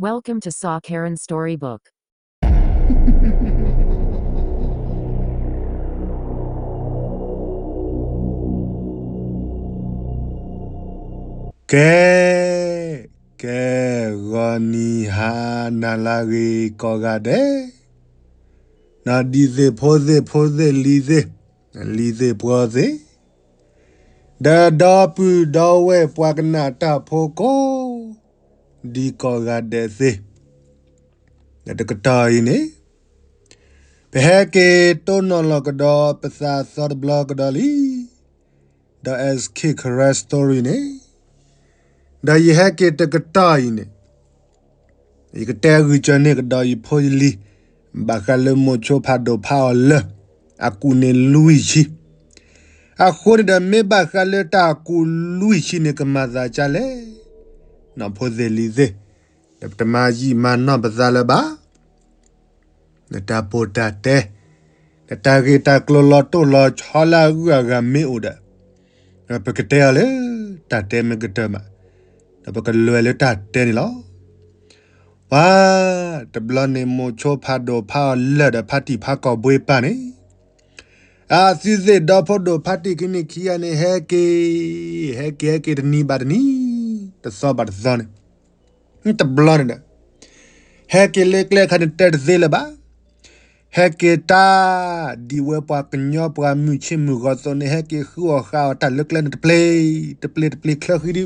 Welcome to Saw Karen Storybook. ကဲ, ကဲ, ဂီၤနံၤဟါနၤလၢအဂ့ၤကိးဂၤဒဲး, ဒ်သ့ၣ်ဖိသ့ၣ်ဖိသ့ၣ်လံၤသ့ၣ်, လံၤသ့ၣ်ပှီၤသ့ၣ်, ဒီးဒီပုၢ်ဒီဝဲၢ်ပှၤကနၣ်တၢ်ဖိကိး ဒ်ကိးဂၤဒဲးသ့ၣ်, ဒီးတကတီၢ်အံၤန့ၣ် ပဟဲက့ၤတိၢ်နီၣ်လီၤကဒီးပသးသီတဘျီကဒီးလံ, ဒီး S K Karen Story န့ၣ်, ဒီးယဟဲက့ၤတကတီၢ်အံၤန့ၣ် ယကတဲဂုာ်ကၢန့ၢ်ကဒီးယဖိယလံၤ ဘၣ်ဃးလၢမိၤဆိဖးဒိၣ်ဖးအီၤလၢာ် အကူၣ်န့ၣ်လွံၢ်ဆံ, အဃိန့ၣ်ဒီး မ့ၢ်ဘၣ်ဃးလၢတၢ်အကူၣ်လွံၢ်ဆံန့ၣ် ကမၤသးဒ်လဲၣ်, နီၢ်ဖိသ့ၣ်လံၤသ့ၣ်, ဒီးပတမၤယံာ်မၤနီၢ်ပသးလၢၤဘၣ်. နတၢ်ပိာ်တၢ်တဲ, နတၢ်ဂ့ၢ်တၢ်ကျိၤလီၤတိၢ်လီၤဆီလၢအဂုၤအဂၤမ့ၢ်အိၣ်ဒီး, ပကတဲအီၤလၢတၢ်တဲမ့ၢ်ကတၢၢ်မး, ဒီးပကလဲၤလၢတၢ်တဲန့ၣ်လီၤ. ပှၤ, တဘျီန့ၣ် မိၤဆိဖးဒိၣ်ဖးအီၤလၢာ်ဒီးဖါတံၢ်ဖးကီၢ်ဘှ့ပၢ်န့ၣ်, အသုသ့ၣ်ဒီဖိဒိၣ်ဖါတံၢ်ခံနံၣ်ခံဂၤန့ၣ် ဟဲက့ၤ, ဟဲက့ၤ ဟဲက့ၤတနံၤဘၣ်တနံၤ, တသီဘၣ်တသီန့ၣ်, တဘျီန့ၣ်ဒီး ဟဲက့ၤလၢကျဲအခါန့ၣ် တဲတသ့လၢၤဘၣ်. ဟဲက့ၤတၢ်, ဒ်ဝဲပှၤကညီပှၤမုၢ်ဆ့ၣ်မုၢ်ဂီၤအသိးန့ၣ် ဟဲက့ၤဃုအီၣ်ဃုအီတၢ်လၢကျဲန့ၣ်တပျ့ၤ, တပျ့ၤတပျ့ၤချၢဃံဒု,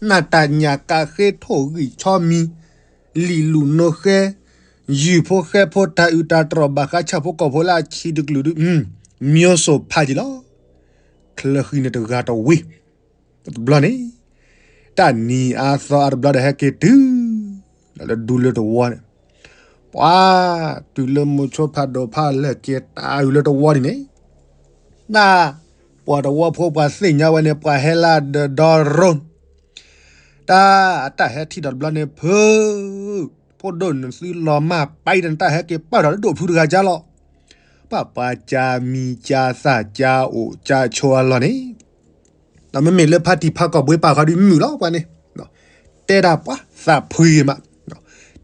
နၢ်တၢ်ညၣ်ကးဃ့ထိၣ်ဂံၢ်ဆီမံၤ, လံာ်လူၢ်နိဃဲ, ယုၢ်ဖိဃဲဖိတၢ်အုၣ်တၢ်တြီၢ်ဘၣ်ဃးဆၣ်ဖိကီၢ်ဖိလၢအဆံးတကလုာ်ဒု, မျိုးစုံဖးယံာ်လီၤ. ချၢဃံန့ၣ်တဂၤတဝံၤ, တဘျီန့ၣ်, တၢ်နံၤအါသီအါတဘျီဒီးဟဲက့ၤတုၤလၢဒူလၢတဝီန့ၣ်, ပှၤ, တုၤလၢမိၤဆိဖးဒိၣ်ဖးအီၤလၢာ်က့ၤတၢ်အုၣ်လၢတဝီန့ၣ်န့ၣ်, တၢ်ပှၤတဝီဖိပှၤသ့ၣ်ညါဝဲန့ၣ် ပှၤဟဲလၢအဒၢးဒီရိ, တၢ်, တၢ်ဟဲထံၣ်ဒီးတဘျီန့ၣ် ဖု, ဖိဒိၣ်နသုလီၤမၢ်ပာ်အံၤဒီး နတၢ်ဟဲက့ၤပာ်ဒီးလၢဒိၣ်ဖုတဂၤကၢ်လီၤ. ပှၤပှၤကၢ်မံၤကၢ်သၣ်ကၢ်အိၣ်ကၢ်ဆိးအလီၢ်န့ၣ်, ဒီးမ့မ့ၢ်လၢဖါတံၢ်ဖးကီၢ်ဘှ့ပၢ်ခီဒုးမုာ်လီၤပှၤန့ၣ်, တဲတၢ်ပှၤသးဖှံမး,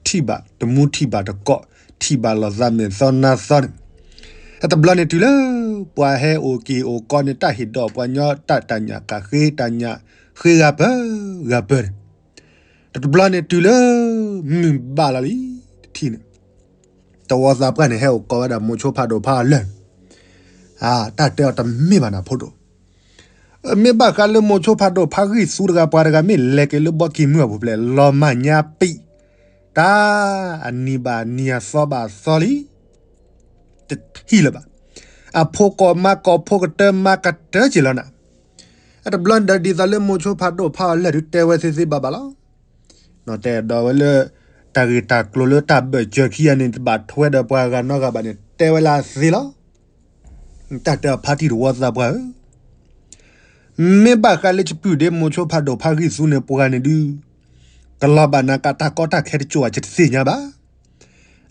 ထံၣ်ဘၣ်တမူထံၣ်ဘၣ်တကိး, ထံၣ်ဘၣ်လီၤသးမဲာ်သီနါသီန့ၣ်, တဘျီန့ၣ်တုၤလၢ, ပှၤဟဲအိၣ်က့ၤအိၣ်ကီန့ၣ် တၢ်ဟ့ၣ်ဒီးပှၤကညီတၢ်တၢ်ညၣ်ကးဃ့တၢ်ညၣ်ဃ့ဂၤပၢၢ်ဂၤပၢၢ်န့ၣ်, တဘျီန့ၣ်တုၤလၢ, မုၢ်ဘၣ်လီၤလံ, တထံၣ်န့ၣ် တဝီသးပှၢ်န့ၣ်ဟဲအိၣ်ကီဝဲဒၣ်မိၤဆိဖးဒိၣ်ဖးအီၤလၢာ်, တၢ်တဲအီၤတမ့ၢ်ဘၣ်နၤဖိဒိၣ်, မ့ၢ်ဘၣ်ဃးလၢမိၤဆိဖးဒိၣ်ဖးဂံၢ်သူတဂၤပှၤတဂၤမ့ၢ်လဲၤက့ၤလၢဘီကံၢ်မုၢ်အပူၤဖျဲး လီၤမၢ်ညါပံာ်, တၢ်, အနံၤဘၣ်နံၤအသီဘၣ်အသီလံ တထံၣ်လၢၤဘၣ်. အဖိကိးမါကိးဖိကတၢၢ်မါကတၢၢ်က့ၤလီၤနၤ, အတဘျီန့ၣ်ဒီးဒ်သိးလၢမိၤဆိဖးဒိၣ်ဖးအီၤလၢာ်ဒုးတဲဝဲသ့သ့ဘၣ်ဘၣ်လီၤ. တဲဒီးဝဲလၢ, တၢ်ဂ့ၢ်တၢ်ကျိၤလၢတၢ်ဘၢၣ်စၢၤခံဂၤန့ၣ် တဘၣ်ထွဲဒီးပှၤဂၤနီတဂၤဘၣ်န့ၣ် တဲဝဲလၢအသ့လီၤ. တၢ်တဲအီၤဖါတံၢ်တဝီသးပှၢ်ဧၢ, မ့ၢ်ဘၣ်ဃးလၢယပုၢ်ဒ့မိၤဆိဖးဒိၣ်ဖးဂံၢ်သူန့ၣ်ပှၤန့ၣ်ဒုး, ကလီၤဘၣ်နၤကးတၢ်ကီတၢ်ခဲတကၠိၤဧါ ယတသ့ၣ်ညါဘၣ်.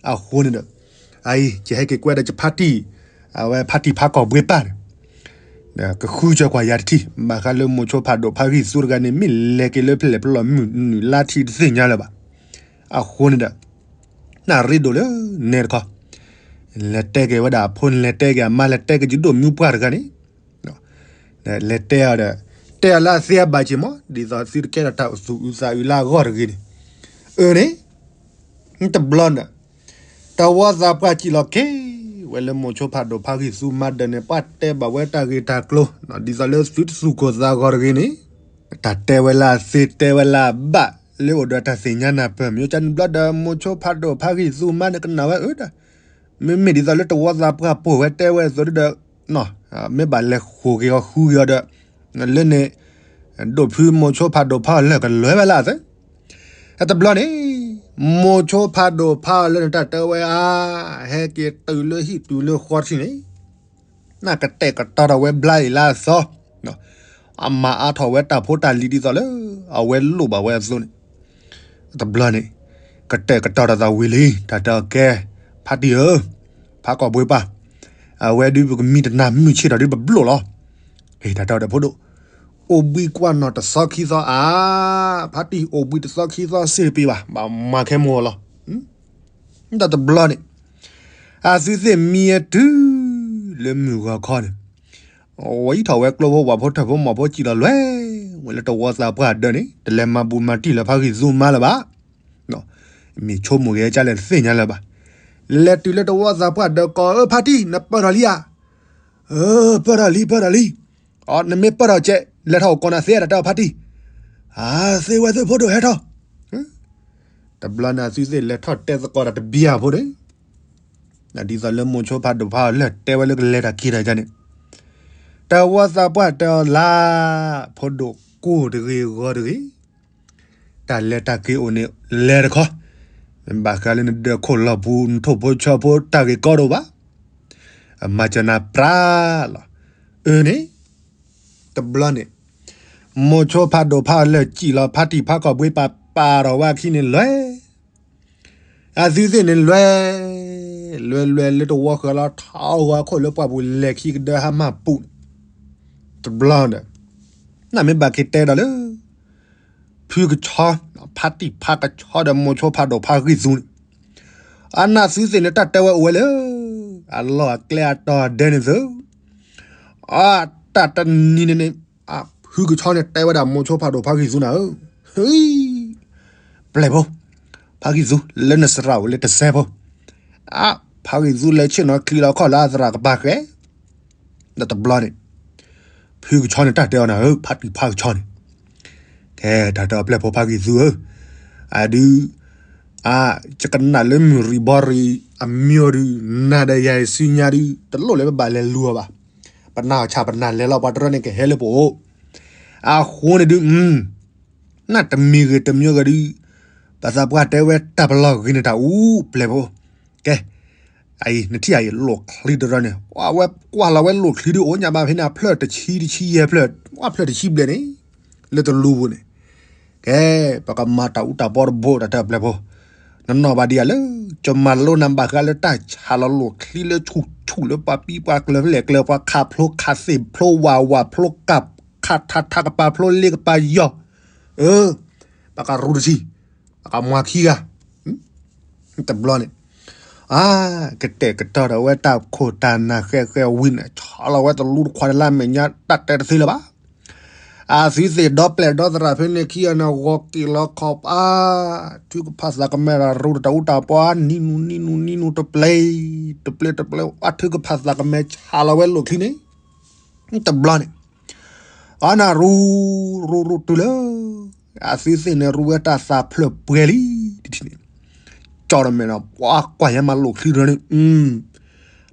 အဃိန့ၣ်ဒီး, အအံၤ ယဟဲက့ၤကွဲးဒီးယဖါတံၢ်, အဝဲဖါတံၢ်ဖးကီၢ်ဘှ့ပၢ်န့ၣ်, ကဃုကၢၤကွၢ်ယၤတထံၣ် ဘၣ်ဃးလၢမိၤဆိဖးဒိၣ်ဖးဂံၢ်သူတဂၤန့ၣ် မ့ၢ်လဲၤက့ၤလၢဖဲလဲၣ်ဖဲလဲၣ်မုၢ်နုာ်လါထံတသ့ၣ်ညါလၢၤဘၣ်. အဃိန့ၣ်ဒီး, နၣ်ရ့ဒိၣ်လၢနဲတခီ, လဲၤတဲက့ၤဝဲဒၣ်အဖိန့ၣ် လဲၤတဲက့ၤအမါ လဲၤတဲက့ၤယဒိၣ်မုၣ်ပှၢ်တဂၤန့ၣ် လဲၤတဲအီၤဒီး, တဲအီၤလၢအသ့အဘၣ်က့ၤမး ဒ်သိးသုတကဲထီၣ်တၢ်သူၣ်အုးသးအုးလၢအဂီၢ်တဂ့ၤန့ၣ်, အၢန့ၣ်, တဘျီန့ၣ်, တဝီသးပှၢ်စံၣ်လီၤက့ၤ, ဝဲလၢမိၤဆိဖးဒိၣ်ဖးဂံၢ်သူမါဒၢးန့ၣ် ပှၤတဲဘၣ်ဝဲတၢ်ဂ့ၢ်တၢ်ကျိၤ, ဒ်သိးလၢသုတသူၣ်ကိၢ်သးဂီၤတဂ့ၤန့ၣ်, တၢ်တဲဝဲလၢအသ့တဲဝဲလၢအဘၣ်, လၢအိၣ်ဒီးတၢ်သ့ၣ်ညါနၢ်ပၢၢ်မ့ၢ်ကန့ၣ်ဘျီဒီး မိၤဆိဖးဒိၣ်ဖးဂံၢ်သူမါန့ၣ်ကနၣ်ဝဲအၢဒီး မ့မ့ၢ်ဒ်သိးလၢတဝီသးပှၢ်ပိာ်ဝဲတဲဝဲအသိးဒီး, မ့ၢ်ဘၣ်လဲၤဃိာ်က့ၤအီၤဃုက့ၤအီၤဒီး, လၢန့ၣ်, ဒိၣ်ဖုမိၤဆိဖးဒိၣ်ဖးအီၤလၢာ်ကလဲၤဝဲလၢအသ့, တဘျီန့ၣ်, မိၤဆိဖးဒိၣ်ဖးအီၤလၢာ်န့ၣ် တၢ်တဲဝဲအါ, ဟဲက့ၤတုၤလၢဟံၣ်တုၤလၢဃီထံၣ်န့ၣ် နၢ်ကတဲာ်ကတီၤထီၣ်ဝဲဘျါအံၤလၢအသီ, အမၤအါထီၣ်ဝဲတၢ်ဖိတၢ်လံၤဒ်သိးလၢ, အဝဲလိၣ်ဘၣ်ဝဲအသိးန့ၣ်, တဘျီန့ၣ်, ကတဲာ်ကတီၤထီၣ်သးဝံၤလံ တၢ်တဲအီၤကဲ, ဖါတံၢ်ဧၢ, ဖးကီၢ်ဘှ့ပၢ်, အဝဲဒုးပကမံတနၤမုၢ်ဆ့ၣ်ထီၣ်ဒုးပဘျိၣ်လီၤ, တၢ်တဲအီၤဒီးဖိဒိၣ်, အိၣ်ဘှံးကွၢ်နီၢ်တသီခံသီဧါ, ဖါတံၢ်အိၣ်ဘှံးတသီခံသီစ့ၢ်တပ့ၤဘၣ်, ဘၣ်မၤခဲမိၢ်လီၤ. တၢ်တဘျီန့ၣ် အသုသ့ၣ်မံဝဲတုၤလၢမုၢ်ဂီၤခီန့ၣ်, ဝံထီၣ်ဝဲကျိဖိဝၣ်ဖိထၢၣ်ဖိမီၢ်ဖိစံၣ်လီၤလွဲၢ်ဝဲလၢတဝီသးပှၢ်ဒၢးန့ၣ် တလဲၤမၤဘူးမၤတံၢ်လၢဖါဂံၢ်သူမါလၢၤဘၣ်. မ့ၢ်ဆိကမိၣ်ဂ့ၤကလဲၣ်တသ့ၣ်ညါလၢၤဘၣ်. လဲၤတုၤလၢတဝီသးပှၢ်ဒၢး ကိးအၢ ဖါတံၢ် နပၢၢ်ထီၣ်လံဧါ. အၢ ပၢၢ်ထီၣ်လံ ပၢၢ်ထီၣ်လံ. အီ နမ့ၢ်ပၢၢ်ထီၣ်ကဲ လဲၤထီၣ်အိၣ်ကိးနၤသ့ တၢ်တဲအီၤဖါတံၢ်. အၢ သ့ဝဲသ့ၣ်ဖိဒိၣ် ဟဲထီၣ်. တဘျီန့ၣ်အသုသ့ၣ်လဲၤထီၣ်တဲသကိးတၢ်တဘံၣ်အဖိန့ၣ်, ဒ်သိးလၢမိၤဆိဖးဒိၣ်ဖးအီၤလၢာ်တဲဝဲလၢကလဲၤတၢ်က့ၤတၢ်န့ၣ်, တဝီသးပှၢ်တဲအီၤလၢ ဖိဒိၣ်ကိၢ်တဂ့ၤဂီၤတဂ့ၤ, တၢ်လဲၤတၢ်က့ၤအိၣ်န့ၣ် လဲၤတခီ, မ့ၢ်ဘၣ်ဃးလၢနဒၢးခိၣ်လီၢ်ပူၤ နထိၣ်ဖိဆီဖိတၢ်ဂ့ၢ်ကီတအိၣ်ဘၣ်, အမၤစၢၤနၤပြၢလီၤ. အၢန့ၣ် တဘျီန့ၣ် မိၤဆိဖးဒိၣ်ဖးအီၤလၢာ်စံၣ်လီၤ ဖါတံၢ်ဖါကီၢ်ဘှ့ပာ်ပာ်ထီၣ်ဝဲအခံန့ၣ်လွဲၢ်, အသုသ့ၣ်န့ၣ်လွဲၢ်, လွဲၢ်လွဲၢ်လၢတဝီဃၢၤလီၤထီၣ်ဂီၤအခိၣ်လၢပှၢ်ပူၤလဲၤခံကဒၢဟါမၢ်ပူၤန့ၣ်, တဘျီဒီး နမ့ၢ်ဘၣ်က့ၤတဲဒီးလၢ ဖုကဆီ, ဖါတံၢ်ဖါကဆီဒီးမိၤဆိဖးဒိၣ်ဖါဂံၢ်သူန့ၣ်, အနသုသ့ၣ်န့ၣ်တၢ်တဲဝဲအိၣ်ဝဲလၢ အလီၢ်အကျဲအတီၤဒဲန့ၣ်သု, အတၢ်တနံၤန့ၣ်န့ၣ် ဖုကဆီန့ၣ်တဲဝဲဒၣ်မိၤဆိဖးဒိၣ်ဖါဂံၢ်သူနၤဧၢ, ပျဲၢ်ဖိ, ဖါဂံၢ်သူ လၢနစရၣ်အိၣ်လၢတစဲးဖိ, ဖါဂံၢ်သူလဲၤဆ့ၣ်နီၤချံလီၤခီၣ်လၢအသရၣ်ကပၤဃဲ, ဒီးတဘျီန့ၣ် ဖုကဆီန့ၣ်တၢ်တဲအီၤနၤဧၢ, ဖါတံၢ်ဖါကဆီန့ၣ်, ကဲတၢ်တဲအီၤပျဲၢ်ဖိဖါဂံၢ်သူဧၢ, အဒုး အ ယကနၣ်လၢမုၢ်ရံၣ်ဘီရံၣ်အမံၤဒုး နၤဒီးယၤအံၤဆူညါဒုး တလိၣ်လၢပဘၣ်လဲၤလူၤအီၤဘၣ်. ပနာ်အီၤဆၣ် ပနာ်လဲၤလီၤပှၤတရၢန့ၣ် ကဟဲလၢပအိၣ်. အဃိန့ၣ်ဒုး နတမံၤဂ့ၤတမံၤဂ့ၤဒုး ပသးပှၢ်တဲဝဲတၢ်ပလီၢ်ဂ့ၤန့ၣ်တၢ်အူပျဲၢ်ဖိ, ကဲ အံၤ နထံၣ်အံၤ လိၣ်ချံတရၢန့ၣ် အဝဲကွၢ်လီၤဝဲလိၣ်ချံဒုး အိၣ်ညါဘၣ်ဖဲန့ၣ် အဖျၢၣ်တဆံတဆံယဲၢ်ဖျၢၣ် အဖျၢၣ်တဆံဘျဲၣ်န့ၣ် လၢတလူပူၤန့ၣ်, ကဲ ပကမၤတၢ်အူတၢ်ပီတဘိ တၢ်တဲပျဲၢ်ဖိ, နနီၢ်ဘၣ်ဒံးဧါလၢ ကမၤလိနၤဘၣ်ဃးလၢတၢ်ဆၣ်လီၤလိၣ်ချံလၢဆူၣ်ဆူၣ်လၢပှၤပံပှၤကျၢၤဖဲလဲၣ်ကျၢၤ ပှၤခးဖျိခးသ့ၣ်ဖျိဝးဝးဖျိကၢ် ခးထးထးကပၤဖျိလ့ကပၤယီၤ, အၢ ပကရူၢ်တဆံ ပကမၤခံဂၤ တဘျီန့ၣ်, အါ ကတဲာ်ကတီၤဒီးဝဲတၢ်ခိၣ်တၢ်နၢ်ဃဲဃဲဝံၤန့ၣ် ဆီလီၤဝဲတလူတခွးတလါမဲာ်ညါ တၢ်တဲတသ့လၢၤဘၣ်. အသုသ့ၣ်ဒီပျဲၢ်ဒီသရၣ်ဖဲန့ၣ်ခံဂၤန့ၣ် ဂီၤက့ၤလီၤခီၣ်ပၤ, ထုကဖၣ်သးကမဲရၤရူတၢ်အူတၢ်ပီ နံၤနူၤနံၤနူၤနံၤနူၤတပျဲၤ တပျဲၤတပျဲၤ အါ ထုကဖၣ်သးကမဲဆၣ်လီၤဝဲလိၣ်ချံန့ၣ် တဘျီန့ၣ် အနၢ်ရူ ရူရူတုၤလၢ အသုသ့ၣ်န့ၣ် ရူဝဲတၢ်သးဖျၢၣ်ပှဲၤလံ တထံၣ်န့ၣ်, ကၠီတမဲာ်ဒီး ပှၤကွၢ်ယဲမၤလိၣ်ချံတရၢန့ၣ်,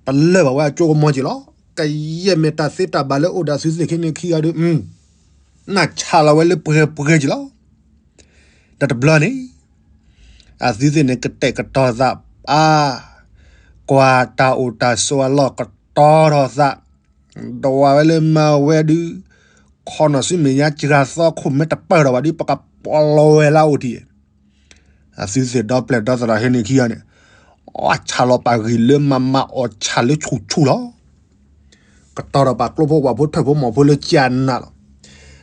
ပလၢၢ်ဘၣ်ဝဲအကၠိကမီၤက့ၤလီၤ. ကယဲၢ်မ့ၢ်တၢ်သ့တၢ်ဘၣ်လၢအိၣ်ဒီးအသုသ့ၣ်ခံန့ၣ်ခံဂၤဒီး, နၢ်ဆၣ်လီၤဝဲလၢပှဲၤပှဲၤက့ၤလီၤ. ဒီးတဘျီန့ၣ် အသုသ့ၣ်န့ၣ် ကတဲာ်ကတီၤသး အါ ကွၢ်တၢ်အိၣ်တၢ်ဆိးအလီၢ်ကတီၤထီၣ်သး ဒီးဝဲလၢမၤဝဲဒုး ခီနီၢ်ဆူမဲာ်ညါစှၤသီခိၣ်မ့ၢ်တပၢၢ်ထီၣ်ဘၣ်ဒုး ပကပီၤလီၤဝဲလၢအအိၣ်ထံး, အသုသ့ၣ်ဒီပျဲၢ်ဒီသရၣ်ဟဲန့ၣ်ခံဂၤန့ၣ်, အဆၣ်လီၤပာ်ဂံၢ်လၢမၤမၤအီၣ်ဆၣ်လၢဆူၣ်ဆူၣ်လီၤ. ကတီၤထီၣ်ပာ်ကျိဖိဝၣ်ဖိထၢၣ်ဖိမီၢ်ဖိလၢကၠးနးလီၤ.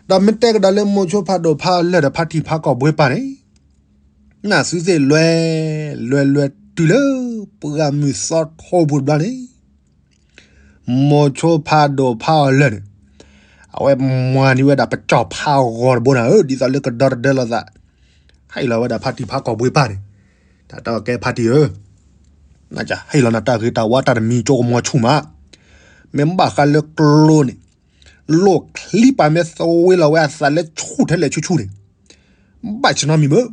ဒီးမ့ၢ်တဲကဒီးလၢမိၤဆိဖးဒိၣ်ဖးအီၤလၢာ်ဒီးဖါတံၢ်ဖါကီၢ်ဘှ့ပၢ်န့ၣ် နသုသ့ၣ်လွဲ လွဲလွဲတုၤလၢ ပှၢ်မုၢ်သီထိပူၤတဘျီန့ၣ်, မိၤဆိဖးဒိၣ်ဖးအီၤလၢာ်န့ၣ်, အဝဲမၤန့ၢ်ဝဲဒၣ်ပကၠီၣ်ဖးဂီၤတဘိနၤဧၢ, ဒ်သိးလၢကဒီတဒၢလီၤသး, ဟ့ၣ်လီၤဝဲဒၣ်ဖါတံၢ်ဖါကီၢ်ဘှ့ပၢ်န့ၣ်, တၢ်တဲအီၤကဲဖါတံၢ်ဧၢ, နကဟ့ၣ်လီၤနတၢ်ဂ့ၤတၢ်ဝါတၢ်တမံၤကၠိကမီၤဆူၣ်မး, မ့ၢ်ဘၣ်ဃးလၢကျိန့ၣ်, လိၣ်ချံပာ်မ့ၢ်သဝ့လီၤဝဲအသးလၢဆူၣ်ထဲလဲၣ်ဆူၣ်ဆူၣ်န့ၣ်, ဘၣ်ဆၢနီတမံၤဘၣ်,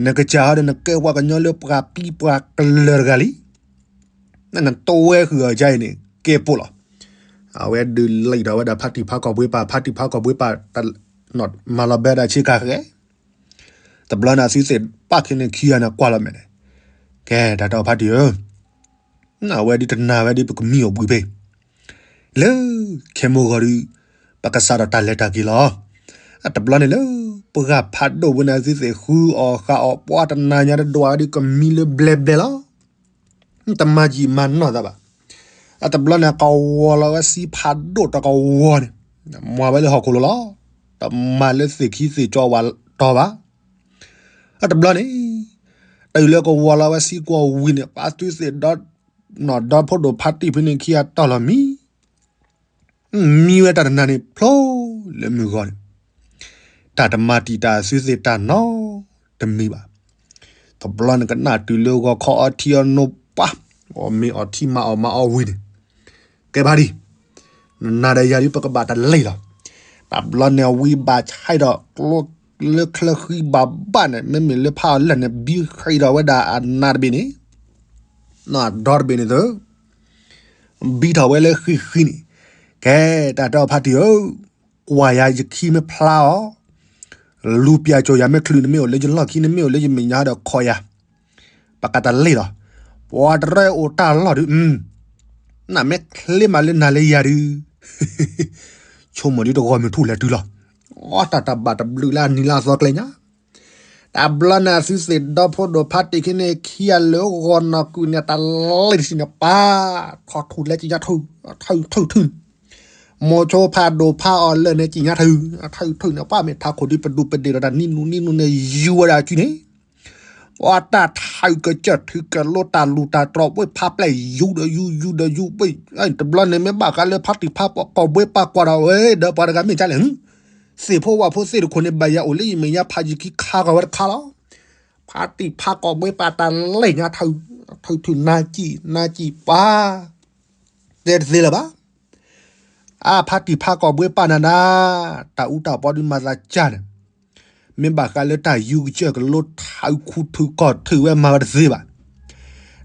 နကစၢ်ဟီဒီးနကဲပှၤကညီလၢပှၤပံပှၤကျၢၤတဂၤလံ, နတဝဲဃုာ်အီၤဒ်အံၤန့ၣ် ကဲပိာ်လီၤ. အဝဲဒုးလံာ်ဒီးဝဲဒၣ်ဖါတံၢ်ဖါကီၢ်ဘှ့ပၢ်, ဖါတံၢ်ဖါကီၢ်ဘှ့ပၢ် မၤလီၤဘဲဒၣ်ဆ့ကၤဃဲ, တဘျီန့ၣ်အသုသ့ၣ်ပၣ်ခံန့ၣ်ခံဂၤန့ၣ်ကွၢ်လီၤမဲာ်န့ၣ်, ကဲတၢ်တဲအီၤဖါတံၢ်ဧၢ, အဝဲဒုးတနာ်ဝဲဒုးပကမံအီၣ်ဘှံးဖဲ လၢ ခဲမိၢ်ဂီၤဒုး ပကစးထီၣ်တၢ်လဲၤတၢ်က့ၤလီၤ. တဘျီန့ၣ်လၢ ပှၢ်ဖးဒိၣ်ဝဲန့ၣ် အသုသ့ၣ်ဃုအီၣ်ဃာ်အီၣ်ပှၢ်တနၤညါတဒွးဝဲဒုးကမံလၢဘျဲဘျဲလီၤ. တမၤယံာ်မၤနီၢ်သးဘၣ်. တဘျီန့ၣ် ကဝီၤလီၤဝဲစံဖးဒိၣ်တကဝီၤန့ၣ် မၤဝဲလၢဟီၣ်ခိၣ်လိၤလီၤ. တမၤလၢသ့ၣ်ခံသ့ၣ်ကၠီဝးတီၤဘၣ်. အတဘျီန့ၣ် တုၤလၢကဝီၤလီၤဝဲစံကွီၤဝံၤန့ၣ် ပှၤသုသ့ၣ်ဒီ နီၢ်ဒီဖိဒိၣ်ဖါတံၢ်ဖဲန့ၣ်ခံဂၤတီၢ်လီၤမံ မံဝဲတၢ်တနၤန့ၣ်ဖျိလၢမုၢ်ဂီၤန့ၣ် တၢ်တမၤတံာ်တာ်သုသ့ၣ်တၢ်နီတမံၤဘၣ်. တဘျီန့ၣ်ကနၣ်တုၤလၢဂီၤခီအီထံအီနိပှၤ အီၣ်မ့ၤအီထံမၤအီၣ်မၤအီဝံၤန့ၣ် ကဲဖါတံၢ် နၤဒီးယၤဒ်ပကဘၣ်တလ့ၢ်လီၤ. တဘျီန့ၣ်ဝံဘၣ်ဆဲးဒီး လၢချၢဃံဘၣ်ဘၣ်န့ၣ် မ့မ့ၢ်လၢဖးအီၤလၢာ်န့ၣ် ဘံဃ့ဒီးဝဲဒၣ်အနါတဘ့ၣ်န့ၣ် ဒီတဘ့ၣ်န့ၣ်သၢ ဘံထီၣ်ဝဲလၢဃံဃံန့ၣ် ကဲတၢ်တဲအီၤဖါတံၢ်ဧၢ, ကွၢ်ယၤယခံမ့ၢ်ဖျါအီၤ, လူၤပၠးကၠီၤယၤမ့ၢ်ချုးန့ၣ်မ့ၢ်အိၣ်လၢယလီၢ်ခံန့ၣ်မ့ၢ်အိၣ်လၢယမဲာ်ညါဒီး ခီယၤ ပကတလ့ၢ်လီၤ. ပှၤတရၢအိၣ်တၢ်လီၢ်ဒုး နမ့ၢ်ချ့မးလၢနၤလၢယၤဒုး ဆိကမိၣ်ဒ်တဂီၤမုၢ်ထူၣ်လဲၤတုၤလီၤ. အီတၢ်တၢ်ဘၣ်တဘျုးလၢအနံၤလၢအသီကျဲညါ တဘျီန့ၣ် အသုသ့ၣ်ဒီဖိဒိၣ်ဖါတံၢ်ခံန့ၣ်ခံဂၤလၢဂီၤနီၢ်ကုာ်န့ၣ် တလ့ၢ်တဆံန့ၣ်ပၢ် ထီၣ်ထူၣ်လဲၤကံၣ်ညါထုး ထုးထုး မိၤဆိဖးဒိၣ်ဖးအီၤလၢာ်န့ၣ် ကံၣ်ညါထုး ထုးထုးန့ၣ် ပှၤမ့ၢ်ထးခိၣ်ဒ်ပဒူးပဒ့ၣ်ဒီးတၢ်နံၣ်နူနံၣ်နူန့ၣ် ယူၤဝဲဒၣ်အစုန့ၣ် ပှၤတၢ်ထုးကစၢၢ်ထုးကလိတၢ်လူၤတၢ်တြီၤ ဝဲဖးပျဲၢ်ယူၤဒီးယူၤ ယူၤဒီးယူၤ ဝဲ တဘျီန့ၣ်မ့ၢ်ဘၣ်ဃးလၢဖါတံၢ်ဖးကီၢ်ဘှ့ပၢ်ကွၢ်ဒီး ဝဲဒီးပှၤတဂၤမ့ၢ်ကလဲၣ် သ့ၣ်ဖိဝၣ်ဖိသ့ၣ်တခိၣ်န့ၣ် ဘၣ်ယၤအိၣ်လၢယမဲာ်ညါဖးယခံခါဂီၤဝဲတခါလီၤ. ဖါတံၢ်ဖးကီၢ်ဘှ့ပၢ်တၢ်လ့ၢ်ညါထုး ထုးထုးနါကံၣ် နါကံၣ်ပၢ် တဲတသ့လၢၤဘၣ်. အါ ဖါတံၢ်ဖးကီၢ်ဘှ့ပၢ်နၤနၤ တၢ်အူတၢ်ပီဒုးမၤသးကၢ်န့ၣ် မ့ၢ်ဘၣ်ဃးလၢတၢ်ယူၤကစၢၢ်ကလိထးခူထူၣ်ကီၢ်ထူၣ်ဝဲမၤဝဲတသ့ဘၣ်.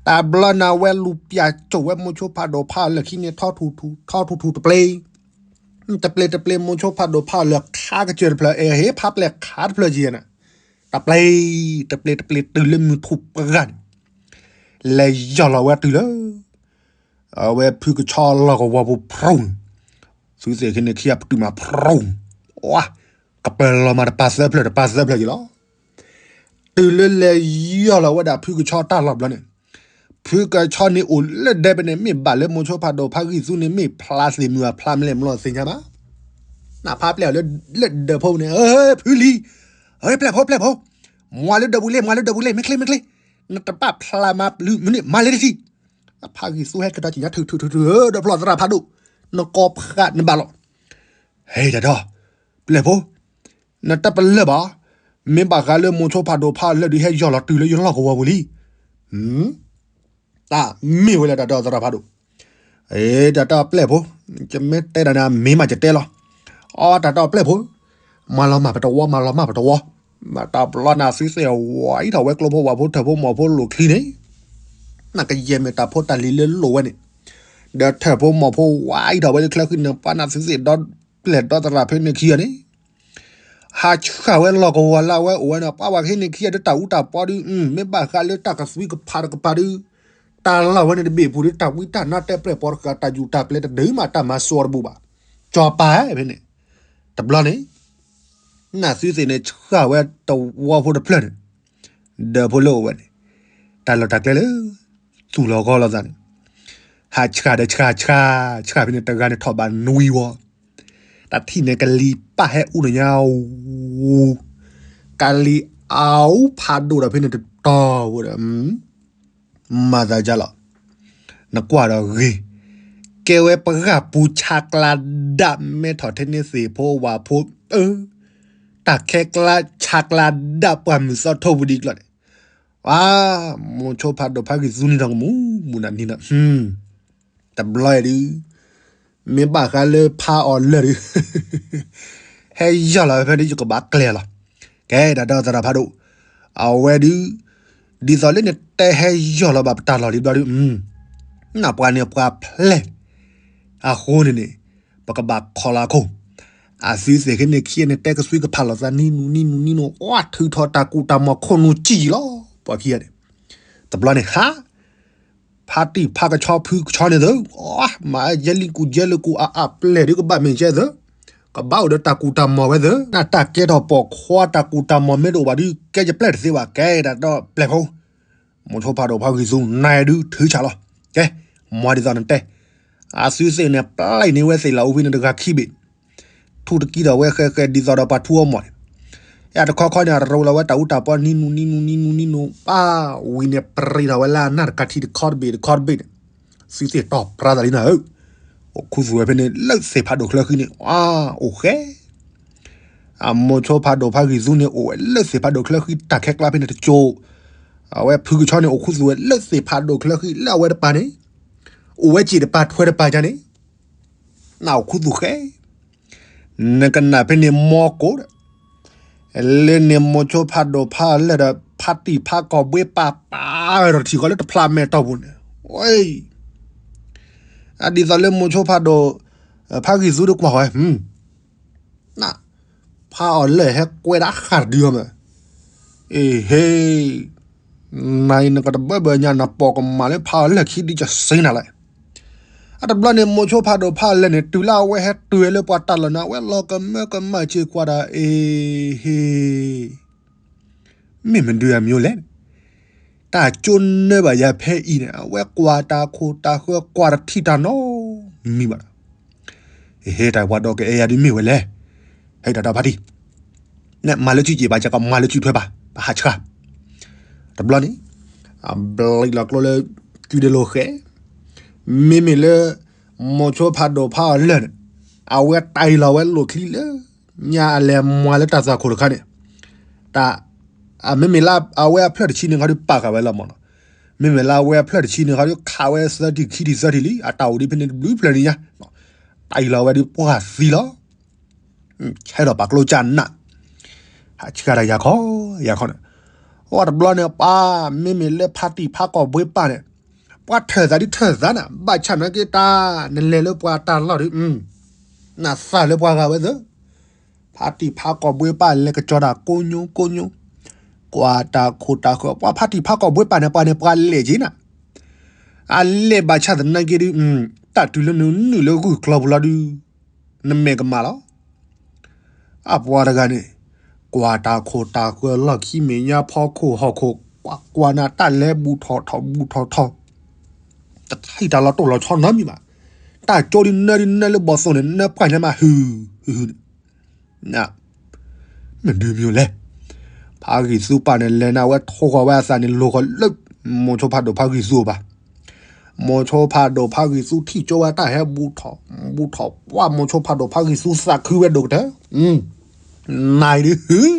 တဘျီန့ၣ်ဝဲလူၤပၠးကၠီၤဝဲမိၤဆိဖးဒိၣ်ဖးအီၤလၢာ်ခံန့ၣ် ထီၣ်ထူၣ်ထူၣ် ထီၣ်ထူၣ်ထူၣ်တပျ့ၤ တပျ့ၤတပျ့ၤမိၤဆိဖးဒိၣ်ဖးအီၤလၢာ်ခါကစၢၢ်တဖျၢၣ် အဲၣ်ဟ့ၣ်ဖးပျဲၢ်ခါတဖျၢၣ်က့ၤန့ၣ် တပျ့ၤ တပျ့ၤတပျ့ၤတုၤလၢမုၢ်ထူၣ်ပှၢ်န့ၣ် လဲၤယီၢ်လီၤဝဲတုၤလၢ အဝဲဖုကဆီလီၢ်ကဝီၤပူၤဖရူၣ်န့ၣ် သုသ့ၣ်ခံန့ၣ်ခံဂၤပတုာ်မးဖရူၣ်န့ၣ် အါ ကပၢၤလီၤမးတပၤသၢဖျၢၣ် တပၤသၢဖျၢၣ်က့ၤလီၤ. တုၤလၢလဲၤယီၢ်လီၤဝဲဒၣ်ဖုကဆီတၢ်လီၢ်ဘျီန့ၣ် ဖုကဆီန့ၣ်အိၣ်လၢဒဲဖဲန့ၣ် မ့ၢ်ဘၣ်လၢမိၤဆိဖးဒိၣ်ဖးဂံၢ်သူန့ၣ် မ့ၢ်ဖျါသ့ၣ်မုၢ်အဖျါမလဲၣ်မလီၤသ့ၣ်ညါဘၣ်. နဖးပျဲၢ်အီၤလၢဒၢးဖိန့ၣ် ဖုလံၤ ပျဲၢ်ဖိ ပျဲၢ်ဖိ မၤလၢဒၢးပူၤလ့ၣ် မၤလၢဒၢးပူၤလ့ၣ် မ့ၢ်ချ့ မ့ၢ်ချ့ နတဘၣ်ဖျါမၤပျုၤမနုၤ မၤလၢတထံၣ် ဖးဂံၢ်သူဟဲက့ၤဒီးကံၣ်ညါထုး ထုး ထုး ထုး ဒီးဖျီၣ်သရၣ်ဖးဒိၣ် နကိးဖးနဘၣ်လီၤ. ဟဲတၢ်ဒီး ပျဲၢ်ဖိ နတပလၢၢ်ဘၣ်, မ့ၢ်ဘၣ်ဃးလၢမိၤဆိဖးဒိၣ်ဖးအီၤလၢာ်ဒုးဟဲယီၢ်လီၤတုၤလၢယလီၢ်ကဝီၤပူၤလံ. တၢ်မ့ၢ်ဝဲလၢတၢ်ဒီသရၣ်ဖးဒိၣ်, တၢ်ဒီပျဲၢ်ဖိ, ယမ့ၢ်တဲတၢ်န့ၣ် မ့ၢ်မးယတဲလီၤ. အီ တၢ်ဒီပျဲၢ်ဖိ, မၤလီၤမၢ်ပတဝီ, မၤလီၤမၢ်ပတဝီ, မ့ၢ်တၢ်ဘျီန့ၣ် အသုသ့ၣ်ဝဲအံၤထီၣ်ဝဲကျိဖိဝၣ်ဖိထၢၣ်ဖိမီၢ်ဖိလိာ်ချံန့ၣ် နကယဲၢ်မ့ၢ်တၢ်ဖိတၢ်လံၤလၢလိၣ်ဝဲန့ၣ်, ဒီးထၢၣ်ဖိမီၢ်ဖိဝဲအံၤထီၣ်ဝဲလၢချၢဃံန့ၣ် ပှၤန့ၣ်သုသ့ၣ်ဒီပျဲၢ်ဒီသရၣ်ဖဲန့ၣ်ခံဂၤန့ၣ် ဟးဆှၣ်ဝဲလီၢ်ကဝီၤလၢအဝဲအိၣ်ဝဲန့ၣ် ပှၤဝဲခဲန့ၣ်ခံဂၤဒုးတၢ်အူတၢ်ပီဒုး မ့ၢ်ဘၣ်ဃးလၢတၢ်ကသွံကဖးတကပၤဒုး တၢ်လီၢ်ဝဲန့ၣ်တဘ့ၣ်ပူၤဒုး တၢ်ဝံတၢ်နါတဲပျဲၢ်ပိာ်တဃာ် တၢ်ယူၢ်တၢ်ကျဲၤတဒုးမး တၢ်မၤစိာ်တဘူၣ်ဘၣ်. ကၠီၤပၤဖဲန့ၣ် တဘျီန့ၣ် နသုသ့ၣ်န့ၣ်ဆှၣ်ဝဲတဝီဖိတဖျၢၣ်န့ၣ် ဒၢးဖိလၢအိၣ်ဝဲန့ၣ် တၢ်လီၢ်တၢ်ကျဲလၢ သူၣ်လီၤဂီၢ်လိာ်သးန့ၣ် ဟးဆှၣ်ဒီးဆှၣ်ဆှၣ်ဆှၣ်ဖဲန့ၣ် တဂၤန့ၣ်ထီၣ်ဘးနွံဝီ, တၢ်ထံၣ်န့ၣ်ကလံၤပၢ်ဟဲအူန့ၣ်ညါအူ, ကလံၤအူဖးဒိၣ်ဒီးဖဲန့ၣ်တတီၤဝဲဒီး မၤသးဒ်လီၤ. နကွၢ်ဒီးဂ့ၤ, ကဲဝဲပဂၢ်ပူၤဆါကျါဒၣ် မဲထီၣ်ထဲန့ၣ်သ့ၣ်ဖိဝၣ်ဖိ, တၢ်ခဲကျါဆါကျါဒၣ် ပှၢ်မုၢ်သီထိပူၤဒ်ကျီၢ်န့ၣ်, ဝါ, မိၤဆိဖးဒိၣ်ဖးဂံၢ်သူန့ၣ်ဒီးကမူးမူးနၤန့ၣ်ဒီး တဘျီအံၤဒုး မ့ၢ်ဘၣ်ဃးလၢဖးအီၤလၢာ်ဒုး ဟဲယီၢ်လီၤဝဲဖဲဒုး ယကဘၣ်ကျဲၤလီၤ. ကဲ တၢ်ဒီသရၣ်ဖးဒိၣ်, အဝဲဒုး ဒ်သိးလၢနတဲဟဲယီၢ်လီၤဘၣ်ပတၢ်လီၢ်လံဘျီဒုး နပှၤန့ၣ်ပှၤဖျဲၣ် အဃိန့ၣ်န့ၣ် ပကဘၣ်ခီလီၤအခိၣ်, အသုသ့ၣ်ခဲန့ၣ်ခံဂၤန့ၣ် တဲကသွံကဖးလိာ်သးနံၣ်နူနံၣ်နူနံၣ်နူ အီ ထုးထီၣ်တၢ်ကူၣ်တၢ်မီၤခိၣ်နူာ်ကံၣ်လီၤ ပှၤခံဂၤန့ၣ်, တဘျီန့ၣ်ဟး ဖါတံၢ်ဖါကဆီဖုကဆီန့ၣ်သု, မၤယဲလံကူၣ်ယဲလၢကူၣ်အါအါပျဲၢ်ဒုးကဘၣ်မ့ၢ်ကဲသု, ကဘၣ်အိၣ်ဒီးတၢ်ကူၣ်တၢ်မီၤဝဲသု, နတၢ်ကဲထီၣ်ပိာ်ခွါတၢ်ကူၣ်တၢ်မီၤမ့ၢ်တအိၣ်ဘၣ်ဒုး ကဲယပျဲၢ်တသ့ဘၣ်, ကဲဒၣ်ဒီပျဲၢ်ဖိ, မိၤဆိဖးဒိၣ်ဖးဂံၢ်သူ နၤဒုးထုးဆးလီၤ, ကဲ, မၤဒ်သိးနတဲ, အသုသ့ၣ်န့ၣ် ပျဲၢ်န့ၢ်ဝဲသ့ၣ်လီၤအူဖဲန့ၣ်တဂၤခံဘ့ၣ်, ထူတကံဒီးဝဲဃဲဃဲဒ်သိးဒီးပှၤထူအီၣ်မီၢ်န့ၣ်, ယတခီခီန့ၣ် အရူလီၤဝဲတၢ်အူတၢ်ပီနံနူနံနူနံနူနံနူ ပၢ်ဝံၤန့ၣ် ပြံးထီၣ်ဝဲလၢအနၢ်တကးထံတခီတဘ့ၣ်တခီတဘ့ၣ်န့ၣ်, သုသ့ၣ်တီၢ်ပြါသးလံနၤဧၢ, အိၣ်ခူသူၣ်ဝဲဖဲန့ၣ် လၢသ့ၣ်ဖးဒိၣ်ချၢဃံန့ၣ် အအိၣ်ဃဲ အမိၤဆိဖးဒိၣ်ဖးဂံၢ်သူန့ၣ် အိၣ်ဝဲလၢသ့ၣ်ဖးဒိၣ်ချၢဃံ တၢ်ခဲကျါဖဲန့ၣ်တစိၤ, အဝဲဖုကဆီန့ၣ် အိၣ်ခူသူၣ်ဝဲလၢသ့ၣ်ဖးဒိၣ်ချၢဃံ လၢအဝဲတပၤန့ၣ်, အိၣ်ဝဲစ့ၣ်တပၤထွဲတပၤယါန့ၣ်, နအိၣ်ခူသူၣ်ဃဲ, နကနၣ်ဖဲန့ၣ်မီကိးဒီး လၢန့ၣ်မိၤဆိဖးဒိၣ်ဖးအီၤလၢာ်ဒီး ဖါတံၢ်ဖးကီၢ်ဘှ့ပာ်ပာ်ဝဲဒီးထံၣ်ဃီလၢတဖျးမဲာ်တီၢ်ပူၤန့ၣ်, ဝဲ အဒ်သိးလၢမိၤဆိဖးဒိၣ် ဖးဂံၢ်သူတကွၢ်ဝဲ, န ဖးအီၤလၢာ်ဟဲကွဲဒၣ်ဃာ်တဒုအီၤမး, အ့ဟ့, နၤအံၤနကတဘၢဘၢညါ နပိာ်ကမၣ်လၢဖးအီၤလၢာ်ခံဒုကစ့နၤလဲၣ်. အတဘျီန့ၣ် မိၤဆိဖးဒိၣ်ဖးအီၤလၢာ်န့ၣ် တုၤလၢအဝဲဟဲတုၤဝဲလၢပှၤတၢ်လီၢ်န့ၣ် အဝဲလီၤကမၢကမၣ်စ့ၢ်ကီးဒီး အ့ဟ့ မ့ၢ်မနုၤအမံၤလဲၣ်, တၢ်ကၠိနၢဘၣ်ယၤဖဲအံၤန့ၣ် အဝဲကွၢ်တၢ်ခိၣ်တၢ်ဃၢၤကွၢ်တထံၣ်တၢ်နီတမံၤဘၣ်ဒီး, အ့ဟ့ တၢ်ပှၤဒီးကအဲၣ်ယၤဒုမ့ၢ်ဝဲလဲၣ်, ဟဲတၢ်ဒီးဖါတံၢ်, နမၤလၢစုစ့ၣ်ဘၣ် ယကမၤလၢစုထွဲဘၣ် ပဟးဆှါ တဘျီန့ၣ် အဘျံးလီၤကျိလၢ ကုဒဲလိာ်ဃဲ, မ့မ့ၢ်လၢ မိၤဆိဖးဒိၣ်ဖးအီၤလၢာ်န့ၣ် အဝဲတၢ်အံၤလီၤဝဲလိာ်ချံလၢ ညါအလဲၤမၤလၢတၢ်သွၣ်ခိၣ်တခါန့ၣ်, တၢ် မ့မ့ၢ်လၢအဝဲအဖျၢၣ်တဆံန့ၣ်ခီဒုးပာ်ဃာ်ဝဲလီၤမးနီၤ, မ့မ့ၢ်လၢအဝဲအဖျၢၣ်တဆံန့ၣ်ခီဒုး ခးဝဲသၢထံၣ်ခံထံၣ်သၢထံၣ်လံ အတၢ်အိၣ်ဒံးဖဲန့ၣ်တဘျုးဖျၢၣ်န့ၣ်ညါ, တၢ်အံၤလီၤဝဲဒုးပှၢ်သံလီၤ ဆဲးဒီးပာ်ကျိကၢ်နး, ဟးဆှါတၢ်ယၤခီ ယၤခီန့ၣ်, အိၣ်တဘျီန့ၣ် ပှၤမ့မ့ၢ်လၢဖါတံၢ်ဖးကီၢ်ဘှ့ပာ်န့ၣ်, ပှၤထၢၣ်သးဒ်ထၢၣ်သးနၤ ဘၣ်ဆၣ်နာ်က့တၢ် နလဲၤလၢပှၤတၢ်လီၢ်ဒုး, နသၣ်လၢပှၤဂၤဝဲသၢ, ဖါတံၢ်ဖးကီၢ်ဘှ့ပာ်လဲၤကစီၤတၢ်ကိညိကိညိ, ကွၢ်တၢ်ခိၣ်တၢ်ဃၢၤ ပှၤဖါတံၢ်ဖးကီၢ်ဘှ့ပာ်န့ၣ် ပှၤန့ၣ်ပှၤလဲၤက့ၤနၤ, အလဲၤဘၣ်ဆၣ်သနာ်က့ဒုး, တၢ်တုၤလၢနနုာ်လၢဂုၢ်ကျီပူၤလီၤဒုး, နမဲာ်ကမၣ်လီၤ အပှၤတဂၤန့ၣ်, ကွၢ်တၢ်ခိၣ်တၢ်ဃၢၤလီၢ်ခံမဲာ်ညါဖီခိၣ်ဟီၣ်ခိၣ်, ကွၢ်ကွၢ်နၤတၢ်လဲၤဘူးထီၣ်ထီၣ်ဘူးထီၣ်ထီၣ်, တထံၣ်တၢ်လီၤတိၢ်လီၤဆီနီတမံၤဘၣ်, တၢ်ကၠိဒုးနၢဒုးနၢလၢဘီၣ်သိၣ်န့ၣ် နၢပှၢ်ညါမး ဟုၣ်ဟုၣ်န့ၣ် မ့ၢ်ဒုးမ့ၢ်လဲၣ်, ဖးဂံၢ်သူပာ်န့ၣ် လဲၤနၤဝဲထိၣ်ဃီၤဝဲအသးန့ၣ် လိၤဃီၤလၢ မိၤဆိဖးဒိၣ်ဖးဂံၢ်သူအပၢ်, မိၤဆိဖးဒိၣ်ဖးဂံၢ်သူထံၣ်ကၠိဝဲတၢ်ဟဲဘူးထီၣ်, ဘူးထီၣ်ပှၢ် မိၤဆိဖးဒိၣ်ဖးဂံၢ်သူသးခုဝဲဒိၣ်ကတၢၢ်, နၤအံၤဒုးဟုၣ်,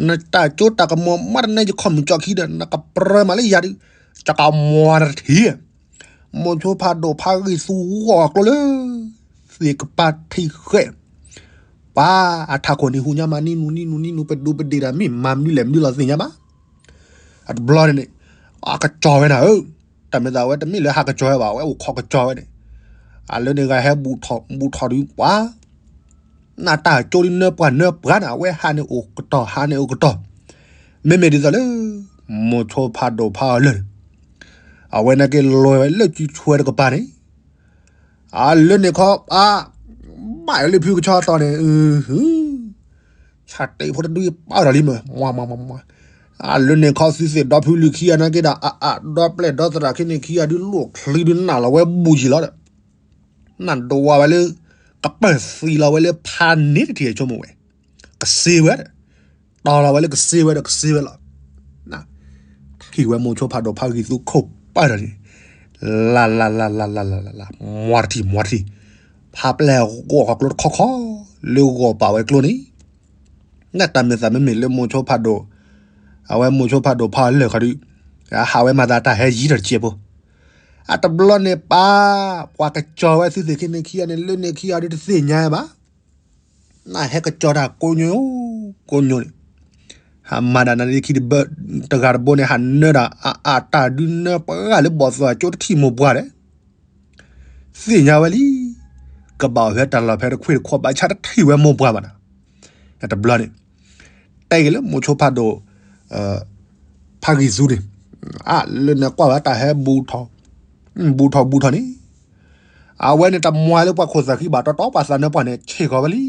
နတၢ်ကၠိတၢ်ကမီၤမးတနဲယခီၣ်မုၢ်ကၠီခံဒီး နကပြၢမးလၢယၤဒုး, ယကမွၤနတထံၣ် မိၤဆိဖးဒိၣ်ဖးဂံၢ်သူဂီၢ်ကျိလၢ သ့ၣ်ကပၤထံးဃဲ, ပှၤအထးခိၣ်န့ၣ်ဟူညါမး နံနူနံနူနံနူ ပဒူပဒ့ၣ်ဒီး မ့ၢ်မၤမနုၤလဲၣ်မနုၤလီၤသ့ၣ်ညါဘၣ်, အတဘျီန့ၣ်န့ၣ်, အကစီၤဝဲနၤဧၢ, တၢ်မ့ၢ်သးဝဲတမ့ၢ်လၢဟးကစီၤဝဲဘၣ် အဝဲအိၣ်ခိးကစီၤဝဲန့ၣ်, အလၢန့ၣ်ဂၤဟဲဘူးထီၣ်ဘူးထီၣ်ဒုးပှၤ နတၢ်ကၠိဒုးနၢပှၢ်နၢပှၢ်န့ၣ် အဝဲဟးန့ၣ်အိၣ်ကတီၢ် ဟးန့ၣ်အိၣ်ကတီၢ်, မ့မ့ၢ်ဒ်သိးလၢ မိၤဆိဖးဒိၣ်ဖးအီၤလၢာ်န့ၣ်, အဝဲနာ်က့လဲၤဝဲလၢစုဆွဲတကပၤန့ၣ်, အလၢန့ၣ်ခီ အါ, ဘၣ်လၢဖုကဆီတီၤန့ၣ်, ဆၣ်တဲာ်ဖိတဒုပာ်ဒီးလံမး, အလၢန့ၣ်ခီသုသ့ၣ်ဒီဖုလုၢ်ခံဂၤနာ်က့ဒီး အအါ ဒီပျဲၢ်ဒီသရၣ်ခံန့ၣ်ခံဂၤဒုးလိၣ်ချံဒုးနၢ်လီၤဝဲဘူးယံာ်လီၤဒီး နၢ်ဒိးဝဲလၢ ကပၢၢ်သံလီၤဝဲလၢဖးန့ၣ်တထံၣ်အဆိကမိၣ်ဝဲ, ကစ့ဝဲဒီး, တီၤလီၤဝဲလၢကစ့ဝဲဒီးကစ့ဝဲလီၤ. ထံၣ်ဝဲမိၤဆိဖးဒိၣ်ဖးဂံၢ်သူခိၣ်ပၢၢ်ဒီးန့ၣ်, လၢ်လၢ်လၢ်လၢ်လၢ်လၢ်လၢ်လၢ် မွၤတထံၣ်မွၤတထံၣ်, ဖးပျဲၢ်ဂီၢ်ခီကျိတခီခီ, လၢဂီၢ်ပာ်ဝဲကျိန့ၣ်, နတၢ်မ့ၢ်သးမ့မ့ၢ်လၢမိၤဆိဖးဒိၣ်, အဝဲမိၤဆိဖးဒိၣ်ဖးအီၤလၢာ်ခီဒုး, ဟးဝဲမၤသးတၢ်ဟဲယံၤထီၣ်တစဲးဖိ, အတဘျီန့ၣ်ပၢ်, ပှၤကစီၤဝဲသုသ့ၣ်ခံန့ၣ်ခံဂၤန့ၣ် လၢန့ၣ်ခံဂၤဒုးတသ့ၣ်ညါဘၣ် နဟဲကစီၤတၢ်ကိညိ, ကိညိန့ၣ်, ဟးမၤဒၣ်နၤလၢခံတဘၢ, တဂၤတဘိန့ၣ် ဟးနၢဒၣ်အအါတၢ်ဒုးနၢပှၢ်လၢဘီၣ်သိၣ်အကၠိတထံၣ်မိၢ်ပှၢ်ဒီး, သ့ၣ်ညါဝဲလံ, ကဘၣ်အိၣ်ဖဲတၢ်လီၢ်ဖဲတခွ့ၣ်တခီ ဘၣ်ဆၣ်တထံၣ်ဝဲမိၢ်ပှၢ်ဘၣ်နီၤ, တဘျီန့ၣ်, တဲက့ၤလၢမိၤဆိဖးဒိၣ် ဖးဂံၢ်သူန့ၣ်, အလၢန့ၣ်ကွၢ်ဝဲတၢ်ဟဲဘူးထီၣ်, ဘူးထီၣ်ဘူးထီၣ်န့ၣ်, အဝဲန့ၣ်တမွၤလၢပှၤခိၣ်သၣ်ခံဘၣ်တီတီပှၤသးနၢပှၢ်န့ၣ် ဆ့ၣ်ကီၤဝဲလံ.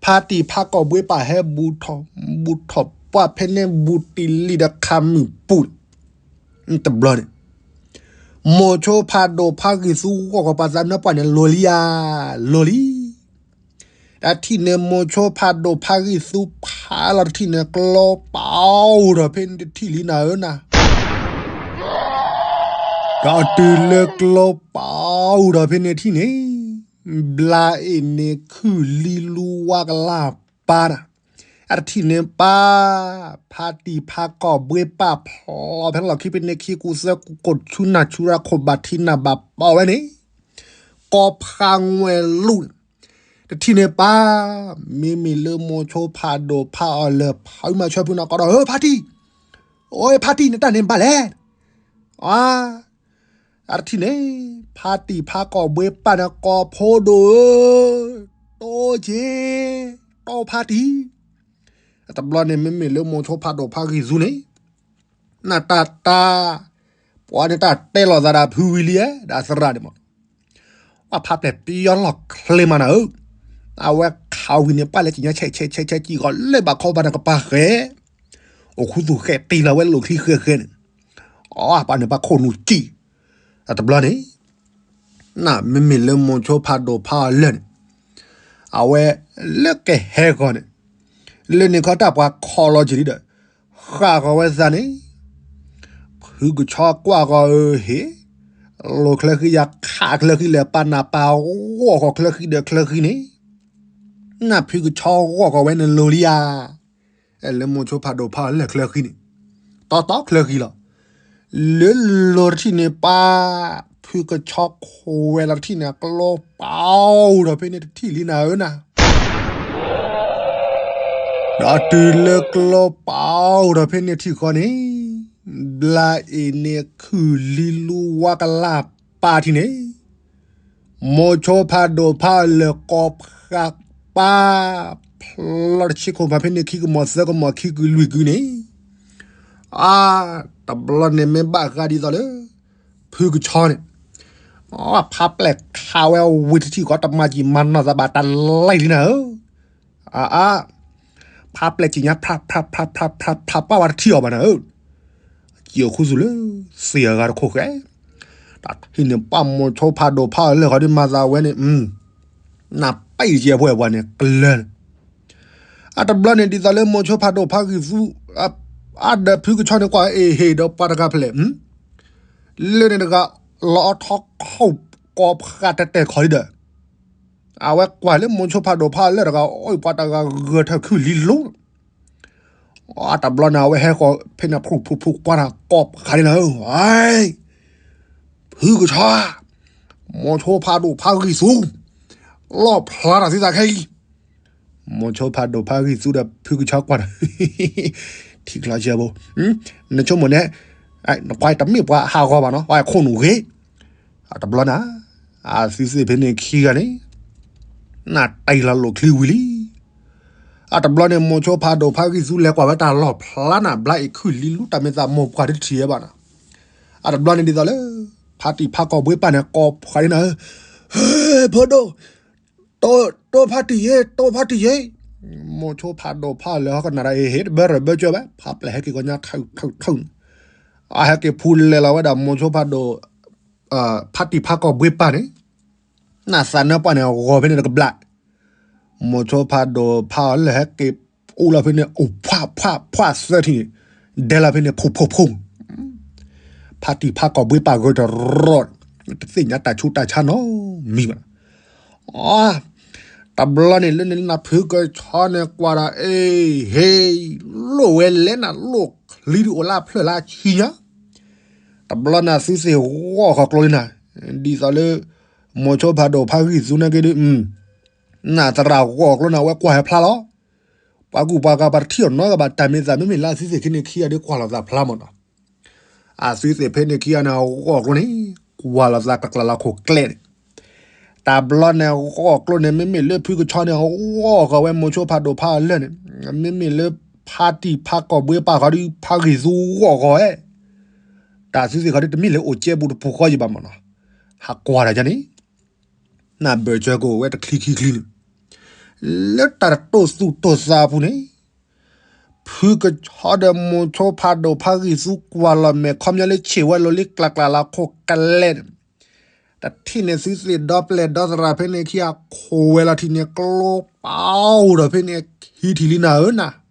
ဖါတံၢ်ဖးကီၢ်ဘှ့ပာ်ဟဲဘူးထီၣ်, ဘူးထီၣ်ပှၢ်ဖဲန့ၣ်ဘူးတံၢ်လံဒီးခးမုၢ်ပူၤ, တဘျီန့ၣ်, မိၤဆိဖးဒိၣ်ဖးဂံၢ်သူဂီၢ်ခီပှၤသးနၢပှၢ်န့ၣ် လိၤလံဧါ, လိၤလံ. တထံၣ်န့ၣ် မိၤဆိဖးဒိၣ်ဖးဂံၢ်သူဖးလီၤတထံၣ်န့ၣ် ကျိပာ်အိၣ်ဒီးဖဲန့ၣ်တထံၣ်လံနၤဧၢနၤ, ဒီးတုၤလၢကျိပာ်အိၣ်ဒီးဖဲန့ၣ်တထံၣ်န့ၣ်, ဘျါအ့ၣ်န့ၣ်ခုၣ်လံလူဝါကလၢ်ပၢ်နၤ, အတထံၣ်န့ၣ်ပၢ်, ဖါတံၢ်ဖါကီၢ်ဘှ့ပၢ်ဖျိဖဲလီၢ်ခံဖဲန့ၣ်ခံကူသၢကူကိးဆူနၢ်ဆူရၢခိၣ်ဘၣ်ထံနၢ်ဘၣ်ပီဝဲန့ၣ် ကိးဖးငွဲၢ်လူၢ်န့ၣ်, တထံၣ်န့ၣ်ပၢ်, မ့မ့ၢ်လၢမိၤဆိဖးဒိၣ်ဖးအီၤလၢဖးဝံမၤဆၢဖုနၤကီးဒီး ဧၢ ဖါတံၢ်, အိ ဖါတံၢ် နတၢ်န့ၣ်ဘၣ်လဲၣ်, အါ, အတထံၣ်န့ၣ်, ဖါတံၢ်ဖါကီၢ်ဘှ့ပၢ်န့ၣ် ကိးဖိဒိၣ်ဧၢ, တိက့ၤ, တိဖါတံၢ်, အတဘျီန့ၣ် မ့မ့ၢ်လၢမိၤဆိဖးဒိၣ်ဖးဂံၢ်သူန့ၣ်, နတၢ်တၢ်, ပှၤန့ၣ်တၢ်တဲလိာ်သးဒီးဖုဝံၤလံဧါ ဒီးသရၣ်န့ၣ်မး ပှၤဖးပျဲၢ်ပယီၤလီၢ်ချ့မးနၤဧၢ, အဝဲခးဝံၤန့ၣ် ပှၤလဲၤကံၣ်ညါဆဲးဆဲးဆဲးဆဲးကံၣ်ဂီၤလၢဘၣ်ခီဘၣ်န့ၣ်ကပၤဃဲ, အိၣ်ခူသူၣ်ဃဲးတံၢ်လီၤဝဲလိာ်ချံဃဲဃဲန့ၣ်, အပှၤန့ၣ်ပှၤခိၣ်နူာ်ကံၣ်, အတဘျီန့ၣ် နမ့မ့ၢ်လၢမိၤဆိဖးဒိၣ်ဖးအီၤလၢာ်န့ၣ်, အဝဲလၢကဟဲဂီၤန့ၣ်, လၢန့ၣ်ခီတၢ်ပှၤခီလီၤက့ၤလံဒီး, ဃၣ်ဂီၤဝဲသးန့ၣ်, ဖုကဆီကွၢ်ဂီၤဧၢဟ့ၣ်, လိၤချၢဃံယၤခးချၢဃံလဲၣ် ပၢ်နၢ်ပၢ်ဂီၢ်ဂီၤချၢဃံဒီးချၢဃံန့ၣ်, နဖုကဆီဂီၢ်ဂီၤဝဲန့ၣ်လိၤလံဧါ လၢမိၤဆိဖးဒိၣ်ဖးအီၤလၢာ်ချၢဃံန့ၣ်, တီတီချၢဃံလီၤ. လၢလိၤတထံၣ်န့ၣ်ပၢ်, ဖုကဆီခွဲးလီၤတထံၣ်န့ၣ် ကျိပာ်အိၣ်ဒီးဖဲန့ၣ်တထံၣ်လံနၤဧၢနၤ, ဒီးတုၤလၢကျိပာ်အိၣ်ဒီးဖဲန့ၣ်ထံၣ်ဃီန့ၣ်, ဘျါအ့ၣ်န့ၣ်ခုၣ်လံလူဝါကလၢ်ပၢ်ထံၣ်န့ၣ် မိၤဆိဖးဒိၣ်ဖးအီၤလၢာ်ကိးဖးပၢ်, ဖျီတဆံခိၣ်မးဖဲန့ၣ်ခံကမီၤသၢကမီၤခံကုာ်လွံၢ်ကုာ်န့ၣ်, အါ, တဘျီန့ၣ်မ့ၢ်ဘၣ်ဃးဒ်သိးလၢ ဖုကဆီန့ၣ်, ဖးပျဲၢ်ခးဝဲဝံၤတထံၣ်ဃီ တမၤကံၣ်မၤနီၢ်သးဘၣ်တၢ်လံလံနၤဧၢ, အါအါ, ဖးပျဲၢ်ကံၣ်ညါ ဖျးဖျးဖျးဖျးဖျးပှၢ်ဝဲတထံၣ်အီၤဘၣ်နၤဧၢ, ကံၣ်အိၣ်ခူသူၣ်လၢ သ့ၣ်အဂၤတခိၣ်ဃဲ, တထံၣ်န့ၣ်ပၢ်မိၤဆိဖးဒိၣ်ဖးအီၤလၢာ်ဃီဒ်မၤသးဝဲန့ၣ်, နပၢ်အံၤကဲပှဲၤပှၤန့ၣ် ကလၢာ်န့ၣ်, အတဘျီန့ၣ်ဒ်သိးလၢမိၤဆိဖးဒိၣ်ဖးဂံၢ်သူ, အါဒီးဖုကဆီန့ၣ်ကွၢ်အ့ၣ်ဟ့ၣ်ဒီးပှၤတဂၤဖဲလဲၣ်, လၢန့ၣ်တဂၤ လီၤအီထီခိၣ်ကိးဖးတဲာ်တဲာ်ခီလံဒီး အဝဲကွၢ်လၢမိၤဆိဖးဒိၣ်ဖးအီၤလၢာ်တဂၤ အိၣ်ပှၤတဂၤဂၢၢ်ထၢၣ်ခုၣ်လံလူ, အတဘျီန့ၣ် အဝဲဟဲဃီၤဖဲန့ၣ် ဖှူဖှူဖှူကွၢ်တၢ်ကိးဖးန့ၣ်လီၤ, ဖုကဆီ, မိၤဆိဖးဒိၣ်ဖးဂံၢ်သူ, လီၣ်ဖျါတၢ်သံသးခဲအံၤ, မိၤဆိဖးဒိၣ်ဖးဂံၢ်သူဒီးဖုကဆီကွၢ်တၢ် ထံချီဆၢဖိ, နဆိကမိၣ်န့ၣ်, နပှၤတမ့ၢ်ပှၤဟးဂီၤဘၣ်နီၤ ပှၤခိၣ်နူာ်ဂ့ၤ, အတဘျီန့ၣ်, အသုသ့ၣ်ဖဲန့ၣ်ခံဂၤန့ၣ်, နတံၢ်လီၤလိာ်ချံဝံၤလံ, အတဘျီန့ၣ် မိၤဆိဖးဒိၣ်ဖးဂံၢ်သူလဲၤကွၢ်ဝဲတၢ်လီၣ်ဖျါန့ၣ် ဘျါအ့ၣ်ခုၣ်လံလူတၢ်မ့ၢ်သးမိၢ်ပှၢ်တထံၣ်ဝဲဘၣ်နီၤ, အတဘျီန့ၣ်ဒ်သိးလၢ, ဖါတံၢ်ဖးကီၢ်ဘှ့ပၢ်န့ၣ် ကိးဖးန့ၣ်နၤဧၢ, ဖိဒိၣ် တိဖါတံၢ်ယ့, တိဖါတံၢ်ယ့, မိၤဆိဖးဒိၣ်ဖးအီၤလၢာ်ဟီကနၣ်ဒီးအ့ၣ်ဟ့ၣ်တဘၢရၢၢ်ဘၢကၢဘၣ် ဖးပျဲၢ်ဟဲက့ၤကီညါထုးထုးထုးန့ၣ်, အဟဲက့ၤဖူလဲၤလီၤဝဲဒၣ်မိၤဆိဖးဒိၣ်, ဖါတံၢ်ဖးကီၢ်ဘှ့ပၢ်န့ၣ်, နသးနါပှၢ်န့ၣ်ဂီၤဖဲန့ၣ်တကဘျၣ်, မိၤဆိဖးဒိၣ်ဖးအီၤလၢာ်ဟဲက့ၤအိၣ်လီၤဖဲန့ၣ် အိၣ်ဖှၣ်ဖှၣ်ဖှၣ်သၢထံၣ်န့ၣ်, ဒဲလီၤဖဲန့ၣ် ဖှိၣ်ဖှိၣ်ဖှိၣ် ဖါတံၢ်ဖးကီၢ်ဘှ့ပၢ်ဂၢၢ်တရီ, တသ့ၣ်ညါတၢ်ဆူးတၢ်ဆါနီတမံၤဘၣ်, အ, တဘျီန့ၣ်လၢန့ၣ်နဖုကဆီန့ၣ်ကွၢ်ဒီးအ့ၣ်ဟ့ၣ်, လိၣ်ဝဲလဲၣ်နၤ လိၣ်ချံဒုးအိၣ်လၢအဖျၢၣ်လၢအဆံညါ, တဘျီန့ၣ်သုသ့ၣ်ဂီၢ်ဃီၤကျိလံနၤ, ဒ်သိးလၢ, မိၤဆိဖးဒိၣ်ဖးဂံၢ်သူန့ၣ်က့ဒုး, နသရၣ်ဂီၢ်ကျိန့ၣ် အဝဲကွၢ်ဟဲဖျါလီၤ, ပှၤကူၣ်ပှၤကၤပှၤတထံၣ်အီၤနီတဂၤဘၣ် တၢ်မ့ၢ်သးမ့မ့ၢ်လၢအသုသ့ၣ်ခံန့ၣ်ခံဂၤဒီးကွၢ်လိာ်သးဖျါမးနီၤ, အသုသ့ၣ်ဖဲန့ၣ်ခံဂၤန့ၣ် ဂီၢ်ကျိန့ၣ်, ကွၢ်လိာ်သးကျးကျးလီၤခိၣ်ကျဲန့ၣ်, တဘျီန့ၣ်ဂီၢ်ကျိန့ၣ် မ့မ့ၢ်လၢဖုကဆီန့ၣ် ဂီၢ်ဃီၤဝဲမိၤဆိဖးဒိၣ်ဖးအီၤလၢာ်န့ၣ်, မ့မ့ၢ်လၢဖါတံၢ်ဖးကီၢ်ဘှ့ပၢ်ဃီဒီးဖးဂံၢ်သူဂီၢ်ဃီၤဝဲ တၢ်သုသ့ၣ်ခီဒုးတမ့ၢ်လၢအိၣ်ကဲပူၤတပူၤဃီယံၤဘၣ်မးနီၤ, ဟးကွၢ်တၢ်ယါန့ၣ်, နၢ်ဘၢၣ်စၢၤကအိၣ်ဝဲတချံခံချံန့ၣ်, လၢတၢ်တတိၢ်သူၣ်တိၢ်သးအပူၤန့ၣ်, ဖုကဆီဒီးမိၤဆိဖးဒိၣ်ဖးဂံၢ်သူကွၢ်လီၤမဲာ်ခီပညီလၢဆံးဝဲလိၤလံကျးကျးလီၤခိၣ်ကျဲန့ၣ်, တထံၣ်န့ၣ်သုသ့ၣ်ဒီပျဲၢ်ဒီသရၣ်ဖဲန့ၣ်ခံအခိၣ်ဝဲလီၤထံၣ်န့ၣ် ကျိပာ်အိၣ်ဒီးဖဲန့ၣ်ခံထံၣ်လံနၤဧၢနၤ.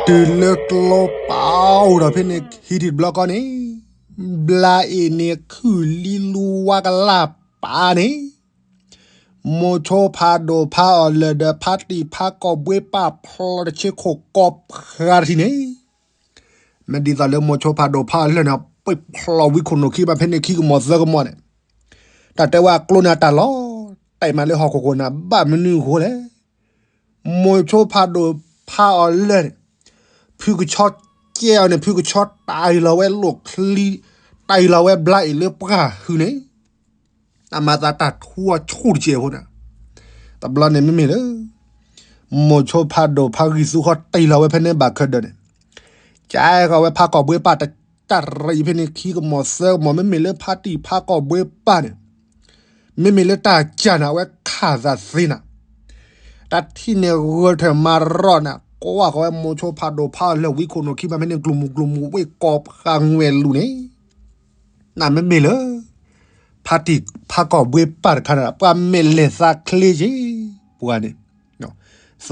ဒီးတုၤလၢကျိပာ်အိၣ်ဒီးဖဲန့ၣ်ခံထံၣ်တဘျီဃီန့ၣ် ဘျါအ့ၣ်န့ၣ်ခုၣ်လံလူဝါကလၢ်ပာ်န့ၣ် မိၤဆိဖးဒိၣ်ဖးအီၤလၢာ်ဒီးဖါတံၢ်ဖးကီၢ်ဘှ့ပာ်ဖျီတဆ့ခိၣ်ကိးဖးတထံၣ်န့ၣ် မ့ၢ်ဒ်သိးလၢမိၤဆိဖးဒိၣ်ဖးအီၤလၢာ်န့ၣ် ပှ့ၤဖျီဝံခိၣ်နူာ်ခံဘၣ်ဖဲန့ၣ်ခံကမီၤသၢကမီၤန့ၣ် တၢ်တဲဝဲအကျိန့ၣ်တၢ်လီၤတဲာ်မးလၢဟီၣ်ခိၣ်ခိၣ်န့ၣ် ဘၣ်မနုၤအဃိလဲၣ်. မိၤဆိဖးဒိၣ်ဖးအီၤလၢာ်န့ၣ် ဖုကဆီကဲအီၤန့ၣ် ဖုကဆီတၢ်အံၤလီၤဝဲလိာ်ချံ တၢ်အံၤလီၤဝဲဘျါအ့ၣ်လၢပှၢ်ဟုန့ၣ် အမၤသးတၢ်ထူအီၤဆူၣ်တကဲးဖိန့ၣ် တဘျီန့ၣ်မ့မ့ၢ်လၢ မိၤဆိဖးဒိၣ်ဖးဂံၢ်သူဃီတ့ၢ်လီၤဝဲဖဲန့ၣ်ဘၣ်ခဲဒၢးန့ၣ် ကဲဃီၤဝဲဖးကီၢ်ဘှ့ပာ်တ တၢ်ရံးဖဲန့ၣ်ခံကမီၤသၢကမီၤ မ့မ့ၢ်လၢဖါတံၢ်ဖးကီၢ်ဘှ့ပာ်န့ၣ် မ့မ့ၢ်လၢတၢ်ကၢ်န့ၣ် အဝဲခးသးသ့နၤ တၢ်ထံၣ်န့ၣ်ဂၢၢ်ထၢၣ်မၤရီၣ်န့ၣ် ကွၢ်ဃီၤဝဲမိၤဆိဖးဒိၣ်ဖးအီၤလၢာ်ဝံခိၣ်နူာ်ခံဘၣ်ဖဲန့ၣ် ကျိၤမုၢ်ကျိၤမုၢ်ဝ့ၢ်ကိးဖးငွဲၢ်လူၤန့ၣ် နမ့မ့ၢ်လၢ ဖါတံၢ်ဖးကီၢ်ဘှ့ပာ်တခါန့ၣ် ပှၤမဲာ်လဲၤသးချ့က့ၤ ပှၤန့ၣ်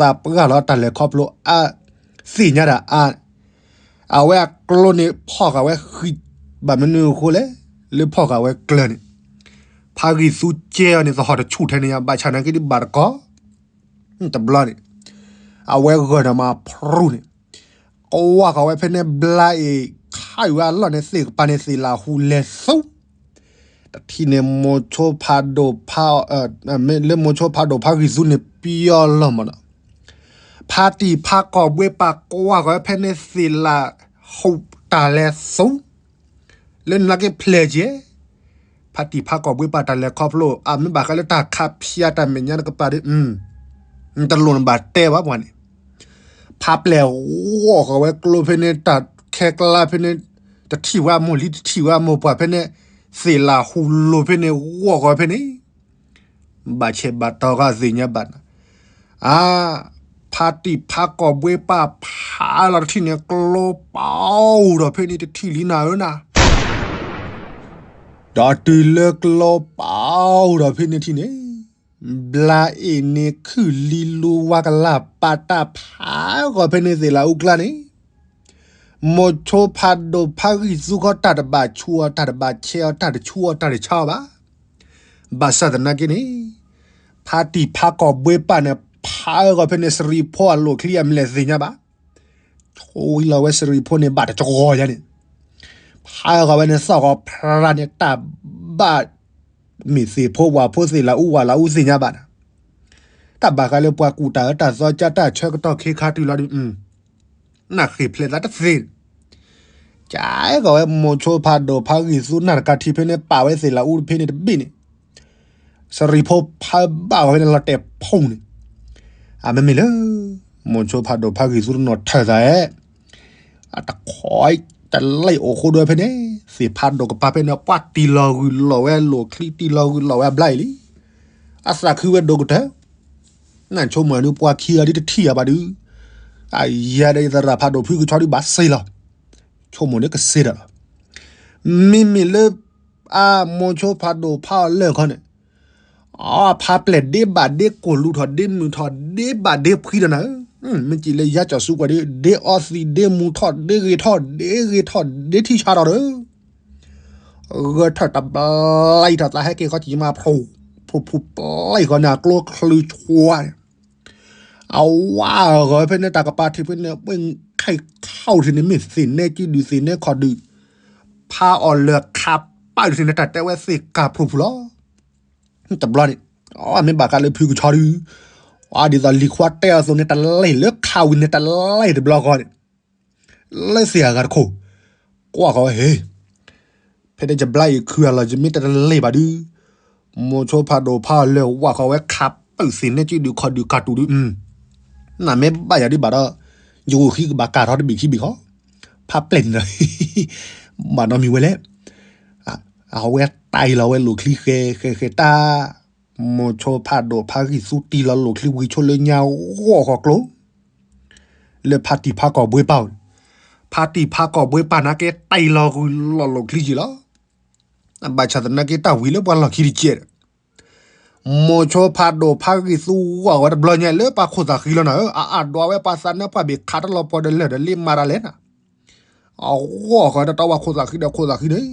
သးပှၢ်လီၤတၢ်လဲၤခီဖျိအါ သ့ၣ်ညါတၢ်အါ အဝဲအကျိန့ၣ်ဖီၣ်ဃာ်ဝဲဃံး ဘၣ်မနုၤအဃိလဲၣ် လၢဖီၣ်ဃာ်ဝဲကျၢၤန့ၣ် ဖးဂံၢ်သူကဲအီၤန့ၣ် သဟီၣ်တဆူၣ်ထဲန့ၣ်ယါ ဘၣ်ဆၣ်နာ်က့ဒ်ဘၣ်တကီၢ် တဘျီန့ၣ် အဝဲဂၢၢ်န့ၣ်မၤဖရူၣ်န့ၣ် ကဝၢ်ဃီၤဝဲဖဲန့ၣ်ဘျါအ့ၣ်ခးဝဲအလီၢ်န့ၣ် သ့ၣ်ကပၤန့ၣ်သ့ၣ်လၢဟူလဲၤသူ တထံၣ်န့ၣ်မိၤဆိဖးဒိၣ်ဖး လၢမိၤဆိဖးဒိၣ်ဖးဂံၢ်သူန့ၣ်ပယီၤလီၤမးနီၤ ဖါတံၢ်ဖးကီၢ်ဘှ့ပာ်ကွၢ်ဃီၤဝဲဖဲန့ၣ်သ့ၣ်လၢဟူတၢ်လဲၤသူ လၢနက့ဖျဲၣ်ကဲ ဖါတံၢ်ဖးကီၢ်ဘှ့ပာ်တၢ်လဲၤခီဖျိ အမ့ၢ်ဘၣ်ဃးလၢတၢ်ခးဖျါတၢ်မဲာ်ညါတကပၤဒီး တလိၣ်နဘၣ်တဲဘၣ်ပှၤန့ၣ် ဖးပျဲၢ်ဂီၢ်ဃီၤဝဲကျိဖဲန့ၣ် တၢ်ခဲကျါဖဲန့ၣ် တထံၣ်ဝဲမိၢ်လံတထံၣ်ဝဲမိၢ်ပှၢ်ဖဲန့ၣ် သ့ၣ်လၢဟူလိၤဖဲန့ၣ် ဂီၢ်ဃီၤဖဲန့ၣ် ဘၣ်ဆဲးဘၣ်တီၤဃာ်သ့ၣ်ညါဘၣ်နၤ အါ ဖါတံၢ်ဖးကီၢ်ဘှ့ပာ်ဖးလီၤတထံၣ်န့ၣ် ကျိပာ်အိၣ်ဒီးဖဲန့ၣ်တထံၣ်လံနၤဧၢနၤ ဒီးတုၤလၢကျိပာ်အိၣ်ဒီးဖဲန့ၣ်ထံၣ်န့ၣ် ဘျါအ့ၣ်န့ၣ်ခုၣ်လံလူဝါကလၢ်ပာ်တၢ်ဖး ဂီၤဖဲန့ၣ်သ့ၣ်လၢအူကျါန့ၣ် မိၤဆိဖးဒိၣ်ဖးဂံၢ်သူဃီတၢ်တဘၣ်ဆူၣ်အီၤတၢ်တဘၣ်ဆဲးအီၤတၢ်တဆူၣ်အီၤတၢ်တဆါအီၤဘၣ် ဘၣ်ဆၣ်သနာ်က့န့ၣ် ဖါတံၢ်ဖးကီၢ်ဘှ့ပာ်န့ၣ် ဖးဂီၤဖဲန့ၣ် စရံးဖိအလိၣ်ချံအမလဲၣ်သ့ၣ်ညါဘၣ် ဆိလီၤဝဲစရံးဖိန့ၣ် ဘၣ်တကီၢ်ယါန့ၣ် ဖးဂီၤဝဲန့ၣ် သီၣ်ဂီၤဖရၣ်န့ၣ် တၢ်ဘၣ်မ့ၢ်သ့ၣ်ဖိဝၣ်ဖိသ့ၣ်လၢအူဝၣ်လၢအူသ့ၣ်ညါဘၣ်နၤ တၢ်ဘၣ်ဃးလၢပှၤကူၣ်တၢ်အၢတၢ်သီကါတၢ်ဆၢကတီၢ်ခ့ခါတုၤလီၤဒုး နဃ့ၢ်ဖျဲးသးတသ့ ကဲဂီၤဝဲမိၤဆိဖးဒိၣ်ဖးဂံၢ်သူနၢ်တကးထံဖဲန့ၣ် ပာ်ဝဲသ့ၣ်လၢအူတဖဲန့ၣ်တဘ့ၣ်န့ၣ် စရံးဖိဖးဘၣ်ဂီၤဖဲန့ၣ်လီၤတဲာ်ဖူးန့ၣ် အမ့မ့ၢ်လၢ မိၤဆိဖးဒိၣ်ဖးဂံၢ်သူတနီၤထၢၣ်သးဧဲ အတခီ တလံၣ်အိၣ်ဃိဒိဖဲန့ၣ် သ့ၣ်ဖးဒိၣ်ကပၤဖဲန့ၣ် ပှၤတံၢ်လီၤဂုၢ်လီၤဝဲလိၣ်ချံ တံၢ်လီၤဂုၢ်လီၤဝဲအဘျါအံၤလံ အသးခုဝဲဒိၣ်ကတၢၢ် နဆိကမိၣ်ဒုးပှၤခံဂၤဒ်တထံၣ်အီၤဘၣ်ဒုး အယၤဒီးယသရၣ်ဖးဒိၣ်ဖုကဆီဒုးဘၣ်စ့လီၤ ဆိကမိၣ်ဒ်ကစ့ဒီးလီၤ မ့မ့ၢ်လၢ အမိၤဆိဖးဒိၣ်ဖးအီၤလၢာ်ခီန့ၣ် အဖးပျဲၢ်ဒ့ဘၣ်ဒ့ကိၢ်လူထီၣ်ဒ့မုၢ်ထီၣ်ဒ့ဘၣ်ဒ့ဖှံဒီးနၤဧၢ မ့ၢ်ကံၣ်လၢယါကၠီၤစူးကွၢ်ဒ် ဒ့အီသံးဒ့မူထီၣ်ဒ့ဂ့ၤထီၣ်ဒ့ဂ့ၤထီၣ်ဒ့ထံၣ်ဆါထီၣ်ဒီး ဂၢၢ်ထၢၣ်တဘျါအံၤထီၣ်သးဟဲက့ၤဃီကံၤမးဖျိ ဖျိဖျိပျါအံၤဃီန့ၣ် အကျိချုးဆွါန့ၣ် အဝါအဂီၤဖဲန့ၣ်တၢ်ကပၤထံးဖဲန့ၣ် ပှ့ၤခဲခီၣ်ထံးန့ၣ် မ့ၢ်သ့ၣ်နဲကံဒုးသ့ၣ်နဲခီၣ်ဒုး ဖးအီၤလၢာ်ခးပာ်ဒုးထံးန့ၣ် တၢ်တဲဝဲသ့ၣ်ကၤဖျိဖျိလီၤ တဘျီန့ၣ် အမ့ၢ်ဘၣ်ဃးလၢဖုကဆီဒုး အဒ်သိးလံၤခွါတဲအီၤအသိးန့ၣ် တလံၣ်လၢခးဝံၤန့ၣ် တလံၣ်တဘျီဃီန့ၣ် လၢသ့ၣ်အဂၤတခိၣ် ကွၢ်ဃီၤဝဲဟ့ၣ် ဖဲတဲယဘျါအံၤခုအလီၢ် ယမ့ၢ်တတလံၣ်ဘၣ်ဒုး မိၤဆိဖးဒိၣ်ဖးအီၤလၢာ်ဝးဃီၤဝဲခးပၢၢ်သ့ၣ်နဲကံဒုးခီၣ်ဒုးကၤတူာ်ဒုး နမ့ၢ်ဘၣ်ယၤဒုးဘၣ်ဒီး ယဂိၢ်ဃံကဘၣ်ကၤထီၣ်တဘ့ၣ်ခံဘ့ၣ်ဃီ ဖးပျဲၢ်န့ၣ်ဒီး ဘၣ်နီတမံၤဝဲလဲၣ် အဝဲတၢ်အံၤလီၤဝဲလိၣ်ချံဃဲဃဲဃဲတၢ် မိၤဆိဖးဒိၣ်ဖးဂံၢ်သူတံၢ်လီၤလိၣ်ချံဝံၤဆိလၢညါဂီၢ်ဃီၤကျိ လၢဖါတံၢ်ဖးကီၢ်ဘှ့ပာ်န့ၣ် ဖါတံၢ်ဖးကီၢ်ဘှ့ပာ်နာ်က့တၢ်အံၤလီၤဂုၢ်လီၤလိၣ်ချံယံာ်လီၤ ဘၣ်ဆၣ်သနာ်က့တၢ်ဝံၤလၢပှၤလီၢ်ခံတကဲးဒီး မိၤဆိဖးဒိၣ်ဖးဂံၢ်သူဂီၢ်ဝဲတဘျီညါလၢပှၤခိၣ်သၣ်ဃံလီၤနၤဧၢ, အအါဒွးဝဲပှၤသးနါပှၢ်ဘ့ၣ်ခးတလီၤပှီၤဒီး လၢာ်ဒီးလ့မၤတၢ်လဲၣ်နၤ, အဂီၢ်ဃီတတီပှၤခိၣ်သၣ်ဃံဒီးခိၣ်သၣ်ဃံန့ၣ်,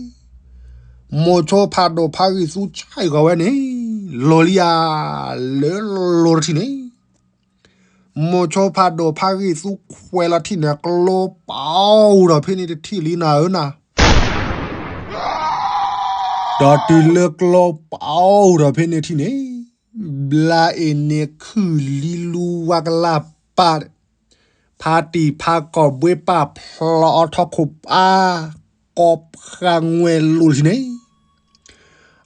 မိၤဆိဖးဒိၣ်ဖးဂံၢ်သူဆဲးဃီၤဝဲန့ၣ်, လိၤလံဧါ, လၢလိၤတထံၣ်န့ၣ် မိၤဆိဖးဒိၣ်ဖးဂံၢ်သူခွဲးလီၤထံၣ်န့ၣ် ကျိပအိၣ်ဒီးဖဲန့ၣ်တထံၣ်လံနၤဧၢနၤ, ဒီးတုၤလၢကျိပအိၣ်ဒီးဖဲန့ၣ်ထံၣ်န့ၣ်, ဘျါအ့ၣ်န့ၣ်ခုၣ်လံလူဝါကလၢ်ပာ်ဒီး, ဖါတံၢ်ဖါကီၢ်ဘှ့ပာ်ဖျီအီထီခိၣ်ပၢ်, ကိးဖးငွဲၣ်လိၤလံန့ၣ်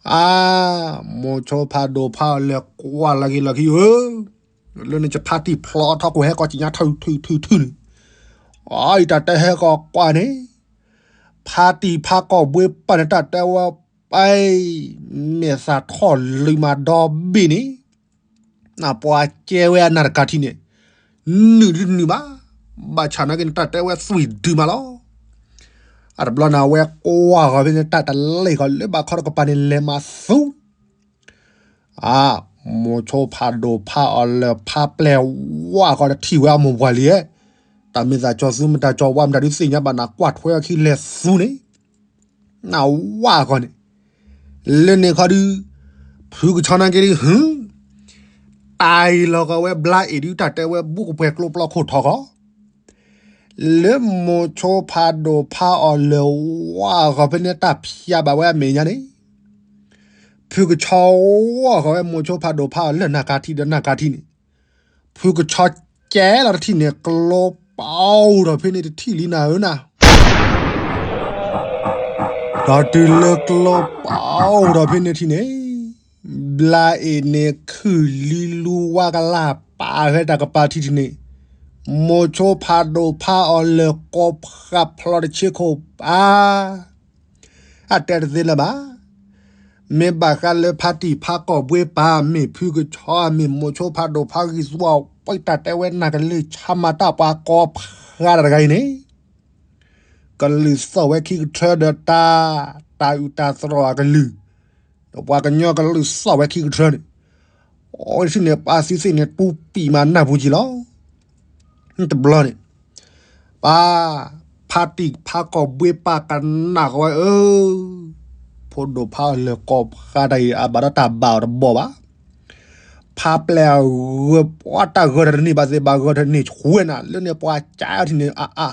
အါ, မိၤဆိဖးဒိၣ်ဖးအီၤလဲၤကွၢ်လၢက့ၤလီၢ်ခံဧၢ, လၢန့ၣ်ယဖါတံၢ်ဖျီအီထီခိၣ်ဟဲကီၢ်ကံညါထုထုထုထုန့ၣ်, အအံၤတၢ်တဲဟဲကီၢ်ကွၢ်န့ၣ်, ဖါတံၢ်ဖါကီၢ်ဘှ့ပာ်န့ၣ်တၢ်တဲဝဲပၢ်, မဲာ်သၣ်ထီၣ်လုာ်မးဒီဘ့ၣ်န့ၣ် နပှၤကဲဝဲအနၢ်တကးထံၣ်န့ၣ်, နုာ်ဒုနုာ်ဘၣ်, ဘၣ်ဆၣ်နာ်က့န့ၣ်တၢ်တဲဝဲသွံၣ်ဒုမးလီၤ. အတဘျီန့ၣ် အဝဲကွၢ်ဃီၤဖဲန့ၣ် တၢ်တလ့ၢ်ဃီၤလၢဘၣ်ခီတကပၤန့ၣ် လဲၤမၤသူ, အါ, မိၤဆိဖးဒိၣ်ဖးအီၤလၢာ်ဖးပျဲၢ်ဝါဃီၤတထံၣ်ဝဲအမိၢ်ပှၢ်လံ, တၢ်မ့ၢ်သးကၠီၤသူမ့ၢ်တၢ်ကၠီၤဝါမ့ၢ်တၢ်ဒုးသ့ၣ်ညါဘၣ်နၤကွၢ်ထွဲအီၤခံလဲၤသူန့ၣ် နဝါဃီန့ၣ်, လၢန့ၣ်ခီဒုး, ဖုကဆီနာ်က့ဒုးဟု, တၢ်အံၤလီၤကဝဲဘျါအ့ၣ်ဒုးတၢ်တဲဝဲဘူးကပှဲၤကျိပျီခိၣ်ထီၣ်ဃီ, လၢမိၤဆိဖးဒိၣ်ဖးအီၤလၢာ်ဝါဃီၤဖဲန့ၣ်တၢ်ဖျါဘၣ်ဝဲအမဲာ်ညါန့ၣ်, ဖုကဆီဝါဃီၤဝဲမိၤဆိဖးဒိၣ်ဖးအီၤလၢာ်နၢ်ကးထံၣ်ဒီးနၢ်ကးထံၣ်န့ၣ်, ဖုကဆီကဲလီၤတထံၣ်န့ၣ် ကျိပအိၣ်ဒီးဖဲန့ၣ်တထံၣ်လံနၤဧၢနၤ ဒီးတုၤလၢကျိပအိၣ်ဒီးဖဲန့ၣ်ထံၣ်န့ၣ်, ဘျါအ့ၣ်န့ၣ်ခုၣ်လံလူဝါကလၢ်ပာ်ဖဲတၢ်ကပၤထံၣ်ထံၣ်န့ၣ်, မိၤဆိဖးဒိၣ်ဖးအီၤလၢာ်ကိးဖးဖျီတဆ့ခိၣ်ပၢ် အတဲတသ့လၢၤဘၣ်. မ့ၢ်ဘၣ်ဃးလၢဖါတံၢ်ဖးကီၢ်ဘှ့ပၢ် မ့ၢ်ဖုကဆီမ့ၢ်မိၤဆိဖးဒိၣ်ဖးဂံၢ်သူအီၤ ပှၤတၢ်တဲဝဲနၢ်ကလုၢ်ဆါမၤတၢ်ပှၤကိးဖးတၢ်တဂၤအံၤန့ၣ်, ကလုၢ်သီၣ်ဝဲခံကထၢဒီးတၢ်, တၢ်အုၣ်တၢ်သရိာ်အကလုၢ်, ဒီးပှၤကညီကလုၢ်သီၣ်ဝဲခံကထၢန့ၣ်, အဝဲတထံၣ်န့ၣ် ပှၤသံသ့ၣ်န့ၣ် ပူၤပံာ်မၤနၢ်ပူၤကံလီၤ. တဘျီန့ၣ်, ပၢ်, ဖါတံၢ်ဖးကီၢ်ဘှ့ပၢ်ကနၣ်ဃီဝဲဧၢ, ဖိဒိၣ်ဖးအီၤလၢာ်ကိးဖးတၢ်အံၤ အဘၣ်ဒီးတၢ်ဘၣ်အီၤတဘီဘၣ်. ဖးပျဲၢ်အဂၢၤပှၤတၢ်ဂၢၤတၢ်တန့ၢ်ဘၣ်သ့ၣ်ဘၣ်ဂၢၤတၢ်န့ၢ်ဆှဲနၤ လၢန့ၣ်ပှၤကးအီၤထံၣ်န့ၣ်အါအါ,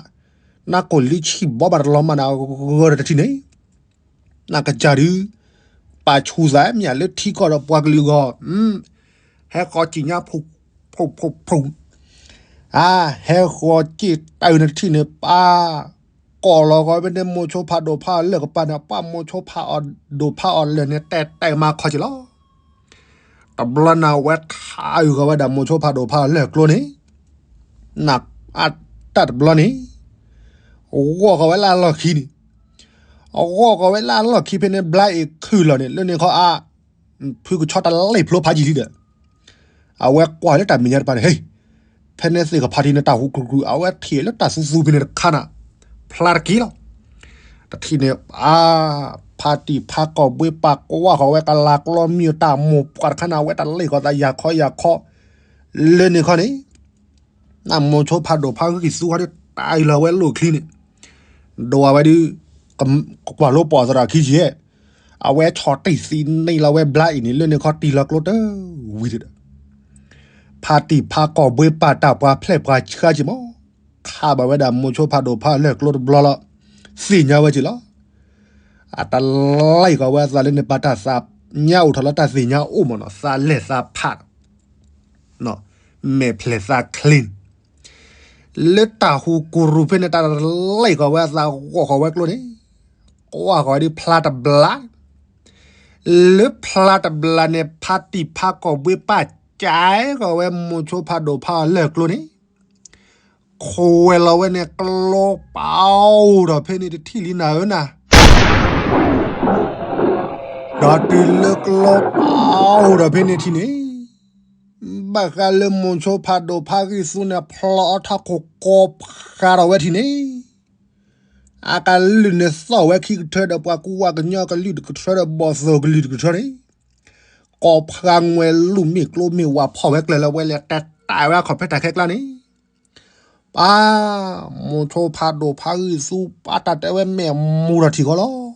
နၢ်ကိၢ်လံဆံၣ်ဘီဘၣ်တလီၤမးနၤ ဂၢၤတၢ်တထံၣ်န့ၣ် နကစၢ်ဒုး, ပာ်ဆူၣ်သးမ့ၢ်လၢထံကီၢ်ဒီးပှၤကလုာ်အဂီၢ်, ဟဲဃီၤစံၣ်ညါဖုၣ်, ဖုၣ်, ဖုၣ်, ဖုၣ်, အါ, ဟဲဃီၤစံၣ်တၢ်အုၣ်နတထံၣ်န့ၣ် ပၢ်, ကိးလီၤဃီၤဖဲန့ၣ်မိၤဆိဖးဒိၣ်ဖးအီၤလၢာ်ကပၤန့ၣ် ပၢ်မိၤဆိဖးဒိၣ်ဖးအီၤလၢာ်န့ၣ် တဲတဲမၤခီက့ၤလီၤ. တဘျီနၤဝဲထါအုၣ်ဃီၤဝဲဒၣ်မိၤဆိဖးဒိၣ်ဖးအီၤလၢာ်ကျိန့ၣ်, န, အတၢ်တဘျီန့ၣ်, ဂီၢ်ဃီၤဝဲလၢအလီၢ်ခံန့ၣ်, အဂီၢ်ဃီၤဝဲလၢအလီၢ်ခံဖဲန့ၣ် ဘျါအ့ၣ်ခုၣ်လီၤန့ၣ် လၢန့ၣ်ခီအါ, ဖုကဆီတလ့ၢ်ဖျိဖးယံာ်လံဒီး, အဝဲကွၢ်လၢတၢ်မဲာ်ညါတပၤန့ၣ် ဟ့ၣ်, ဖဲန့ၣ်သ့ၣ်ကဖးထံန့ၣ်တၢ်ဟူးကရူၢ်ကရူၢ် အဝဲထံၣ်လၢတၢ်သူသူဖဲန့ၣ်တခါနၤ, ဖျါတက့ၢ်လီၤ. တထံၣ်န့ၣ် အါ, ဖါတံၢ်ဖးကီၢ်ဘှ့ပၢ်ကွၢ်ဃီၤဝဲကလၤကျီမံၤတၢ်မိၢ်ပှၢ်တခါန့ၣ် အဝဲတလ့ၢ်ဃီၤသးယၤခီယၤခီ, လၢန့ၣ်ခီန့ၣ် နမိၤဆိဖးဒိၣ်ဖးဂံၢ်သူခီဒုးတၢ်အုၣ်လီၤဝဲလိၣ်ချံန့ၣ်, ဒိးဝဲဒုး, ကကွၢ်လိပီၢ်သရၣ်ခံက့ၤ, အဝဲဆီၣ်တံၢ်သံန့ၢ်လီၤဝဲဘျါအံၤန့ၣ် လၢန့ၣ်ခီတံၢ်လီၤကျိတဝံၤဒီး, ဖါတံၢ်ဖးကီၢ်ဘှ့ပၢ်တၢ်ပှၤဖျဲၣ်ပှၤဆှါက့ၤမး, ခးဘၣ်ဝဲဒၣ်မိၤဆိဖးဒိၣ်ဖးလၢာ်ကျိတဘျီလီၤ, သ့ၣ်ညါဝဲက့ၤလီၤ. အတလံၣ်ဃီဝဲအသးလၢန့ၣ် ပာ်တၢ်သးညါအိၣ်ထီၣ်လၢတၢ်သ့ၣ်ညါအိၣ်မးနီၤ သးလဲၢ်သးဖး မဲာ်ဖျဲၣ်သးချ့န့ၣ်, လၢတၢ်ဟူးကရူၢ်ဖဲန့ၣ် တၢ်လံၣ်ဃီဝဲအသးဂီၢ်ဃီဝဲကျိန့ၣ်, ကွၢ်ဃီဝဲဒုးဖျါတဘျါ, လၢဖျါတဘျါန့ၣ် ဖါတံၢ်ဖးကီၢ်ဘှ့ပၢ်ကၢဃီဝဲမိၤဆိဖးဒိၣ်ဖးအီၤလၢာ်ကျိန့ၣ်, ခွဲးလီၤဝဲန့ၣ် ကျိပအိၣ်ဒီးဖဲန့ၣ်တထံၣ်လံနၤဧၢနၤ ဒီးတုၤလၢကျိပအိၣ်ဒီးဖဲန့ၣ်ထံၣ်န့ၣ်, ဘၣ်ဃးလၢမိၤဆိဖးဒိၣ်ဖးဂံၢ်သူန့ၣ် ဖျီအီထီၣ်ခိၣ်ကိးဖးဒီးဝဲထံၣ်န့ၣ်, အကလုၢ်န့ၣ်သီၣ်ဝဲခံကထၢဒီး ပှၤကူဝါကညီကလုၢ်တကထၢဒီး ဘီၣ်သိၣ်ကလုၢ်တကထၢန့ၣ်, ကိးဖှါငွဲလူၢ်မ့ၢ်ကျိမ့ၢ်ဝၤဖီၣ်ဝဲကျဲလၢ ဝဲလဲၤတဲတၢ်ဝဲအခီၣ်ဖဲတၢ်ခဲကျါန့ၣ်, ပၢ်, မိၤဆိဖးဒိၣ်ဖးဂံၢ်သူ ပၢ်တၢ်တဲဝဲမဲာ်မူထီၣ်ထံၣ်ဃီလီၤ.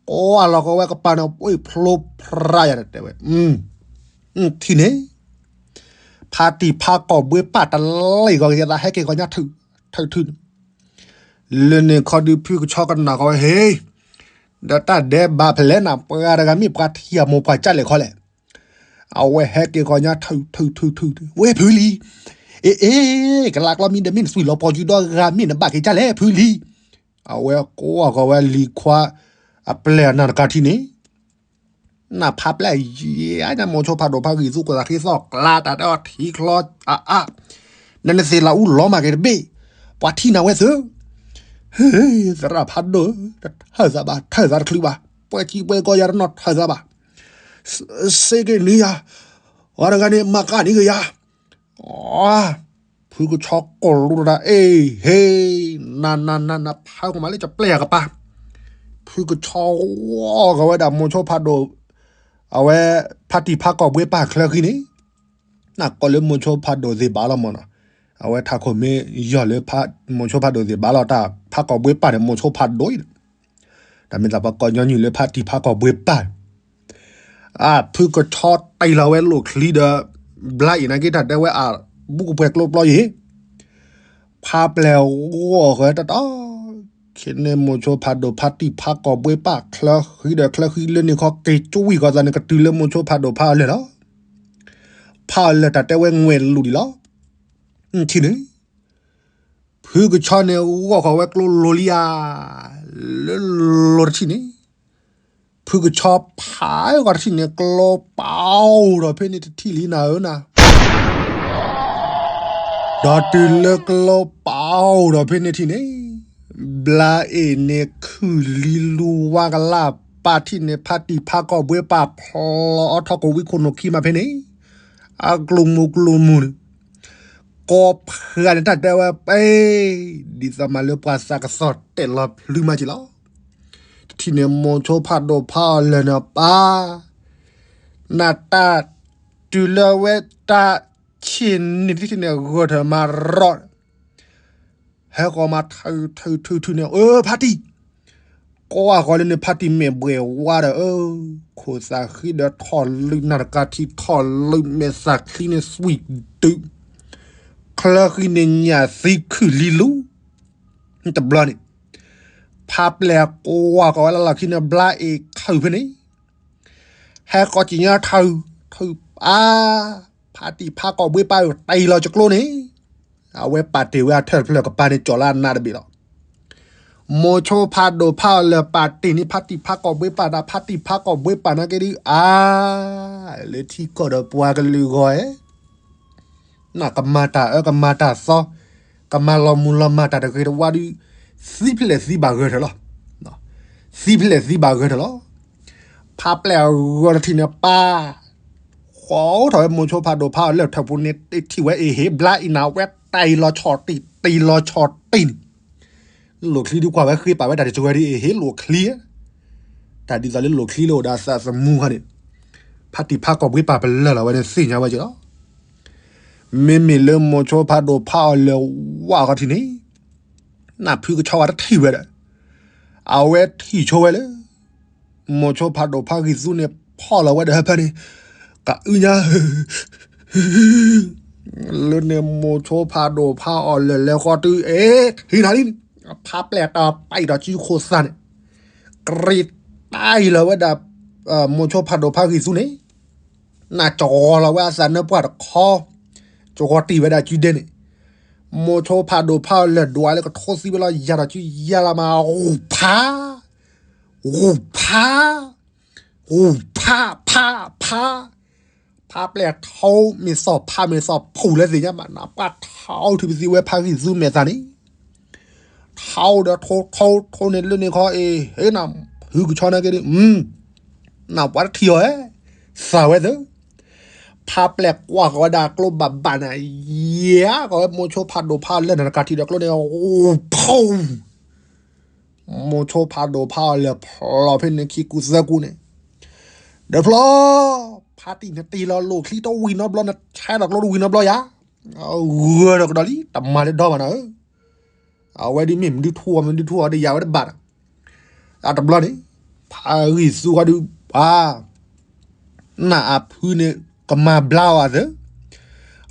ကိးအလီၤကဝဲကပၤန့ၣ် ပှ့ၤဖျိဖရါယၤတတဲဝဲ, ထံၣ်န့ၣ်, ဖါတံၢ်ဖါကီၢ်ဘှ့ပၢ်တလံၣ်ဂီၤက့ၤသး ဟဲက့ၤကီၢ်ညါထုးထုးန့ၣ်, လၢန့ၣ်ခီဒုး ဖုကဆီကနၣ်ဃီဝဲ ဟ့, ဒီးတၢ်ဒဲးဘးဖဲလဲၣ်နၤ ပှၤတဂၤမ့ၢ်ပှၤထံၣ်အမိၢ်ပှၤကၢ်လဲၣ်ခီလဲၣ်. အဝဲဟဲက့ၤကီၢ်ညါထုးထုးထုးထုး, ဝဲဖုလံၤ, အ့ အ့, ကလးကျီမံဒီး မ့ၢ်နသွံၣ်လီၤပှီၤစုဒီဂၤ မ့ၢ်နဘၣ်က့ၤကၢ်လဲၣ် ဖုလံၤ. အဝဲကိးအီၤကီးဝဲလံၤခွါအပျဲၢ်အနၢ်တကါထံၣ်န့ၣ်, နဖါပျဲၢ်ယဲၢ်ညါ မိၤဆိဖးဒိၣ်ဖးဂံၢ်သူ ကိးသးဃ့သီၣ်ကျါ တၢ်တဲအီၤထံချီအါအါ, နနသ့ၣ်လီၤအူလီၤမၢ်က့ၤတဘ့ၣ်, ပှၤထံၣ်နၤဝဲသု, ဟ့, သရၣ်ဖးဒိၣ်, တထၢၣ်သးဘၣ်, ထၢၣ်သးတချုးဘၣ်, ပှဲၤကံပှဲၤကီယၤတနီၣ်ထၢၣ်သးဘၣ်, စ့က့ၤနံၤယၤ, ပှၤတဂၤန့ၣ် မၤကၣ်န့ၢ်က့ၤယၤ, ဖုကဆီကိၢ်လူတဒၣ် အ့ၣ် ဟ့, နနနန ဖးကမၤလၢကပျဲၢ်ယၤကပၤ, ဖုကဆီဂီၢ်ကဝဲဒၣ်မိၤဆိဖးဒိၣ်, အဝဲ, ဖါတံၢ်ဖါကီၢ်ဘှ့ပၢ်ချၢဃံန့ၣ်, နကိးလၢမိၤဆိဖးဒိၣ်သ့ၣ်ဘၣ်လီၤမၢ်နီၤ, အဝဲထးခိၣ်မ့ၢ်ယီၢ်လၢ, မိၤဆိဖးဒိၣ်သ့ၣ်ဘၣ်လီၤ တၢ်ဖးကီၢ်ဘှ့ပၢ်န့ၣ် မိၤဆိဖးဒိၣ်အံၤ, တၢ်မ့ၢ်သးပှၤကိးညီနုၢ်လၢဖါတံၢ်ဖါကီၢ်ဘှ့ပၢ် အဖုကဆီတ့ၢ်လီၤဝဲလိၣ်ချံဒီး, ဘျါအ့ၣ်နာ်က့ တၢ်တဲဝဲအ, ဘူးကပှဲၤကျိပျီယ့ၣ်, ဖါပျဲၢ်ဂီၢ်ဃီတတီ, ခဲန့ၣ်မိၤဆိဖးဒိၣ်ဖါတံၢ်ဖါကီၢ်ဘှ့ပၢ်ချၢဃံဒီးချၢဃံလၢန့ၣ်ခီ က့ၤကွံာ်ဃီသးန့ၣ် ကတုၤလၢမိၤဆိဖးဒိၣ်ဖါအီၤလၢာ်လီၤ, ဖါအီၤလၢာ်တၢ်တဲဝဲငွဲၢ်လူၢ်ဒံးလီၤ, ထံၣ်န့ၣ် ဖုကဆီန့ၣ်ဂီၢ်ဃီဝဲကျိလိၤလံဧါ, လၢလိၤတထံၣ်န့ၣ်, ဖုကဆီဖးဂီၤတထံၣ်န့ၣ် ကျိပာ်အိၣ်ဒီးဖဲန့ၣ်တထံၣ်လံနၤဧၢနၤ, ဒီးတုၤလၢကျိပာ်အိၣ်ဒီးဖဲန့ၣ်ထံၣ်န့ၣ်, ဘျါအ့ၣ်န့ၣ်ခုၣ်လံလူဝါကလၢ်ပာ်ထံၣ်န့ၣ် ဖါတံၢ်ဖါကီၢ်ဘှ့ပၢ်ဖျီအီထီၣ်ကဝံခိၣ်နူာ်ခံမးဖဲန့ၣ်, အကျိၤမူကျိၤမူန့ၣ် ကိးဖှါန့ၣ်တၢ်တဲဝဲပ့ၢ်, ဒ်သိးမးလၢပှၤသးကစီၣ်တဲာ်လီၤဖျုမးက့ၤလီၤ, တထံၣ်န့ၣ်မိၤဆိဖးဒိၣ်ဖးအီၤလၢာ်န့ၣ်ပၢ်, နတၢ်တုၤလၢဝဲတၢ်ဆံးနံၤတထံၣ်န့ၣ် ဂၢၢ်ထၢၣ်မၤရီၣ် ဟဲဃီၤမၤထုးထုးထုးထုးန့ၣ် အၢ ဖါတံၢ်, ကိးဂၤဃီလၢန့ၣ် ဖါတံၢ်မဲာ်ဘှဲးဝါဒီး အၢ, ခိၣ်သးဃံဒီးထီၣ်လုၢ်နၢ်တကါထံ ထီၣ်လုၢ်မဲာ်သၣ်ချံန့ၣ်သွံၣ်ဒုး, ချၢဃံန့ၣ်ညၣ်သံခုၣ်လံလူ, တဘျီန့ၣ်, ဖါပျဲၢ်ကိးဂၤဃီဝဲလၢလီၢ်ခံန့ၣ် ဘျါအ့ၣ်ခုၣ်ဖဲန့ၣ် ဟဲဃီၤက့ၤညါထုး, ထုးပၢ်, ဖါတံၢ်ဖါကီၢ်ဘှ့ပၢ်အတံၢ်လီၤကကျိန့ၣ်, အဝဲပာ်တ့ၢ်ဝဲအထၢၣ်တဖျၢၣ်ကပၤန့ၣ် ကၠီၤလၢအနါတဘ့ၣ်လီၤ. မိၤဆိဖးဒိၣ်ဖးအီၤလၢာ်ပာ်တ့ၢ်န့ၢ်ဖါတံၢ်ဖါကီၢ်ဘှ့ပၢ်ဒီး ဖါတံၢ်ဖါကီၢ်ဘှ့ပၢ်နာ်က့ဒုး အါ, လၢထံကီၢ်ဒီးပှၤကလုာ်ဂီၢ်ဧၢ နကမၤတၢ်အၢ ကမၤတၢ်သီ, ကမၤလီၤမုၢ်လီၤမၢ်တၢ်တဂ့ၤတဝါဒုး, သံဖျဲၣ်သံဘၣ်ဂၢၢ်ထၢၣ်လီၤ. သံဖျဲၣ်သံဘၣ်ဂၢၢ်ထၢၣ်လီၤ. ဖါပျဲၢ်အဂီၤတထံၣ်န့ၣ်ပၢ်, ဃီထီၣ်ဝဲမိၤဆိဖးဒိၣ်ဖးအီၤလၢာ်ထၢၣ်ပူၤန့ၣ် ထံၣ်ဝဲအ့ၣ်ဟ့ၣ်ဘျါအ့ၣ်နၤဝဲတံၢ်လီၤဆီၣ်တံၢ် တံၢ်လီၤဆီၣ်တံၢ်န့ၣ် လိၣ်ချံဒုးကွၢ်ဝဲဃ့ပာ်ဝဲတၢ်တစှၤဒ်အ့ၣ်ဟ့ၣ်လိၣ်ချံ, တၢ်ဒ်သိးလၢလိၣ်ချံလၢအိၣ်ဒီးအသးသမူခါန့ၣ်, ဖါတံၢ်ဖါကီၢ်ဘှ့ပၢ်ပလၢၢ်လီၤဝဲန့ၣ်သ့ၣ်ညါဝဲက့ၤလီၤ. မ့မ့ၢ်လၢမိၤဆိဖးဒိၣ်ဖးအီၤလၢာ်ဝးခီထံၣ်န့ၣ်, နဖုကဆီဝဲတထံၣ်ဝဲဒီး, အဝဲထံၣ်ဆိဝဲလၢ မိၤဆိဖးဒိၣ်ဖးဂံၢ်သူန့ၣ် ဖီၣ်လီၤဝဲဒီးဟၢဖၢန့ၣ်, ကအုညါ လၢန့ၣ်မိၤဆိဖးဒိၣ်ဖးအီၤလၢာ်လဲၤဃီတုၤ အ့ၣ် ထံၣ်နၤလံန့ၣ်, ဖါပျဲၢ်တၢ်ပာ်အံၤဒီးစုခိၣ်သၣ်န့ၣ်, ကြံတၢ်အံၤလီၤဝဲဒၣ်, မိၤဆိဖးဒိၣ်ဖးဂံၢ်သူန့ၣ်, နကၠီၤလီၤဝဲအသးနၢပှၢ်တခီ, ကၠီၤတံၢ်ဝဲဒၣ်စုဒဲန့ၣ်, မိၤဆိဖးဒိၣ်ဖးအီၤလၢာ်ဒွးလၢကထိသံဝဲလီၤ ယၤဒီးစုယၤလီၤမး ဂူၢ်ဖး ဂူၢ်ဖး, ဂူၢ်ဖး ဖး ဖး, ဖါပျဲၢ်ထီမ့ၢ်သီၣ်ဖးမ့ၢ်သီၣ်ဖူၣ် လၢသ့ၣ်ညါမး နပှၤထီထုးပသံဝဲဖးဂံၢ်သူမဲာ်သၣ်န့ၣ်, ထီဒီးထိ ထိ ထိန့ၣ်လၢန့ၣ်ခီအ့ၣ် ဟ့ၣ်နၤ ဖုကဆီနာ်က့ဒုး နပှၤတထံၣ်အီၤဧဲ, သးဝဲသၢ, ဖါပျဲၢ်ကွၢ်ဃီၤဝဲဒၣ်ကျိဘၣ်ဘၣ်န့ၣ်, ယဲကီးဝဲမိၤဆိဖးဒိၣ်ဖးလၢာ်နတကးထံၣ်ဒီးကျိန့ၣ် ဂူၢ်ဖူၣ် မိၤဆိဖးဒိၣ်ဖးအီၣ်လၢာ်ဖျိးဖဲန့ၣ်ခံကူသၢကူန့ၣ်, ဒီးဖျီ, ဖါတံၢ်နတ့ၢ်လီၤလိာ်ချံတဝံၤနီတဘျီ နဆဲးဒီးကျိတဝံၤနီတဘျီယၤ, ဂၢၢ်ဒီးကဒီးလံ တမၤလၢဒီဘၣ်နၤဧၢ, အဝဲဒုးမ့ၢ်မနုၤထူအီၤ မနုၤထူအီၤဒီးယၤဝဲတဘၣ်ဒီး, အတဘျီန့ၣ်, ဖးဂံၢ်သူဃီဒုး, ပှၤ နအဖုန့ၣ် ကမၤဘျါအီၤသ့,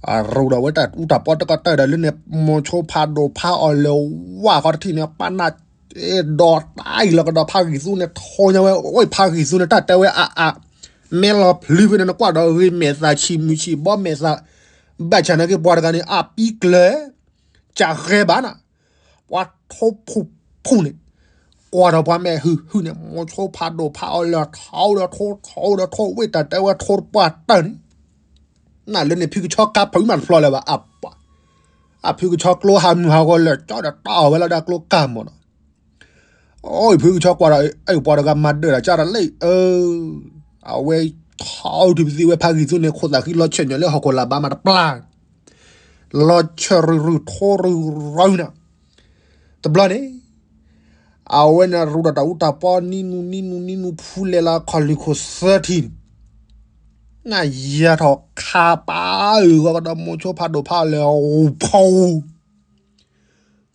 အရူဒီးဝဲတၢ်အူတၢ်ပီတကီတၢၢ်ဒီးလၢန့ၣ် မိၤဆိဖးဒိၣ်ဖးအီၣ်လၢာ်ဝၣ်ဃီတထံၣ်န့ၣ် ပၢ်နၢ်အဲၣ်ဒိးတၢ်အံၤလီၤကဒီးဖးဂံၢ်သူန့ၣ် ထိညါဝဲ အိၣ်ဖးဂံၢ်သူန့ၣ် တၢ်တဲဝဲအါအါ, မဲလီၤဖျုဖဲန့ၣ် နကွၢ်ဒီးဂ့ၤမဲာ်သးဆံးမုၢ်ဆံးဘီမဲာ်သး, ဘၣ်ဆၣ်နာ်က့ပှၤတဂၤန့ၣ် အပံကျၢၤ ကၢ်ဃဲဘၣ်နၤ, ပှၤထိဖူဖူန့ၣ်, ကွၢ်ဒီးပှၤမဲာ်ဟုၣ်ဟုၣ်န့ၣ် မိၤဆိဖးဒိၣ်ဖးအီၣ်လၢာ်ထီဒီးထိ ထီဒီးထိ ဝ့ၢ်တၢ်တဲဝဲထိတပှၢ်တၢၢ်န့ၣ်, နလၢန့ၣ်ဖုကဆီကါဖုးမးတဖျီလၢၤဘၣ်အပှၤ, အဖုကဆီကျိဟးမုၢ်ဟးဂီၤလၢာ်ကၠီဒီးတၢ်အီၣ်ဝဲလီၤဒၣ်ကျိကၢ်မီၢ်နီၤ, အိၣ်ဖုကဆီကွၢ်ဒီး အဲၣ်ပှၤတဂၤမၤဒၢးဒီးကၢ်ဒီးလၢ အဝဲထီထူပသံဝဲဖးဂံၢ်သူန့ၣ် ခိၣ်သးဃံလီၤဆဲးညီလၢဟီၣ်ခိၣ်လၤဘၣ်မးတပျၢ် လီၤဆၢရုၢ်ရုၢ်ထိရုၢ်ရုၢ်နၤ, တဘျီန့ၣ်, အဝဲန့ၣ်ရူဒီးတၢ်အူတၢ်ပီနံနူနံနူနံနူဖူလဲၤလီၤခီၣ်လံၤခိၣ်သၢထံၣ်န့ၣ်, နယၤထီၣ်ခးပာ်အုၣ်ဂီၤကဒီးမိၤဆိဖးဒိၣ်ဖးအီၣ်လၢာ်ဂီၤဖီ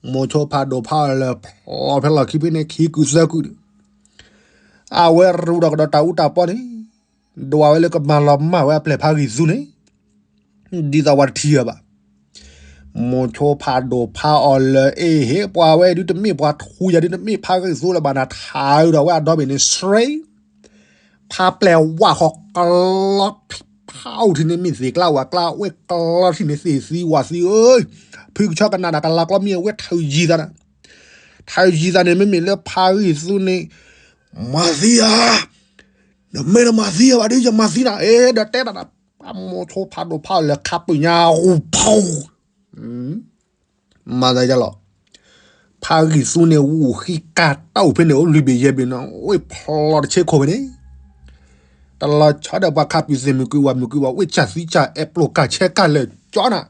မိၤဆိဖးဒိၣ်ဖးအီၣ်လၢာ်ဖျိးဖဲလီၢ်ခံဖဲန့ၣ်ခံကုာ်သၢကုာ်န့ၣ်, အဝဲရူဒီးကဒီးတၢ်အူတၢ်ပီန့ၣ်, ဒွးဝဲလၢကမၤလီၤမၢ်ဝဲအပျဲၢ်ဖးဂံၢ်သူန့ၣ်, ဒ်သိးပှၤတထံၣ်အီၤဘၣ်. မိၤဆိဖးဒိၣ်ဖးအီၣ်လၢာ်အ့ၣ်ဟ့ၣ်ပှၤဝဲဒုးတမ့ၢ်ပှၤထူယၤဒုးတမ့ၢ်ဖးဂံၢ်သူလၢၤဘၣ်နၤ ထးအုးဒီးဝဲအဒီဘ့ၣ်န့ၣ် straight ဖါပျဲၢ်ဝၣ်ဃီကလီဖးအုၣ်ထံန့ၣ်မ့ၢ်သ့ၣ်ကျါဝၣ်ကျါ ဝဲကလီထံန့ၣ်သ့ၣ်သံဝၣ်သံဧၢ, ဖုကဆီကနၣ်ဒီးကလၤကျီမ့ၢ်အဝဲထးယံၤသးနၤ, ထးယံၤသးန့ၣ်မ့မ့ၢ်လၢဖးဂံၢ်သူန့ၣ်, မၤသံဧါ, နမ့ၢ်တမၤသံဧါဘၣ်ဒီးယမၤသံနၤ အဲၣ်ဒိးတဲတၢ်ဒီး, မိၤဆိဖးဒိၣ်ဖးအီၣ်လၢာ်ခးပၢၢ်ညါဂီၤဖီ မၤသးဒ်လီၤ. ဖးဂံၢ်သူန့ၣ် ဝူၣ်ဃံကၢ်တၢ်အိၣ်ဖဲန့ၣ် အိၣ်လွံၢ်ဘ့ၣ်ယဲၢ်ဘ့ၣ်နီၤ အိၣ်ဖျိးတဆ့ခိၣ်ဖဲန့ၣ်, တလီၤဆီဒီးပှၤခးပၢၢ်သ့ၣ်မုၢ်ကွံာ်ဝၤမုၢ်ကွံာ်ဝၤ ဝ့ၢ်စၢ်သံစၢ်အဲၣ်ပျိၢ်ကၢ်ဆဲကၢ်လၢာ်ကၠီနၤ,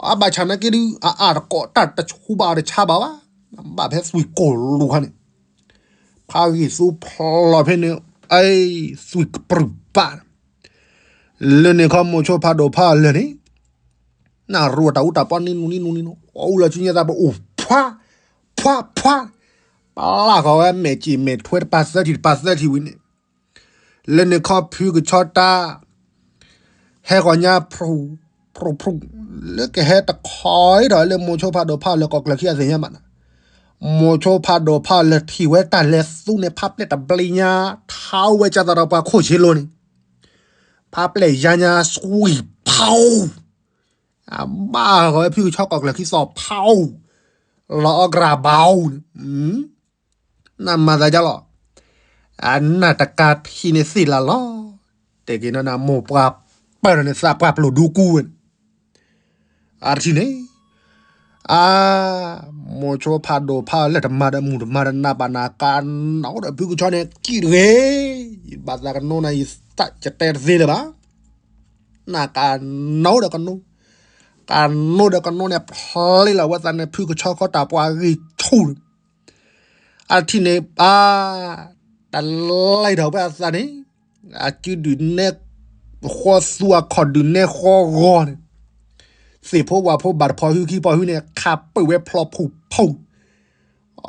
အဘၣ်ဆၣ်နာ်က့ဒုး အအါတကိးတၢ်တဆူဘၣ်အီၤတဆါဘၣ်ဘၣ်, ဘၣ်ဖဲသွံၣ်ကိၢ်လူၤခါန့ၣ်, ဖးဂံၢ်သူဖျိးဖဲန့ၣ်, အသွံၣ်ကပြုၢ်ဘၣ် လၢန့ၣ်ခီမိၤဆိဖးဒိၣ်ဖးအီၣ်လၢာ်န့ၣ်, နရူအတၢ်အူတၢ်ပီနံနူနံနူနံနူ, အအူလီၤဆူညါသးပအိၣ်ဖှါ, ဖှါ, ဖှါ, ပလၢ်ဃီၤဝဲမဲာ်စံၣ်မဲာ်ထွဲတပၤသၢထံၣ်တပၤသၢထံၣ်ဝံၤန့ၣ်, လၢန့ၣ်ခီဖုကဆီတၢ် ဟဲဃီၤညါဖရူၣ်, ဖရူၣ်ဖရူၣ်, လၢကဟဲတခီအံၤဒီးလၢမိၤဆိဖးဒိၣ်ဖးအီၣ်လၢာ်ကီၢ်ကျၢၢ်ခံအသ့ၣ်ညါမးနၤ, မိၤဆိဖးဒိၣ်ဖးအီၣ်လၢာ်ထံၣ်ဝဲတၢ်လဲၤသူန့ၣ် ဖါပျဲၢ်တဘျံးညါ, ထါဝဲကၢ်သးဒီးပှၤခိၣ်ဆ့လိၤန့ၣ်, ဖါပျဲၢ်ယါညါ သွံၣ်ဖီ, အဘၣ်ဃီၤဝဲဖုကဆီကီၢ်ကျၢၢ်ခံသီဖီ, လီၤအီၣ်ကြၢးဘၣ်အီၤန့ၣ် နမၤသးဒ်လီၤ, အနၢ်တကါထံန့ၣ်သ့ၣ်လၢ်လီၤ, တဲက့ၤနီၢ်နၢ်မိၢ်ပှၢ်ပၢၢ်ဒီးန့ၣ် သးပှၢ်ပျိာ်ဒူကူဝဲန့ၣ်, အတထံၣ်န့ၣ်, အါ, မိၤဆိဖးဒိၣ်ဖးအီၣ်လၢာ်တမၤဒီးမုၢ်တမၤဒီးနးဘၣ်နၤ ကနိဒီးဖုကဆီန့ၣ်ကံၣ်တဂ့ၤ, ယဘၣ်သးကနိနၤ ယတတဲတသ့လၢၤဘၣ်, နကနိဒီးကနိ, ကနိဒီးကနိန့ၣ် ဖျ့လီၤဝဲသးန့ၣ် ဖုကဆီခီတၢ်ပှၤဂံၢ်ဆူၣ်န့ၣ် အထံၣ်န့ၣ်ပၢ်, တလံၢ်ထီၣ်ဝဲအသးန့ၣ်, အစုဒုးနဲ, ဃီသူအခီၣ်ဒုးနဲဃီဂီၤန့ၣ်, သ့ၣ်ဖိဝၣ်ဖိဘၣ်တဖီဟုခံဖီဟုန့ၣ် ခးပၢၢ်ဝဲဖျိးဖူးဖူး,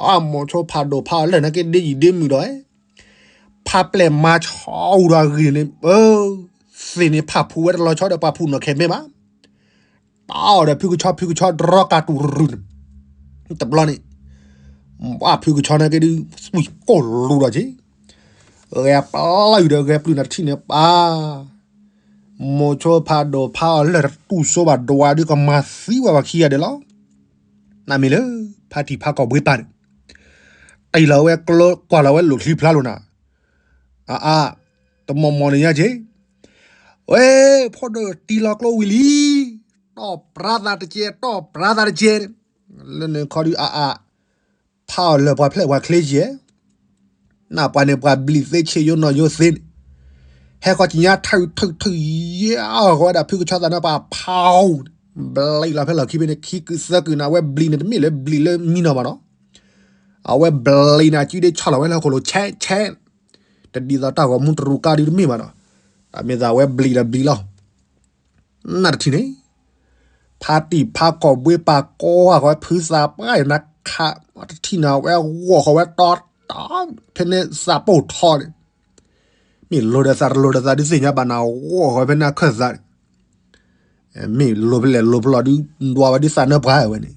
အမိၤဆိဖးဒိၣ်ဖးအီၣ်လၢာ်နာ်က့ဒ့ယံာ်ဒ့မုၢ်ဒီး, ဖါပျဲၢ်မၤဆီအူဒီးအဂ့ၢ်န့ၣ်, သ့ၣ်န့ၣ်ဖးဖူးဝဲတလီၤဆီဒီးပှၤဖူးနီၢ်ခဲမ့ၢ်ဘၣ် တၢ်အီၣ်ဒီးဖုကဆီ ဖုကဆီတရီကၢ်တူၢ်ရူၢ်န့ၣ်, တဘျီန့ၣ်, ဘၣ်ဖုကဆီနာ်က့ဒုး သွံၣ်ကိၢ်လူၤဒီးက့ၤ, ဂဲၤပျုၢ်နၤတထံၣ်န့ၣ်ပၢ်, မိၤဆိဖးဒိၣ်ဖးအီၣ်လၢာ်တတူၢ်စိဘၣ်ဒွးဒုးကမၤသံဝဲပှၤခံဂၤဒဲးလီၤ, နမ့ၢ်လၢ, ဖါတံၢ်ဖးကီၢ်ဘှ့ပၢ်န့ၣ်, တံၢ်လီၤဝဲကျိကွၢ်လီၤဝဲလိာ်ချံဖျါလိာ်နၤ, အအါ, တမီၢ်မီၢ်န့ၣ်ညါက့ၤ ဝဲ, ဖိဒိၣ်တံၢ်လီၤကျိဝံၤလံ, တီၢ်ပြါသးတကဲး တီၢ်ပြါသးတကဲးန့ၣ်, လၢန့ၣ်ခီဒုးအအါ, ဖးအီၣ်လၢာ်ပှၤဖျဲၣ်ပှၤချ့ယဲၢ်, နပှၤန့ၣ်ပှၤဘျံးသ့ဆ့ယိနီၢ်ယိသ့န့ၣ်, ဟဲဃီၤကညါထုးထုးထုးယဲၢ်အီၣ်ဃီဝဲဒၣ်ဖုကဆီသးန့ၣ်ပှၤဖးအီၣ်, ဘျံးလီၤဖဲလီၢ်ခံဖဲန့ၣ် ခံကုာ်သၢကုာ်န့ၣ် အဝဲဘျံးန့ၣ်တမ့ၢ်လၢဘျံးလၢမံနီၤဘၣ်နီၤ အဝဲဘျံးန့ၣ် အစုဒ့ဆီၣ်လီၤဝဲလၢဟီၣ်ခိၣ်လိၤ ဆဲးဆဲး, တဒ်သိးတၢ်ဂီၤမူတရူးကါဒုတမ့ၢ်ဘၣ်နီၤ, တၢ်မ့ၢ်သးဝဲဘျံးဒီးဘျံးလီၤ. နတထံၣ်န့ၣ် ဖါတံၢ်ဖါကီၢ်ဘှ့ပာ်ကိးဂၤဃီဝဲဖုသးပှၢ်အံၤနၤခး, တထံၣ်န့ၣ် အဝဲဂီၢ်ဃီဝဲတီတီ, ဖဲန့ၣ်သးပိာ်ထီန့ၣ်, မ့ၢ်လိၤဒီးသးတလိၤဒီးသးဒုးသ့ၣ်ညါဘၣ်နၤ ဂီၢ်ဃီဝဲဖဲန့ၣ်အခၢၣ်သးန့ၣ်, မ့ၢ်လိၤဖဲလဲၣ်လိၤဖဲလဲၣ်ဒုး ဒွးဝဲဒုးသးနၢပှၤဝဲန့ၣ်,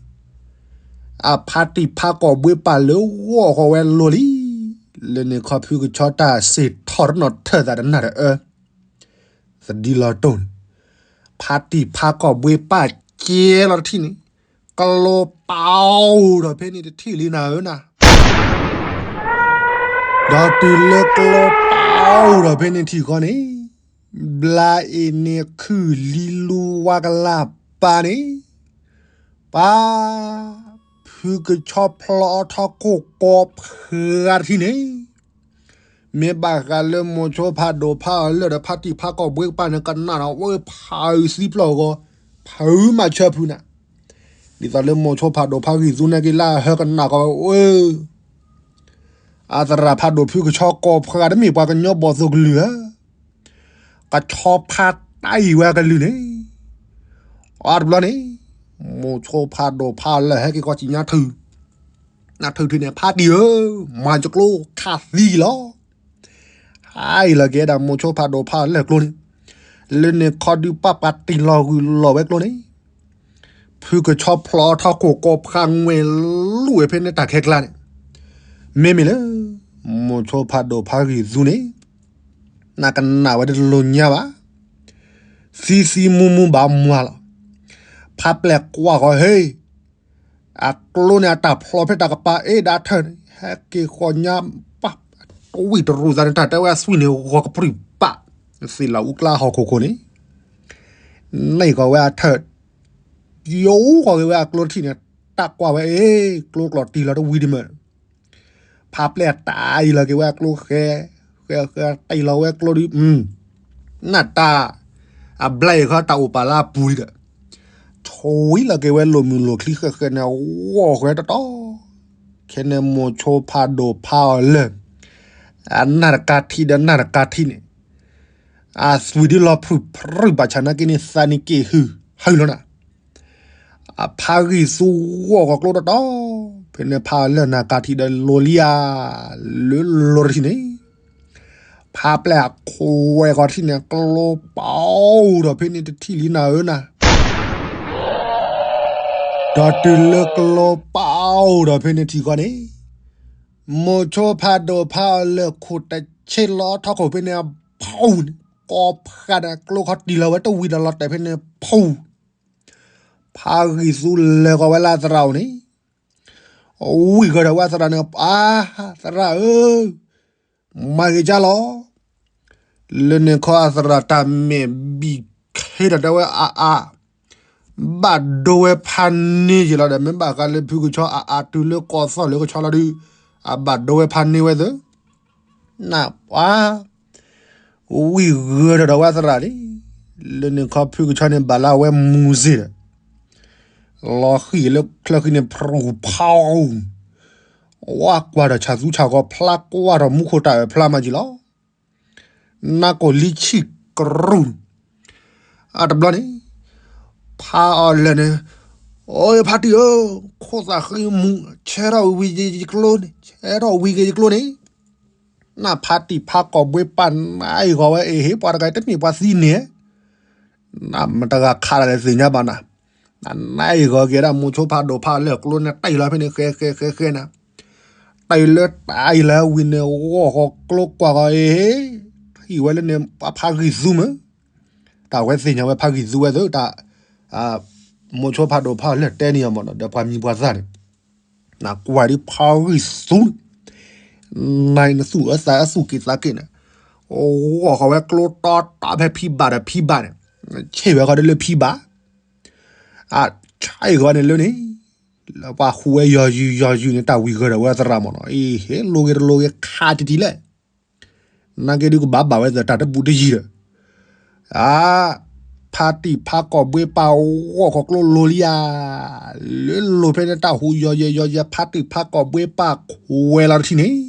အဖါတံၢ်ဖါကီၢ်ဘှ့ပာ်လၢဂီၢ်ဃီဝဲလိၤလံ, လၢန့ၣ်ခီဖုကဆီတၢ်စ့ၢ်ထီၣ်တနီၤထၢၣ်သးတနၢ်တအၢ သဒံလီၤတိၢ်န့ၣ်, ဖါတံၢ်ဖါကီၢ်ဘှ့ပာ်ကဲလီၤတထံၣ်န့ၣ်, ကျိပာ်အိၣ်ဒီးဖဲန့ၣ်တထံၣ်လံနၤဧၢနၤ, ဒီးတုၤလၢကျိပာ်အိၣ်ဒီးဖဲန့ၣ်ထံၣ်ဃီန့ၣ်, ဘျါအ့ၣ်န့ၣ်ခုၣ်လံလူဝါကလၢ်ပာ်န့ၣ်, ပၢ် ဖုကဆီဖျီထီၣ်ခိၣ်ကိးဖှါတထံၣ်န့ၣ် မ့ၢ်ဘၣ်ဃးလၢမိၤဆိဖးဒိၣ်ဖးအီၤလၢာ်ဒီးဖါတံၢ်ဖးကီၢ်ဘှ့ကပၤန့ၣ် ကနၣ်ဒီးဝဲဖးအုးသံပျီၢ်ဂီၤ, ဖးအုးမၤဆၢဖုနၤ, ဒ်သိးလၢမိၤဆိဖးဒိၣ်ဖးဂံၢ်သူန့ၣ်က့ၤလၢအဟၢကနၣ်ကီးဝဲ, အသရၣ်ဖးဒိၣ်ဖုကဆီကိးဖှါတမ့ၢ်ပှၤကညီဘီၣ်သိၣ်ကလုၢ်ဧါ, ကဆီဖးတၢ်အံၤဝဲအကလုၢ်န့ၣ်, အတဘျီန့ၣ်, မိၤဆိဖးဒိၣ်ဖးအီၤလၢာ်ဟဲက့ၤကီးစံးညါထုး နၢ်ထုးထုးန့ၣ် ဖါတံၢ်ဧၢ, မၤယကျိခးသံလီၤ. ဟါအံၤလီၤက့ၤဒၣ်မိၤဆိဖးဒိၣ်ဖးအီၤလၢာ်ကျိန့ၣ်, လၢန့ၣ်ခီဒုးပၢ်ပှၤတံၢ်လီၤဂုၢ်လီၤဝဲကျိန့ၣ်, ဖုကဆီဖျီထီၣ်ခိၣ်ကိးဖှါငွဲၢ်လူၢ်ဝဲဖဲန့ၣ်တၢ်ခဲကျါန့ၣ်, မ့မ့ၢ်လၢ မိၤဆိဖးဒိၣ်ဖးဂံၢ်သူန့ၣ်, နကနၣ်ဝဲတလိၤညါဘၣ် သံသံမူမူဘၣ်မွၤလီၤ. ဖါပျဲၢ်ကွၢ်ဃီၤဟ့ၣ်, အကျိန့ၣ်အတၢ်ဖျီဖဲတၢ်ကပၤအ့ၣ်ဒၣ်ထၢၣ်န့ၣ် ဟဲက့ၤဃီၤညါပၢ်, တဝံၣ်တရူးသးန့ၣ် တၢ်တဲဝဲအသွံၣ်န့ၣ် ဂီၤကပြုၢ်ပၢ်, သ့ၣ်လီၤအူကျါဟီၣ်ခိၣ်ခိၣ်န့ၣ်, နံၣ်ဃီၤဝဲအထၢၣ်, ယိၤဃီၤက့ၤဝဲအကျိတထံၣ်န့ၣ်, တၢ်ကွၢ်ဝဲအ့ၣ် ကျိကျိာ်တံၢ်လီၤတဝံၤဒံးမး ဖါပျဲၢ်တၢ်အံၤလီၤက့ၤဝဲအကျိဃဲ, ဃဲဃဲ တံၢ်လီၤဝဲကျိဒုး, နၢ်တၢ်, အဘျါအံၤခီတၢ်အိၣ်ပာ်လၢအပူၤလံဒီး, ဆိၣ်ဝံလီၤက့ၤဝဲလိာ်မုၢ်လိာ်ချံဃဲဃဲန့ၣ် ဂီၢ်ဃဲတီတီ, ခဲန့ၣ်မိၤဆိဖးဒိၣ်ဖးအီၤလၢာ်, အနၢ်တကါထံဒီးနၢ်တကါထံန့ၣ်, အသွံၣ်ဒုးလီၤဖုၣ်ဖုၣ်ဘၣ်ဆၣ်နာ်က့န့ၣ် သးန့ၣ်က့ၤဟုၣ်ဟုၣ်လီၤနၤ အဖါဂံၢ်သူဂီၢ်ဃီၤကျိတီတီ, ဖဲန့ၣ်ဖါအီၤလၢာ်နၢ်ကါထံဒီးလိၤလံဧါ, လၢလိၤတထံၣ်န့ၣ်, ဖါပျဲၢ်အခိၣ်ဝဲဃီၤတထံၣ်န့ၣ် ကျိပာ်အိၣ်ဒီးဖဲန့ၣ်တထံၣ်လံနၤဧၢနၤ, ဒီးတုၤလၢကျိပာ်အိၣ်ဒီးဖဲန့ၣ်ထံၣ်ဃီန့ၣ်, မိၤဆိဖးဒိၣ်ဖးအီၤလၢာ်ခိၣ်တဆ့လီၤထီၣ်ခိၣ်ဖဲန့ၣ်အဖီန့ၣ်, ကိးဖှါဒီးကျိခီတံၢ်လီၤဝဲတဝံၤဒီးလီၤတဲာ်ဖဲန့ၣ်ဖီ ဖါဂံၢ်သူလဲၤဃီၤဝဲလၢအသရၣ်အိၣ်န့ၣ်, ဝံၢ်ဃီၤဒီးဝဲအသရၣ်န့ၣ် ပၢ်သရၣ်ဧၢ, မၤဂ့ၤကၢ်လီၤ. လၢန့ၣ်ခီအသရၣ်တၢ်မဲာ်ဘံၣ်ခဲဒီးတဲဝဲအါအါ, ဘၣ်ဒိဝဲဖးန့ၢ်ယံၤလီၤဒီး မ့ၢ်ဘၣ်ဃးလၢဖုကဆီအအါတုၤလၢကီၢ်သီၣ်လၢကဆီလီၤဒုး, အဘၣ်ဒိဝဲဖးန့ၢ်ဝဲသၢ နၢ်ပှၤ, ဝံၢ်ဂၢၤဒီးဒီးဝဲသရၣ်လံ, လၢန့ၣ်ခီဖုကဆီန့ၣ်ဘၣ်လၢအဝဲမူၤစ့ၢ်ဒီး, လီၤဃံၣ်လၢချၢဃံန့ၣ် ဖြူဖီ, ဝါကွၢ်ဒီးဆၣ်သူဆၣ်ဂီၤဖျါကွၢ်ဒီးမူခိၣ်တၢ်အၢၣ်ဖျါမးကံလီၤ. နၢ်ကိၣ်လံဆံၣ်ကရူၢ် အတဘျီန့ၣ်, ဖါအီၤလၢာ်န့ၣ်, အိ ဖါတံၢ်ဧၢ, ခိၣ်သၣ်ဃံမူၤ, ဆဲထီၣ်ဝံၤက့ၤယကျိန့ၣ်, ဆဲထီၣ်ဝံၤက့ၤယကျိန့ၣ်, နၢ်ဖါတံၢ်ဖါကီၢ်ဘှ့ပာ်နါအံၤဂီၤဝဲအ့ၣ်ဟ့ၣ်ပှၤတဂၤတမ့ၢ်ပှၤသံန့ၣ်, နၢ်မတဂၤခးဒၣ်လဲာ်သ့ၣ်ညါဘၣ်နၤ, နနါအံၤဂီၤက့ၤဒၣ်မိၤဆိဖးဒိၣ်ဖးလၢာ်ကျိန့ၣ် တၢ်အံၤလီၤဖဲန့ၣ် ဃဲဃဲဃဲဃဲနၤ တၢ်လၢတၢ်အံၤလၢဝံၤန့ၣ် ဂီၢ်ဃီၤကျိကွၢ်ဃီၤအ့ၣ်, ထံၣ်ဝဲလၢန့ၣ် ပှၤဖးဂံၢ်သူမး, တၢ်ဝဲသ့ၣ်ညါဝဲဖးဂံၢ်သူဝဲသ့ၣ်တၢ်, မိၤဆိဖးဒိၣ်ဖးလၢာ်တဲန့ၢ်အီၤမးနီၤ ဒီးပှၤမံၤပှၤသၣ်န့ၣ်, နကွၢ်ဒ်ဖးဂံၢ်သူ, နနသူၣ်အသးအသူၣ်က့ၤသးက့ၤန့ၣ်, ဂီၢ်ဃီၤဝဲကျိတီတီဖဲဖံဘၣ်ဒီးဖံဘၣ်န့ၣ်, ဆ့ၣ်ဝဲဃီၤဒီးလၢဖံဘၣ် အဆဲးဂီၤန့ၣ်လၢန့ၣ်, လၢပှၤဃူဝဲယီၤယုာ်ယီၤယုာ်န့ၣ် တၢ်ဝံၤဂၢၤဒီးဝဲသရၣ်မးနီၤ, အ့ၣ် ဟဲလိၤဂ့ၤတလိၤဂ့ၤခးတံၢ်တံၢ်လဲၣ်, နာ်က့ဒုးကဘၣ်ဘၣ်ဝဲသတးတဘူၣ်တယံၤဒီး, အါ, ဖါတံၢ်ဖါကီၢ်ဘှ့ပာ်ဂီၢ်ခီၣ်ကျိလိၤလံဧါ, လၢလိၤဖဲန့ၣ်တၢ်ဟူးယီၤယဲၤယီၤယဲၤ ဖါတံၢ်ဖါကီၢ်ဘှ့ပာ်ခွဲးလီၤတထံၣ်န့ၣ်,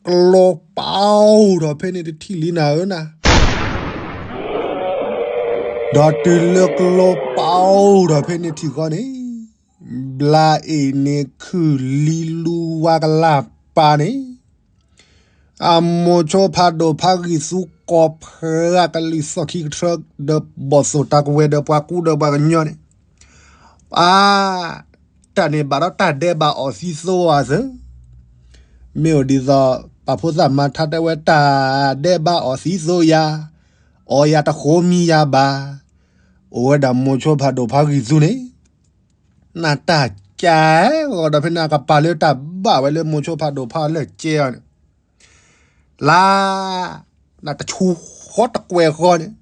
ကျိပာ်အိၣ်ထီၣ်ဖဲန့ၣ်တထံၣ်လံနၤဧၢနၤ, ဒီးတုၤလၢကျိပာ်အိၣ်ထီၣ်ဖဲန့ၣ်ထံၣ်ဃီန့ၣ်, ဘျါအ့ၣ်န့ၣ်ခုၣ်လံလူဝါကလၢ်ပာ်န့ၣ် အမိၤဆိဖးဒိၣ်ဖးဂံၢ်သူကီၢ်ဖၢအကလုၢ်သီၣ်ခံကထၢ ဒီးဘီၣ်သိၣ်တၢ်ကဝဲၤဒီးပှၤကူဒီးပှၤကညီန့ၣ်, အါ, တၢ်န့ၣ်ဘၣ်ဒီးတၢ်ဒဲးဘးအီၣ်သံသိဧါသၢ, မ့ၢ်အိၣ်ဒ်သိး ပာ်ဖိသၣ်မၤထါတဲဝဲတၢ်ဒဲးဘးအီၣ်သံသိယၤ, အီၣ်ယၤတဃိမံယၤဘၣ်, အိၣ်ဝဲဒၣ်မိၤဆိဖးဒိၣ်ဖးဂံၢ်သူန့ၣ် နတၢ်ကဲဂီၤဒီးဖဲန့ၣ် အကပၤလၢတၢ်ဘၣ်ဝဲလၢမိၤဆိဖးဒိၣ်ဖးအီၤလၢကဲအီၤန့ၣ်, လါ, နတဆူဃီတကွဲးဃီန့ၣ်,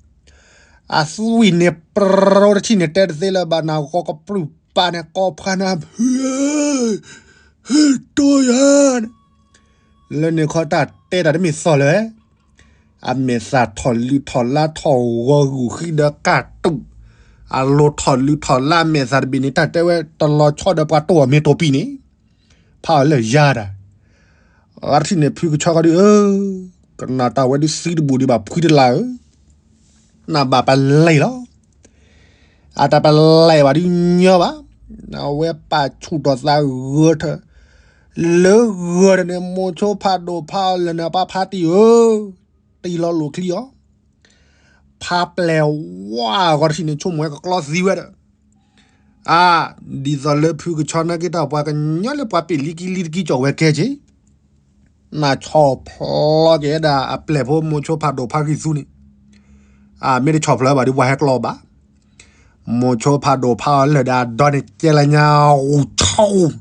အသွံၣ်န့ၣ်ပြိတထံၣ်န့ၣ် တဲတသ့လၢၤဘၣ် နဂီၤကပြုၢ်ပာ်န့ၣ် ကိးဖးနၤဖု, ဟဲ, ဟဲတိယၤန့ၣ်, လၢန့ၣ်ခီတၢ်တဲတၢ်တမ့ၢ်သီၣ်လၢၤ အမဲာ်သၣ်ထီၣ်လုၢ်ထီၣ်လါထီၣ်ဂီၤဂုာ်ဃံဒီးကၢ်တူာ်, အလိၤထီၣ်လုၢ်ထီၣ်လါအမဲာ်သၣ်တဘ့ၣ်န့ၣ် တၢ်တဲဝဲတလီၤဆီဒီးပှၤတိၢ်အီၤမ့ၢ်တိၢ်ပံၤန့ၣ်, ဖးအီၤလၢယၤတၢ်, အါတထံၣ်န့ၣ်ဖုကဆီခီဒုးဧၢ, ကနၣ်တၢ်ဝဲဒုးသံတဘူၣ်ဒံးဘၣ်ဖှံတလၢ်ဧၢ နဘၣ်ပလဲၤလီၤ, အတၢ်ပလဲၤဘၣ်ဒုးညီဘၣ်, အဝဲပာ်ဆူၣ်ထီၣ်သးဂၢၢ်ထၢၣ်, လၢဂၢၢ်ထၢၣ်န့ၣ် မိၤဆိဖးဒိၣ်ဖးအီၤလၢာ်န့ၣ် ပၢ်ဖါတံၢ်ဧၢ, တံၢ်လီၤလိာ်ချံအီၤ, ဖးပျဲၢ်ဝါဂီၤတထံၣ်န့ၣ် ဆိကမိၣ်ဝဲကကျီသံဝဲဒီး, အါ, ဒ်သိးလၢဖုကဆီနာ်က့တၢ်ပှၤကညီလၢပှၤပ့ၣ်လံကံလံတကံကၠီၣ်ဝဲကဲက့ၤ နဆီၣ်ဖျီက့ၤဝဲဒၣ်အပျဲၢ်ဖိမိၤဆိဖးဒိၣ်ဖးဂံၢ်သူန့ၣ်, မ့ၢ်တဆီၣ်ဖျီဘၣ်ဒုးပှၤဟဲကျီဘၣ်, မိၤဆိဖးဒိၣ်ဖးအီၤလၢာ်ဒီးအဒီန့ၣ်ကဲလၢညါဂူၤဆီ,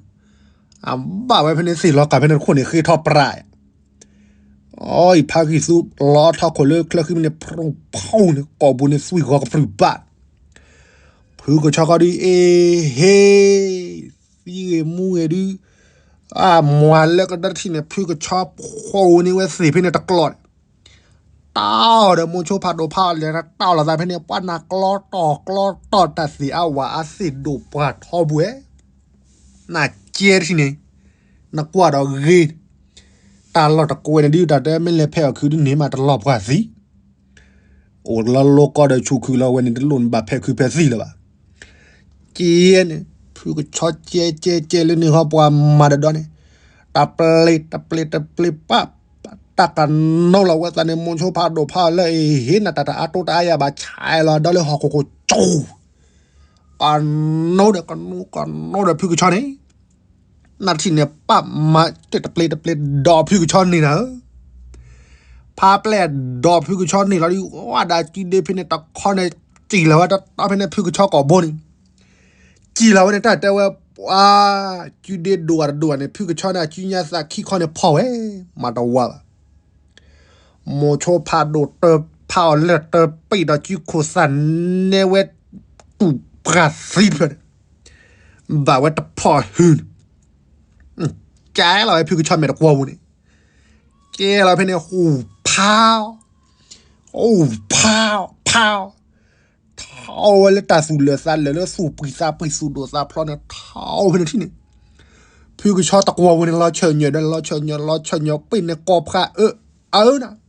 အဘၣ်ဝဲဖဲန့ၣ်သ့ၣ်လီၤကၢ်ဖဲန့ၣ်တခိၣ်န့ၣ်ဃ့ထီၣ်ပြး, အီအံၤဖးဂံၢ်သူလီၤထီၣ်ခိၣ်လၢချၢဃံမ့ၢ်န့ၣ် ဖူဖူန့ၣ် ကိာ်ပူၤန့ၣ်သွံၣ်ဂီၤကပြုၢ်ဘၣ်, ဖုကဆီခီဒုးအ့ဟ့ၣ် သံဂ့ၤမူဂ့ၤဒုး, အမွၤလၢကဒီတထံၣ်န့ၣ် ဖုကဆီဖှိၣ်န့ၢ်ဝဲသ့ၣ်ဖဲန့ၣ်တကျီၢ်န့ၣ်, တၢ်အီၣ်ဒီးမိၤဆိဖးဒိၣ်ဖးအီၤလဲၤ တၢ်အီၣ်လီၤသးဖဲန့ၣ် ပှၤနၢ်ကျီတီၢ်ကျီတီၢ်တၢ်သ့ၣ်အဝဲအသ့ၣ်ဒိၣ်ပှၢ်ထီဘိဝဲ, နကဲတထံၣ်န့ၣ်, နကွၢ်ဒီးဂ့ၤ, တၢ်လီၢ်တကွဲးန့ၣ်ဒုးတၢ်တဲမ့ၢ်လဲၤဖဲအီၣ်ခုဒုးန့ၣ်မးတလီၤပှၢ်သံ အိၣ်လီၤလိကီၢ်ဒီးဆူၣ်ခုၣ်လီၤဝဲန့ၣ် တလိၣ်နဘၣ်ဖဲးခုဖဲးသံလၢၤဘၣ်. ကဲန့ၣ် ဖုကဆီကဲကဲကဲလၢန့ၣ်ဟီပှၤမၤတဒီန့ၣ်, တပျ့ၤတပျ့ၤတပျ့ၤပာ်, တၢ်ကနိလီၤဝဲသးန့ၣ် မိၤဆိဖးဒိၣ်ဖးအီၤလၢအဟ့ၣ်နၤတၢ်တအါတိတအါယၤဘၣ် ဆဲးလီၤဒီလၢဟီၣ်ခိၣ်ခိၣ်ကၠိ, ကနိဒီးကနိကနိဒီးဖုကဆီန့ၣ် နထံၣ်န့ၣ် ပာ်မၤတပျ့ၤတပျ့ၤဒီးဖုကဆီန့ၣ်နၤဧၢ, ဖးပျဲၢ်ဒီးဖုကဆီန့ၣ်လီၤဒုး ဝဲဒၣ်ကုဒ့ဖဲန့ၣ်တခီန့ၣ် စံၣ်လီၤဝဲတတီဖဲန့ၣ်ဖုကဆီကိာ်ဘိန့ၣ်, စံၣ်လီၤဝဲန့ၣ် တၢ်တဲဝဲပှၤ ကုဒ့ဒိၣ်အတဒိၣ်န့ၣ် ဖုကဆီန့ၣ် အကုညါသးခံခီန့ၣ်ဖီၣ်ဝဲ, မၤတဝါဘၣ်. မိၤဆိဖးဒိၣ်တဖးအီၤလၢတပံးဒီးကုခိၣ်သးနဲဝဲတူၢ်ပှၢ်သံတဖျၢၣ်န့ၣ်, ဘၣ်ဝဲတဖီၣ်ဟုန့ၣ်, ကဲလီၤဝဲဖုကဆီမဲာ်တကွီပူၤန့ၣ်, ကဲလီၤဝဲဖဲန့ၣ် ဟူၣ်ဖး, ဟူၣ်ဖး, ဖး, ထီၣ်ဝဲလၢတၢ်သူၣ်လၢာ်သးလၢာ်လၢသူၣ်ပှံၢ်သးပှံၢ်သူၣ်ဒိၣ်သးဖျိးန့ၣ် ထီၣ်ဝဲဖဲန့ၣ်ထံၣ်န့ၣ်, ဖုကဆီတကွီပူၤန့ၣ် လီၤဆၢၣ်ညၢၣ်ဒီးလီၤဆၢၣ်ညၢၣ်လီၤဆၢၣ်ညၢၣ်ပ့ၣ်န့ၣ်ကိးဖးအၢအၢနၤ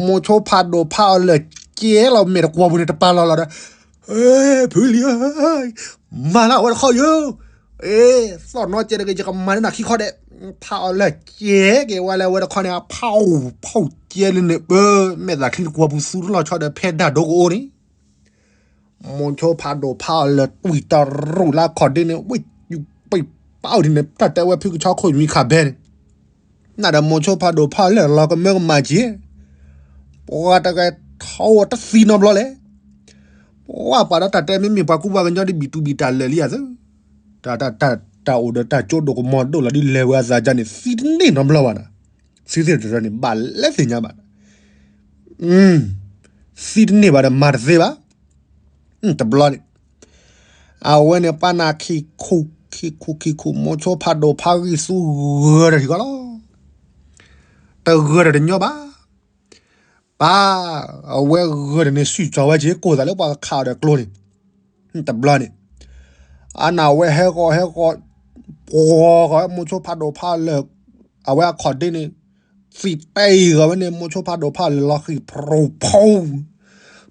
မိၤဆိဖးဒိၣ်ဖးအီၤလၢာ် ကဲလီၤမဲာ်တကွီပူၤန့ၣ် တပာ်လီၤလီၤဒီး, ဖုလံဧၢ, မၤလၢအဝဲတခီယိၤ, သီၣ်နီၢ်ကဲတဂ့ၤ ယကမၤန့ၢ်နၤခံခီဒဲး, ဖးအီၤလၢာ် ကဲက့ၤဝဲလၢအဝဲတခီန့ၣ် အဖးအီၤဖးအီၤကဲလၢန့ၣ် ပမဲာ်သၣ်ချံတကွီပူၤသူတလီၤဆီဒီးဖဲဒၣ်ဒိကအိၣ်န့ၣ် မိၤဆိဖးဒိၣ်ဖးအီၤလၢာ် တွံၢ်တရူၢ်လၢအခီၣ်ဒ့န့ၣ် ဝ့ၢ်ယူၤပံာ်ပာ်အိၣ်ဒ်န့ၣ် တၢ်တဲဝဲဖုကဆီခိၣ်မံၤခးဘဲန့ၣ်, နၤဒီးမိၤဆိဖးဒိၣ်ဖးအီၤလၢာ်လီၤကမၢကမၣ်က့ၤ, ပှၤတဂၤထီၣ်ဝဲတသံနီတဘျီလဲၣ်, ပှၤပှၤဒီးတၢ်တဲမ့မ့ၢ်ပှၤကူပှၤကညီဒ်ဘံၣ်တူဘံၣ်တၢ်လၢာ်လံဧါသၢ, တၢ်အိၣ်ဒီးတၢ်ကၠိဒိၣ်ကမီၤဒိၣ်လီၤဒ်လဲၤဝဲအသးဒ်န့ၣ် သံတန့ၢ်နီတဘျီဘၣ်နၤ, သံသ့ၣ်တဖၣ်န့ၣ် ဘၣ်လဲၤသ့ၣ်ညါဘၣ် သံတန့ၢ်ဘၣ်ဒီးမၤတသ့ဘၣ်, တဘျီန့ၣ်, အဝဲန့ၣ်ပှၤနၢ်ခံခူ, ခံခူခံခူ မိၤဆိဖးဒိၣ်ဖးဂံၢ်သူဂၢၢ်ဒီးထံကီၢ်လီၤ, တဂၢၢ်ဒီးတညီဘၣ်, ပ ပၢ်, အဝဲဂၢၢ်တန့ၣ် စုၣ်ကၠီၤဝဲက့ၤ ကိၢ်သးလၢပှၤကခးအီၤဒီးကျိန့ၣ်, တဘျီန့ၣ်, အန့ၣ်အဝဲဟဲဃီၤဟဲဃီၤ, ပှီၤဃီၤဝဲမိၤဆိဖးဒိၣ်ဖးလၢာ်, အဝဲအခီၣ်ဒ့န့ၣ်, သံၣ်တဲအံၤဃီၤဝဲန့ၣ် မိၤဆိဖးဒိၣ်ဖးလၢာ်လီၤဃံၤ ဖူဖူ,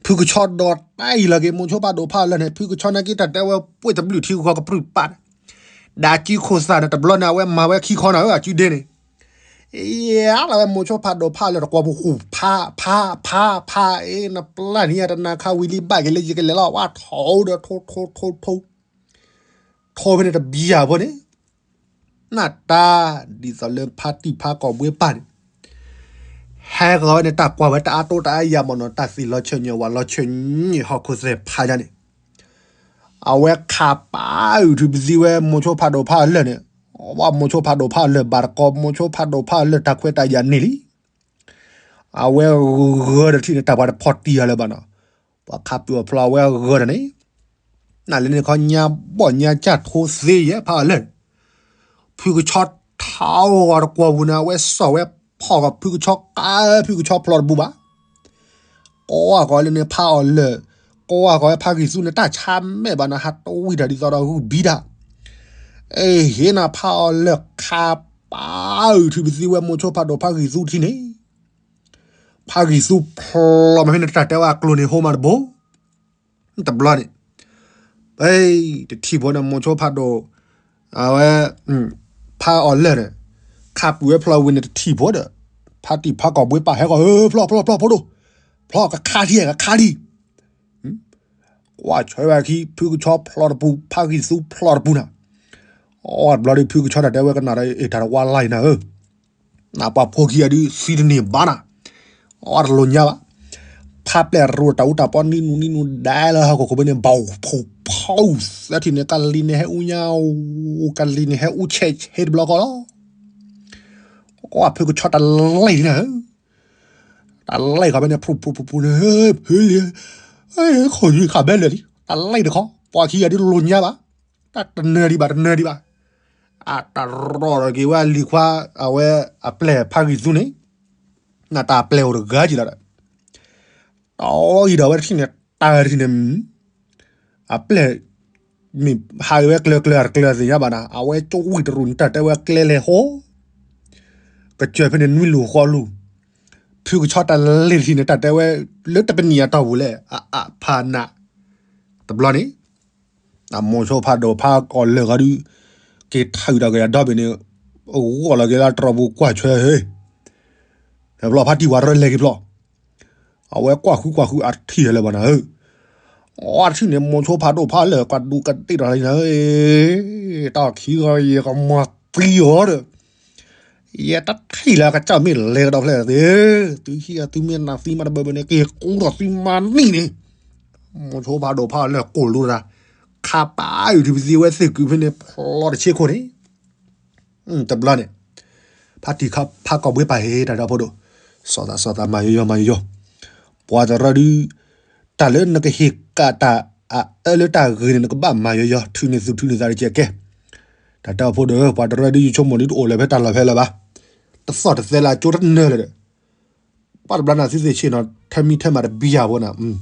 ဖုကဆီဒီးတဲအံၤလီၤက့ၤ မိၤဆိဖးဒိၣ်ဖးလၢာ်န့ၣ် ဖုကဆီနာ်က့တၢ်တဲဝဲ ပှ့ၢ်တဘျုးထံဂီၤကပြုၢ်ပာ်န့ၣ်, ဒီးအစုခိၣ်သၣ်န့ၣ် တဘျီန့ၣ် အဝဲမၤဝဲခံခီန့ၣ် အစုဒ့န့ၣ် အလီၤဝဲမိၤဆိဖးဒိၣ်ဖးလၢာ်တကွီၤပူၤဃူ ဖး ဖး ဖး ဖး အ့ နပျၢ်န့ၣ် ယတနာ်ခါဝံၤလံ ဘၣ်က့ၤလၢယကလဲၤလီၤ ဝဲထိၣ်ဒီးထိၣ်ထိၣ်ထိၣ်ထိၣ်, ထိၣ်ဖဲန့ၣ်တဘံယၤဖိန့ၣ်, နတၢ် ဒ်သိးလၢဖါတံၢ်ဖါကီၢ်ဘှ့ပၢ်န့ၣ် ဟဲဃီၤဝဲန့ၣ် တၢ်ကွၢ်ဝဲတၢ်အါတိၢ်တၢ်အါယၤမ့ၢ်နီၤ တၢ်သ့ၣ်လီၤဆၢၣ်ညါဝဲလီၤဆၢၣ်ညါဟီၣ်ခိၣ်သဲးဖးညါန့ၣ်, အဝဲခးပာ်အုၣ်ထူပသံဝဲမိၤဆိဖးဒိၣ်ဖးလၢာ်န့ၣ်, ဝဲမိၤဆိဖးဒိၣ်ဖးလၢာ်ဘၣ်တကိး မိၤဆိဖးဒိၣ်ဖးလၢာ်တၢ်ခွဲးတၢ်ယာ်န့ၢ်လံ, အဝဲဂၢၢ်ဒီးထံၣ်န့ၣ် တၢ်ပှၤတဖီၣ်တံၢ်အီၤလၢၤဘၣ်နီၤ, ပှၤခးပၢၤအီၤဖျီအဝဲဂၢၢ်ဒီးန့ၣ်, နလဲၤန့ၣ်ခီညါဘီၣ်ညါကၢ်ထိသ့ယဲၢ်ဖးအီၤလၢာ် ဖုကဆီထီၣ်ဂီၤတကွီၤပူၤန့ၣ် အဝဲစိာ်ဝဲဖီၣ်ဂီၤဖုကဆီကါ ဖုကဆီဖျီတပူၤဘၣ်, ကိးဂီၤလၢန့ၣ်ဖးအီၤလၢာ်, ကိးဂီၤဝဲဖးဂံၢ်သူန့ၣ် တၢ်ဆါမဲာ်ဘၣ်န့ၣ် ဟးတဝံၣ်တၢ်ဒ်သိးဒီးဂုၢ်ဘံတၢ်, အ့ ဟ့ၣ်နၤဖးအီၤလၢာ်ခးပာ်အုၣ်ထူပသံဝဲမိၤဆိဖးဒိၣ်ဖးဂံၢ်သူထံန့ၣ်, ဖးဂံၢ်သူဖျီမ့ၢ်ဖဲန့ၣ် တၢ်တဲဝဲအကျိၤန့ၣ် ဟိမးတဘိ တဘျီန့ၣ်, ပတထံၣ်ဖိန့ၣ် မိၤဆိဖးဒိၣ်, အဝဲ, ဖးအီၤလၢာ်န့ၣ်, ခးပူၤဝဲဖျီဝံၤန့ၣ် တထံၣ်ဖိဒီး, ဖါတံၢ်ဖါကီၢ်ဘှ့ပၢ်ဟဲဃီၤ ဖျီ ဖျီ ဖျီ ဖိဒိၣ်, ဖျီကခါထံ ကခါထံ, ကွၢ်ဆွဲဝဲခံ ဖုကဆီဖျီတပူၤ ဖးဂံၢ်သူဖျီတပူၤနၤ, အီတဘျီဒီး ဖုကဆီတၢ်တဲဝဲကနၣ်ဒီး အ့ၣ် တၢ်တဝါလၢ်အံၤနၤဧၢ နပှၤဖိခံဂၤဒုး သံတန့ၢ်ဘၣ်နၤ, အီတလိာ်ညါဘၣ်, ဖးပျဲၢ်ရိတၢ်အူတၢ်ပီနံနူနံနူဒဲလၢဟီၣ်ခိၣ်ခိၣ်ဖဲန့ၣ် ဘၣ်ဖှိၣ်ဖီသၢထံၣ်န့ၣ် ကလံၤန့ၣ်ဟဲအူညါ, ကလံၤန့ၣ်ဟဲအူဆဲးဆဲးတဘျီဃီလီၤ, ကွၢ်ဖုကဆီတၢ်လဲၤနၤဧၢ တၢ်လဲၤဃီဖဲန့ၣ် ဖှိၣ်ဖှိၣ်ဖှိၣ်ဖှိၣ်န့ၣ် ဖဲလံ, ခိၣ်ယုၢ်ခးဘဲလၢာ်လံ တၢ်လဲၤတခီ ပှၤခံဂၤဒုးလိာ်ညါဘၣ်, တၢ်တနၢၤဒံးဘၣ် တနၢၤဒံးဘၣ်, အတရီၣ်ထီၣ်က့ၤဝဲအလံၤခွါ အဝဲအပျဲၢ်ဖးဂံၢ်သူန့ၣ်, နတၢ်ပျဲၢ်အိၣ်တဂၤက့ၤလီၤဒီး, တီအံၤဒီးအဝဲတထံၣ်န့ၣ် တၢ်တထံၣ်န့ၣ် အပျဲၢ် မ့ၢ်ဟးဂ့ၤဝဲကျၢၤကျၢၤတကျၢၤသ့ၣ်ညါဘၣ်နၤ အဝဲကဝံၣ်တရူးန့ၣ် တၢ်တဲဝဲကျဲလဲၤဟိ ကစၢၢ်ဖဲန့ၣ်နွံလူၢ်ဃီလူၢ်, ဖုကဆီတၢ်လဲၤတထံၣ်န့ၣ် တၢ်တဲဝဲ လၢတပနံၣ်အတီၢ်ပူၤလဲၣ် အအဖးနး, တဘျီန့ၣ် အမိၤဆိဖးဒိၣ်ဖးကီၢ်လၢာ်ဃီဒုး က့ၤထၢၣ်ဒီးက့ၤအဒီဘ့ၣ်န့ၣ် အဂီၢ်လီၤက့ၤလၢတြီပူၤကွၢ်ဆွဲဟ့ ဖျီဖါတံၢ်ဝဲတရၢလဲၤက့ၤဖျီ အဝဲကွၢ်ဃုကွၢ်ဃုအထံၣ်လၢၤဘၣ်နၤဧၢ, အထံၣ်န့ၣ် မိၤဆိဖးဒိၣ်ဖးလၢာ် ကဒူးကဒ့ၣ်ထီၣ်လံနၤဧၢ, တၢ်ခံဂီၤယကမၤသံအီၤဒီး ယတထံၣ်လၢကစၢ်မ့ၢ်လဲၤကဒီးဖျဲၣ်သ့, သုဟံၣ်သုမ့ၢ်နၤသံမးတဘၢဘၢန့ၣ် က့ၤကူထီၣ်သုမၤနံၣ်န့ၣ်, မိၤဆိဖးဒိၣ်ဖးလၢာ်ကိၢ်လိတၢ်, ခးပာ်အုၣ်ထူပသံဝဲသ့ၣ်ကုာ်ဖဲန့ၣ် ဖျီတဆ့ခိၣ်န့ၣ် တဘျီန့ၣ်, ဖါတံၢ်ဖးကီၢ်ဘှ့ပၢ်ဟ့ တၢ်ဒီဖိဒိၣ်, စီၤသးစီၤသး မၤယီယီမၤယီယီ, ပှၤတရၢဒုး, တၢ်လၢနကဟ့ၣ်ကၣ်တၢ်အအၢလၢတၢ်ဂ့ၤန့ၣ် နကဘၣ်မၤယီယီ ထုးန့ၢ်သူၣ်ထုးန့ၢ်သးတကဲးကဲး, တၢ်ဒီဖိဒိၣ်ဧၢ ပှၤတရၢဒုး ယဆိကမိၣ်ဒုးတအိၣ်လၢၤဖဲတၢ်လီၢ်ဖဲလၢၤဘၣ်, တသီၣ်တသဲလၢအကၠိတနၢၤလၢၤဒီး ပှၤတဘျီန့ၣ်သုသ့ၣ်ဆ့ၣ်နီၤ ထၢမံထၢမၤတဘံယၤဖိန့ၣ်,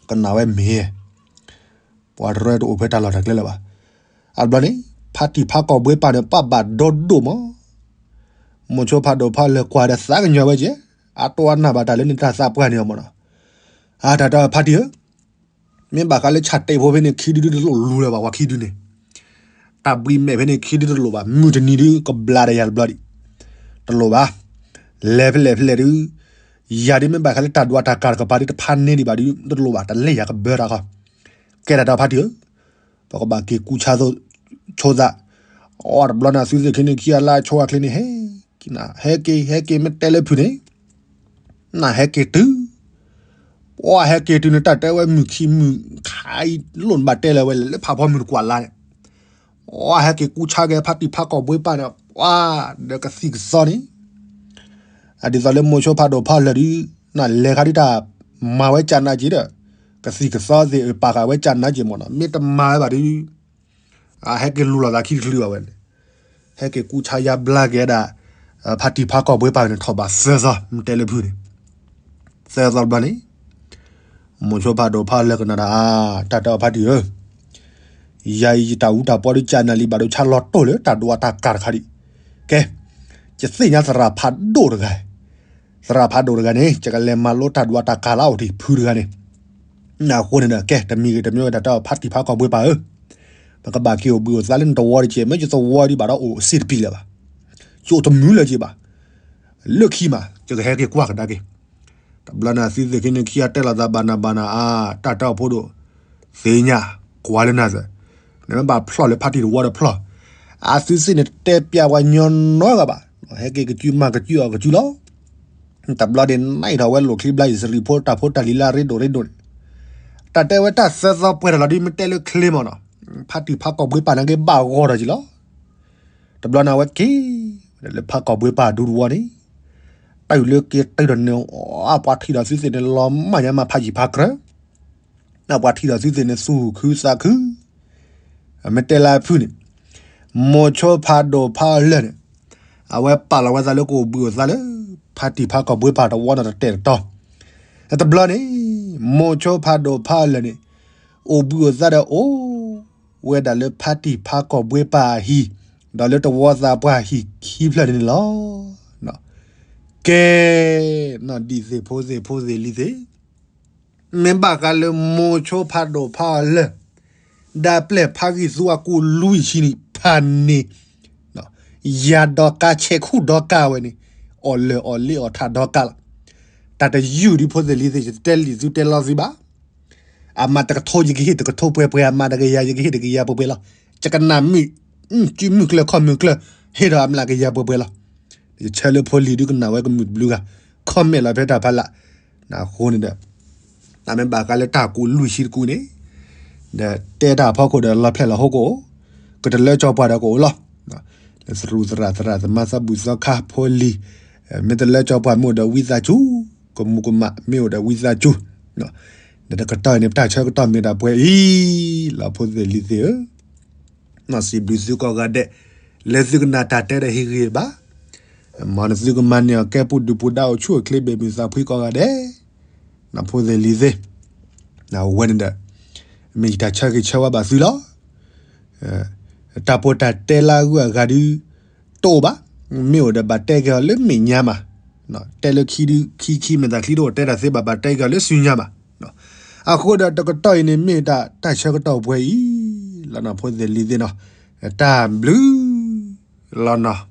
ကနၣ်ဝဲမ့ၢ်, ပှၤတရၢတအိၣ်ဖဲတၢ်လီၢ်တၢ်ကျဲလၢၤဘၣ်, အဘျီန့ၣ်, ဖါတံၢ်ဖးကီၢ်ဘှ့ပၢ်န့ၣ် ပၢ်ဘၣ်ဒီဒိၣ်မး, မိၤဆိဖးဒိၣ်ဖးလၢာ်ကွၢ်ဒီးသးကညီၤဝဲကဲ, အတိအနၢ်ဘၣ်တၢ်လၢနတၢ်သးပှၢ်န့ၣ်အီၤမးနီၤ, အတၢ်တၢ်ဖါတံၢ်ဧၢ မ့ၢ်ဘၣ်ဃးလၢဆၣ်တဲာ်ဖိဖဲန့ၣ် ခံဒုဒုတလိၣ်လူၤလၢၤဘၣ် ပှၤခံဒုန့ၣ်, တၢ်ဘှံးမဲာ်ဖဲန့ၣ် ခံဒုတလိၣ်ဘၣ် မုၢ်တနံၤဒုကဘျးဒီးယၤတဘျီဒံး, တလိၣ်ဘၣ်, လဲၤဖဲလဲၣ်ဖဲလဲၣ်ဒု, ယၤဒုမ့ၢ်ဘၣ်ဃးလၢတၢ်ဒွးတၢ်ကၤတကပၤဒုတဖးန့ၢ်ဒံးဘၣ်ဒု တလိၣ်ဘၣ် တလဲၤယၤကဘၢတၢ်ဃီ, ကဲတၢ်တၢ်ဖါတံၢ်ဧၢ, ပကဘၣ်က့ၤကူဆါသိး, ဆိသး, အတဘျီန့ၣ် သုသ့ၣ်ခံန့ၣ်ခံအလါဆိအချ့န့ၣ် ဟဲက့ၤ, ဟဲက့ၤ ဟဲက့ၤမ့ၢ်တဲလၢဖုန့ၣ် နဟဲက့ၤတုၤ, ပှၤဟဲက့ၤတုၤန့ၣ် တၢ်တဲဝဲမုၢ်ခံမုၢ်ခါအံၤ လိၣ်နဘၣ်တဲလၢၤဝဲလဲၣ် လၢဖးဖီမုၢ်တကွၢ်လါန့ၣ်, ပှၤဟဲက့ၤကူဆါက့ၤဖါတံၢ်ဖးကီၢ်ဘှ့ပၢ်န့ၣ် ပှၤဒီးကသံၣ်ကသီန့ၣ်, အဒ်သိးလၢမိၤဆိဖးဒိၣ်ဖးလၢာ်ဒု, နလဲၤခါဒုတၢ်မၤဝဲကနါက့ၤဒီး, ကသံၣ်ကသီသ့ၣ်ပာ်ဃာ်ဝဲကနါက့ၤမးနီၤ မ့ၢ်တမၤဝဲဘၣ်ဒု အဟဲက့ၤလူၤလိာ်သးခံတချုးဘၣ်ဝဲန့ၣ်, ဟဲက့ၤကူဆါယါဘျါက့ၤဒၣ်, ဖါတံၢ်ဖးကီၢ်ဘှ့ပၢ်န့ၣ် ထီၣ်ဘးသၢသီ မ့ၢ်တဲလၢဖုန့ၣ်, သၢသီတဘျီန့ၣ် မိၤဆိဖးဒိၣ်ဖးလၢာ်ကနၣ်တၢ်အါ, တၢ်တဲအီၤဖါတံၢ်ဧၢ, ယၤအံၤယတၢ်အူတၢ်ပီဒုးကနၣ်လံ ဘၣ်ဒိဆါလီၤတိၢ်လၢတၢ်ဒိးတၢ်ကၢ်တခါဒံး, ကဲ, ယသ့ၣ်ညါသရၣ်ဖးဒိၣ်တဂၤ, သရၣ်ဖးဒိၣ်တဂၤန့ၣ် ယကလဲၤမၤလိတၢ်ဒိးတၢ်ကၢ်လၢအအိၣ်ဒံးဖုတဂၤန့ၣ်, အဃိန့ၣ်ဒီး ကဲ တမံၤဂ့ၤတမံၤဝဲ တၢ်တဲအီၤဖါတံၢ်ဖးကီၢ်ဘှ့ပၢ်ဧၢ, ပကဘၣ်က့ၤအိၣ်ဘှံးအိၣ်သါလၢနတဝီတက့ၢ်, မ့ၢ်ယသဝီဒံးဘၣ်ဒီးအိၣ်စ့တပံၤလၢၤဘၣ်, ယအိၣ်တမုာ်လၢၤက့ၤဘၣ်, လၢခံမး ယကဟဲက့ၤကွၢ်ကဒါက့ၤ, တဘျီန့ၣ် အသုသ့ၣ်ခံန့ၣ်ခံဂၤတဲလိာ်သးဘၣ်နၤဘၣ်နၤအါ, တၢ်တဲအီၤဖးဒိၣ်, သ့ၣ်ညါ, ကွၢ်လၢနၤစ့ၢ်, နမ့ၢ်ဘၣ်ဖျီၣ်လၢဖါတံၢ်တဝီဒီးဖျီၣ်, အသုသ့ၣ်န့ၣ်တဲပျးပှၤညီနီတဂၤဘၣ်, ဟဲက့ၤကစုမၤကစုအီၤကစုလီၤ. တဘျီန့ၣ် နံၣ်ထီၣ်ဝဲလိာ်ချံဘျါယံၤ စရံဖိတၢ်ဖိတၢ်လံၤလၢအရ့ဒိၣ်ရ့ဒိၣ်န့ၣ်, တၢ်တဲဝဲတၢ်သၢသီပှဲၤထီၣ်လီၤဒ် မ့ၢ်တဲလၢချ့မးနီၤ, ဖါတံၢ်ဖးကီၢ်ဘှ့ပၢ်န့ၣ်က့ၤဘၣ်ဂီၤထီၣ်က့ၤလီၤ. တဘျီန့ၣ် အဝဲက့ၤဝဲဒၣ်လၢဖးကီၢ်ဘှ့ပၢ်ဒူတဝီန့ၣ်, တၢ်အုၣ်လၢက့ၤတၢ်ဒီးန့ၣ်, အပှၤထံၣ်ဒီးသုသ့ၣ်န့ၣ် လီၤမၢ်ညါမၤဖးယံၤဖးကြၢး, အပှၤထံၣ်ဒီးသုသ့ၣ်န့ၣ် သူၣ်ခုသးခု, မ့ၢ်တဲလၢအဖုန့ၣ်, မိၤဆိဖးဒိၣ်ဖးလၢာ်န့ၣ်, အဝဲပာ်လီၤဝဲသးလၢကအိၣ်ဘှံးအိၣ်သါလၢ ဖါတံၢ်ဖးကီၢ်ဘှ့ပၢ်တဝီန့ၣ်တတဲာ်တတီၤ, တဘျီန့ၣ်, မိၤဆိဖးဒိၣ်ဖးလၢာ်န့ၣ်, အိၣ်ဘှံးအိၣ်သါဒီးအိၣ်ဝဲဒၣ်လၢဖါတံၢ်ဖးကီၢ်ဘှ့ပၢ်အဟံၣ်, ဒီးလၢတဝီသးပှၢ်ဟံၣ်ခံဖျၢၣ်န့ၣ်န့ၣ်လီၤ. ကဲ, နီၢ်ဒံၣ်သ့ၣ်ဖိသ့ၣ်ဖိသ့ၣ်လံၤသ့ၣ်, မ့ၢ်ဘၣ်ဃးလၢမိၤဆိဖးဒိၣ်ဖးလၢာ်, ဒၢးပျဲၢ်ဖးဂံၢ်သူအကူးလွံၢ်ဆံန့ၣ် ဖးန့ၢ် ယၤဒီကါဆဲးခူၣ်ဒီကါဝဲန့ၣ်, အီၣ်လၢာ်အီၣ်လ့အီၣ်ထးဒီကါလီၤ. တၢ်တယုၢ်ဒ်ဖိသ့ၣ်လံၤသ့ၣ် ယတတဲလံာ်သုတဲလီၤသုဘၣ်. အမၤတကထိ ယကဟ့ၣ်တကထိပှဲၤပှဲၤ, အမၤတကယၤ ယကဟ့ၣ်တကယၤပှဲၤပှဲၤလီၤ. ယကနၣ်မုာ်, စုမုၢ်ကျၢၢ်ခီၣ်မုၢ်ကျၢၢ်, ဟ့ၣ်ဒီးအမျးကယၤပှဲၤပှဲၤလီၤ. ယဆၢလၢဖိလံၤဒုကနၣ်ဝဲကမုာ်တဘျုးဂၤ, comment လီၤဖဲတၢ်ဖးလၢ်, အဃိန့ၣ်ဒီး တၢ်မ့ၢ်ဘၣ်ဃးလၢတၢ်ကူးလွံၢ်ဆံတကူးန့ၣ်, ဒီးတဲတၢ်အဖီခိၣ်ဒီးလီၤဖျဲၣ်လီၤဟိကအိၣ်, ကတလၢကၠီပှၤဒီးကအိၣ်လီၤ. လၢသရူးသရၣ်သရၣ်သမါသးဘူၣ်သီခါဖိလံၤ, မ့ၢ်တလၢကၠီပှၤမ့ၢ်အိၣ်ဒီးဝံသးစူၤ, ကမူၤကမၣ်မ့ၢ်အိၣ်ဒီးဝံသးစူၤ, ဒီးတကတီၢ်အံၤန့ၣ် ပတၢ်ဆၢကတီၢ်မ့ၢ်ဒၣ်ပှဲၤအံၤ, လီၤဖိသ့ၣ်လံၤသ့ၣ်ဧၢ, နီၢ်စံးဘျုးသုကိးဂၤဒဲး, လၢသုကနၣ်တၢ်တဲဒီးဟ့ၣ်ဂံၢ်ဘါ, မ်သုကမၤန့ၢ်အီၤကဲပူၤဒုးပူၤဒါအိၣ်ဆူၣ်အိၣ်ချ့ဘၣ်မုာ်သးဖှံကိးဂၤဒဲး, နီၢ်ဖိသ့ၣ်လံၤသ့ၣ်, အဝဲန့ၣ်ဒီး, မ့ၢ်ယတၢ်ဆၢဂ့ၤဆၢဝါဘၣ်သုလီၤ. တၢ်ဖိတၢ်တဲလၢအဂုၤအဂၤဒုး, တအိၣ်ဘၣ်, မ့ၢ်အိၣ်ဒီးဘၣ်တဲက့ၤအီၤလၢမဲာ်ညါမး, တဲလၢခံဒုးခံခံမဲာ်သးချံတအိၣ်တဲတၢ်သ့ဘၣ် ဘၣ်တဲက့ၤအီၤလၢစုညါမး, အဃိဒီးတကတီၢ်အံၤန့ၣ် မ့ၢ်တၢ်တၢ်ဆၢကတီၢ်ပှဲၤအံၤ, လီၤနီၢ်ဖိသ့ၣ်လံၤသ့ၣ်နီၤ, တၢ်ဘျုး, လီၤနီၢ်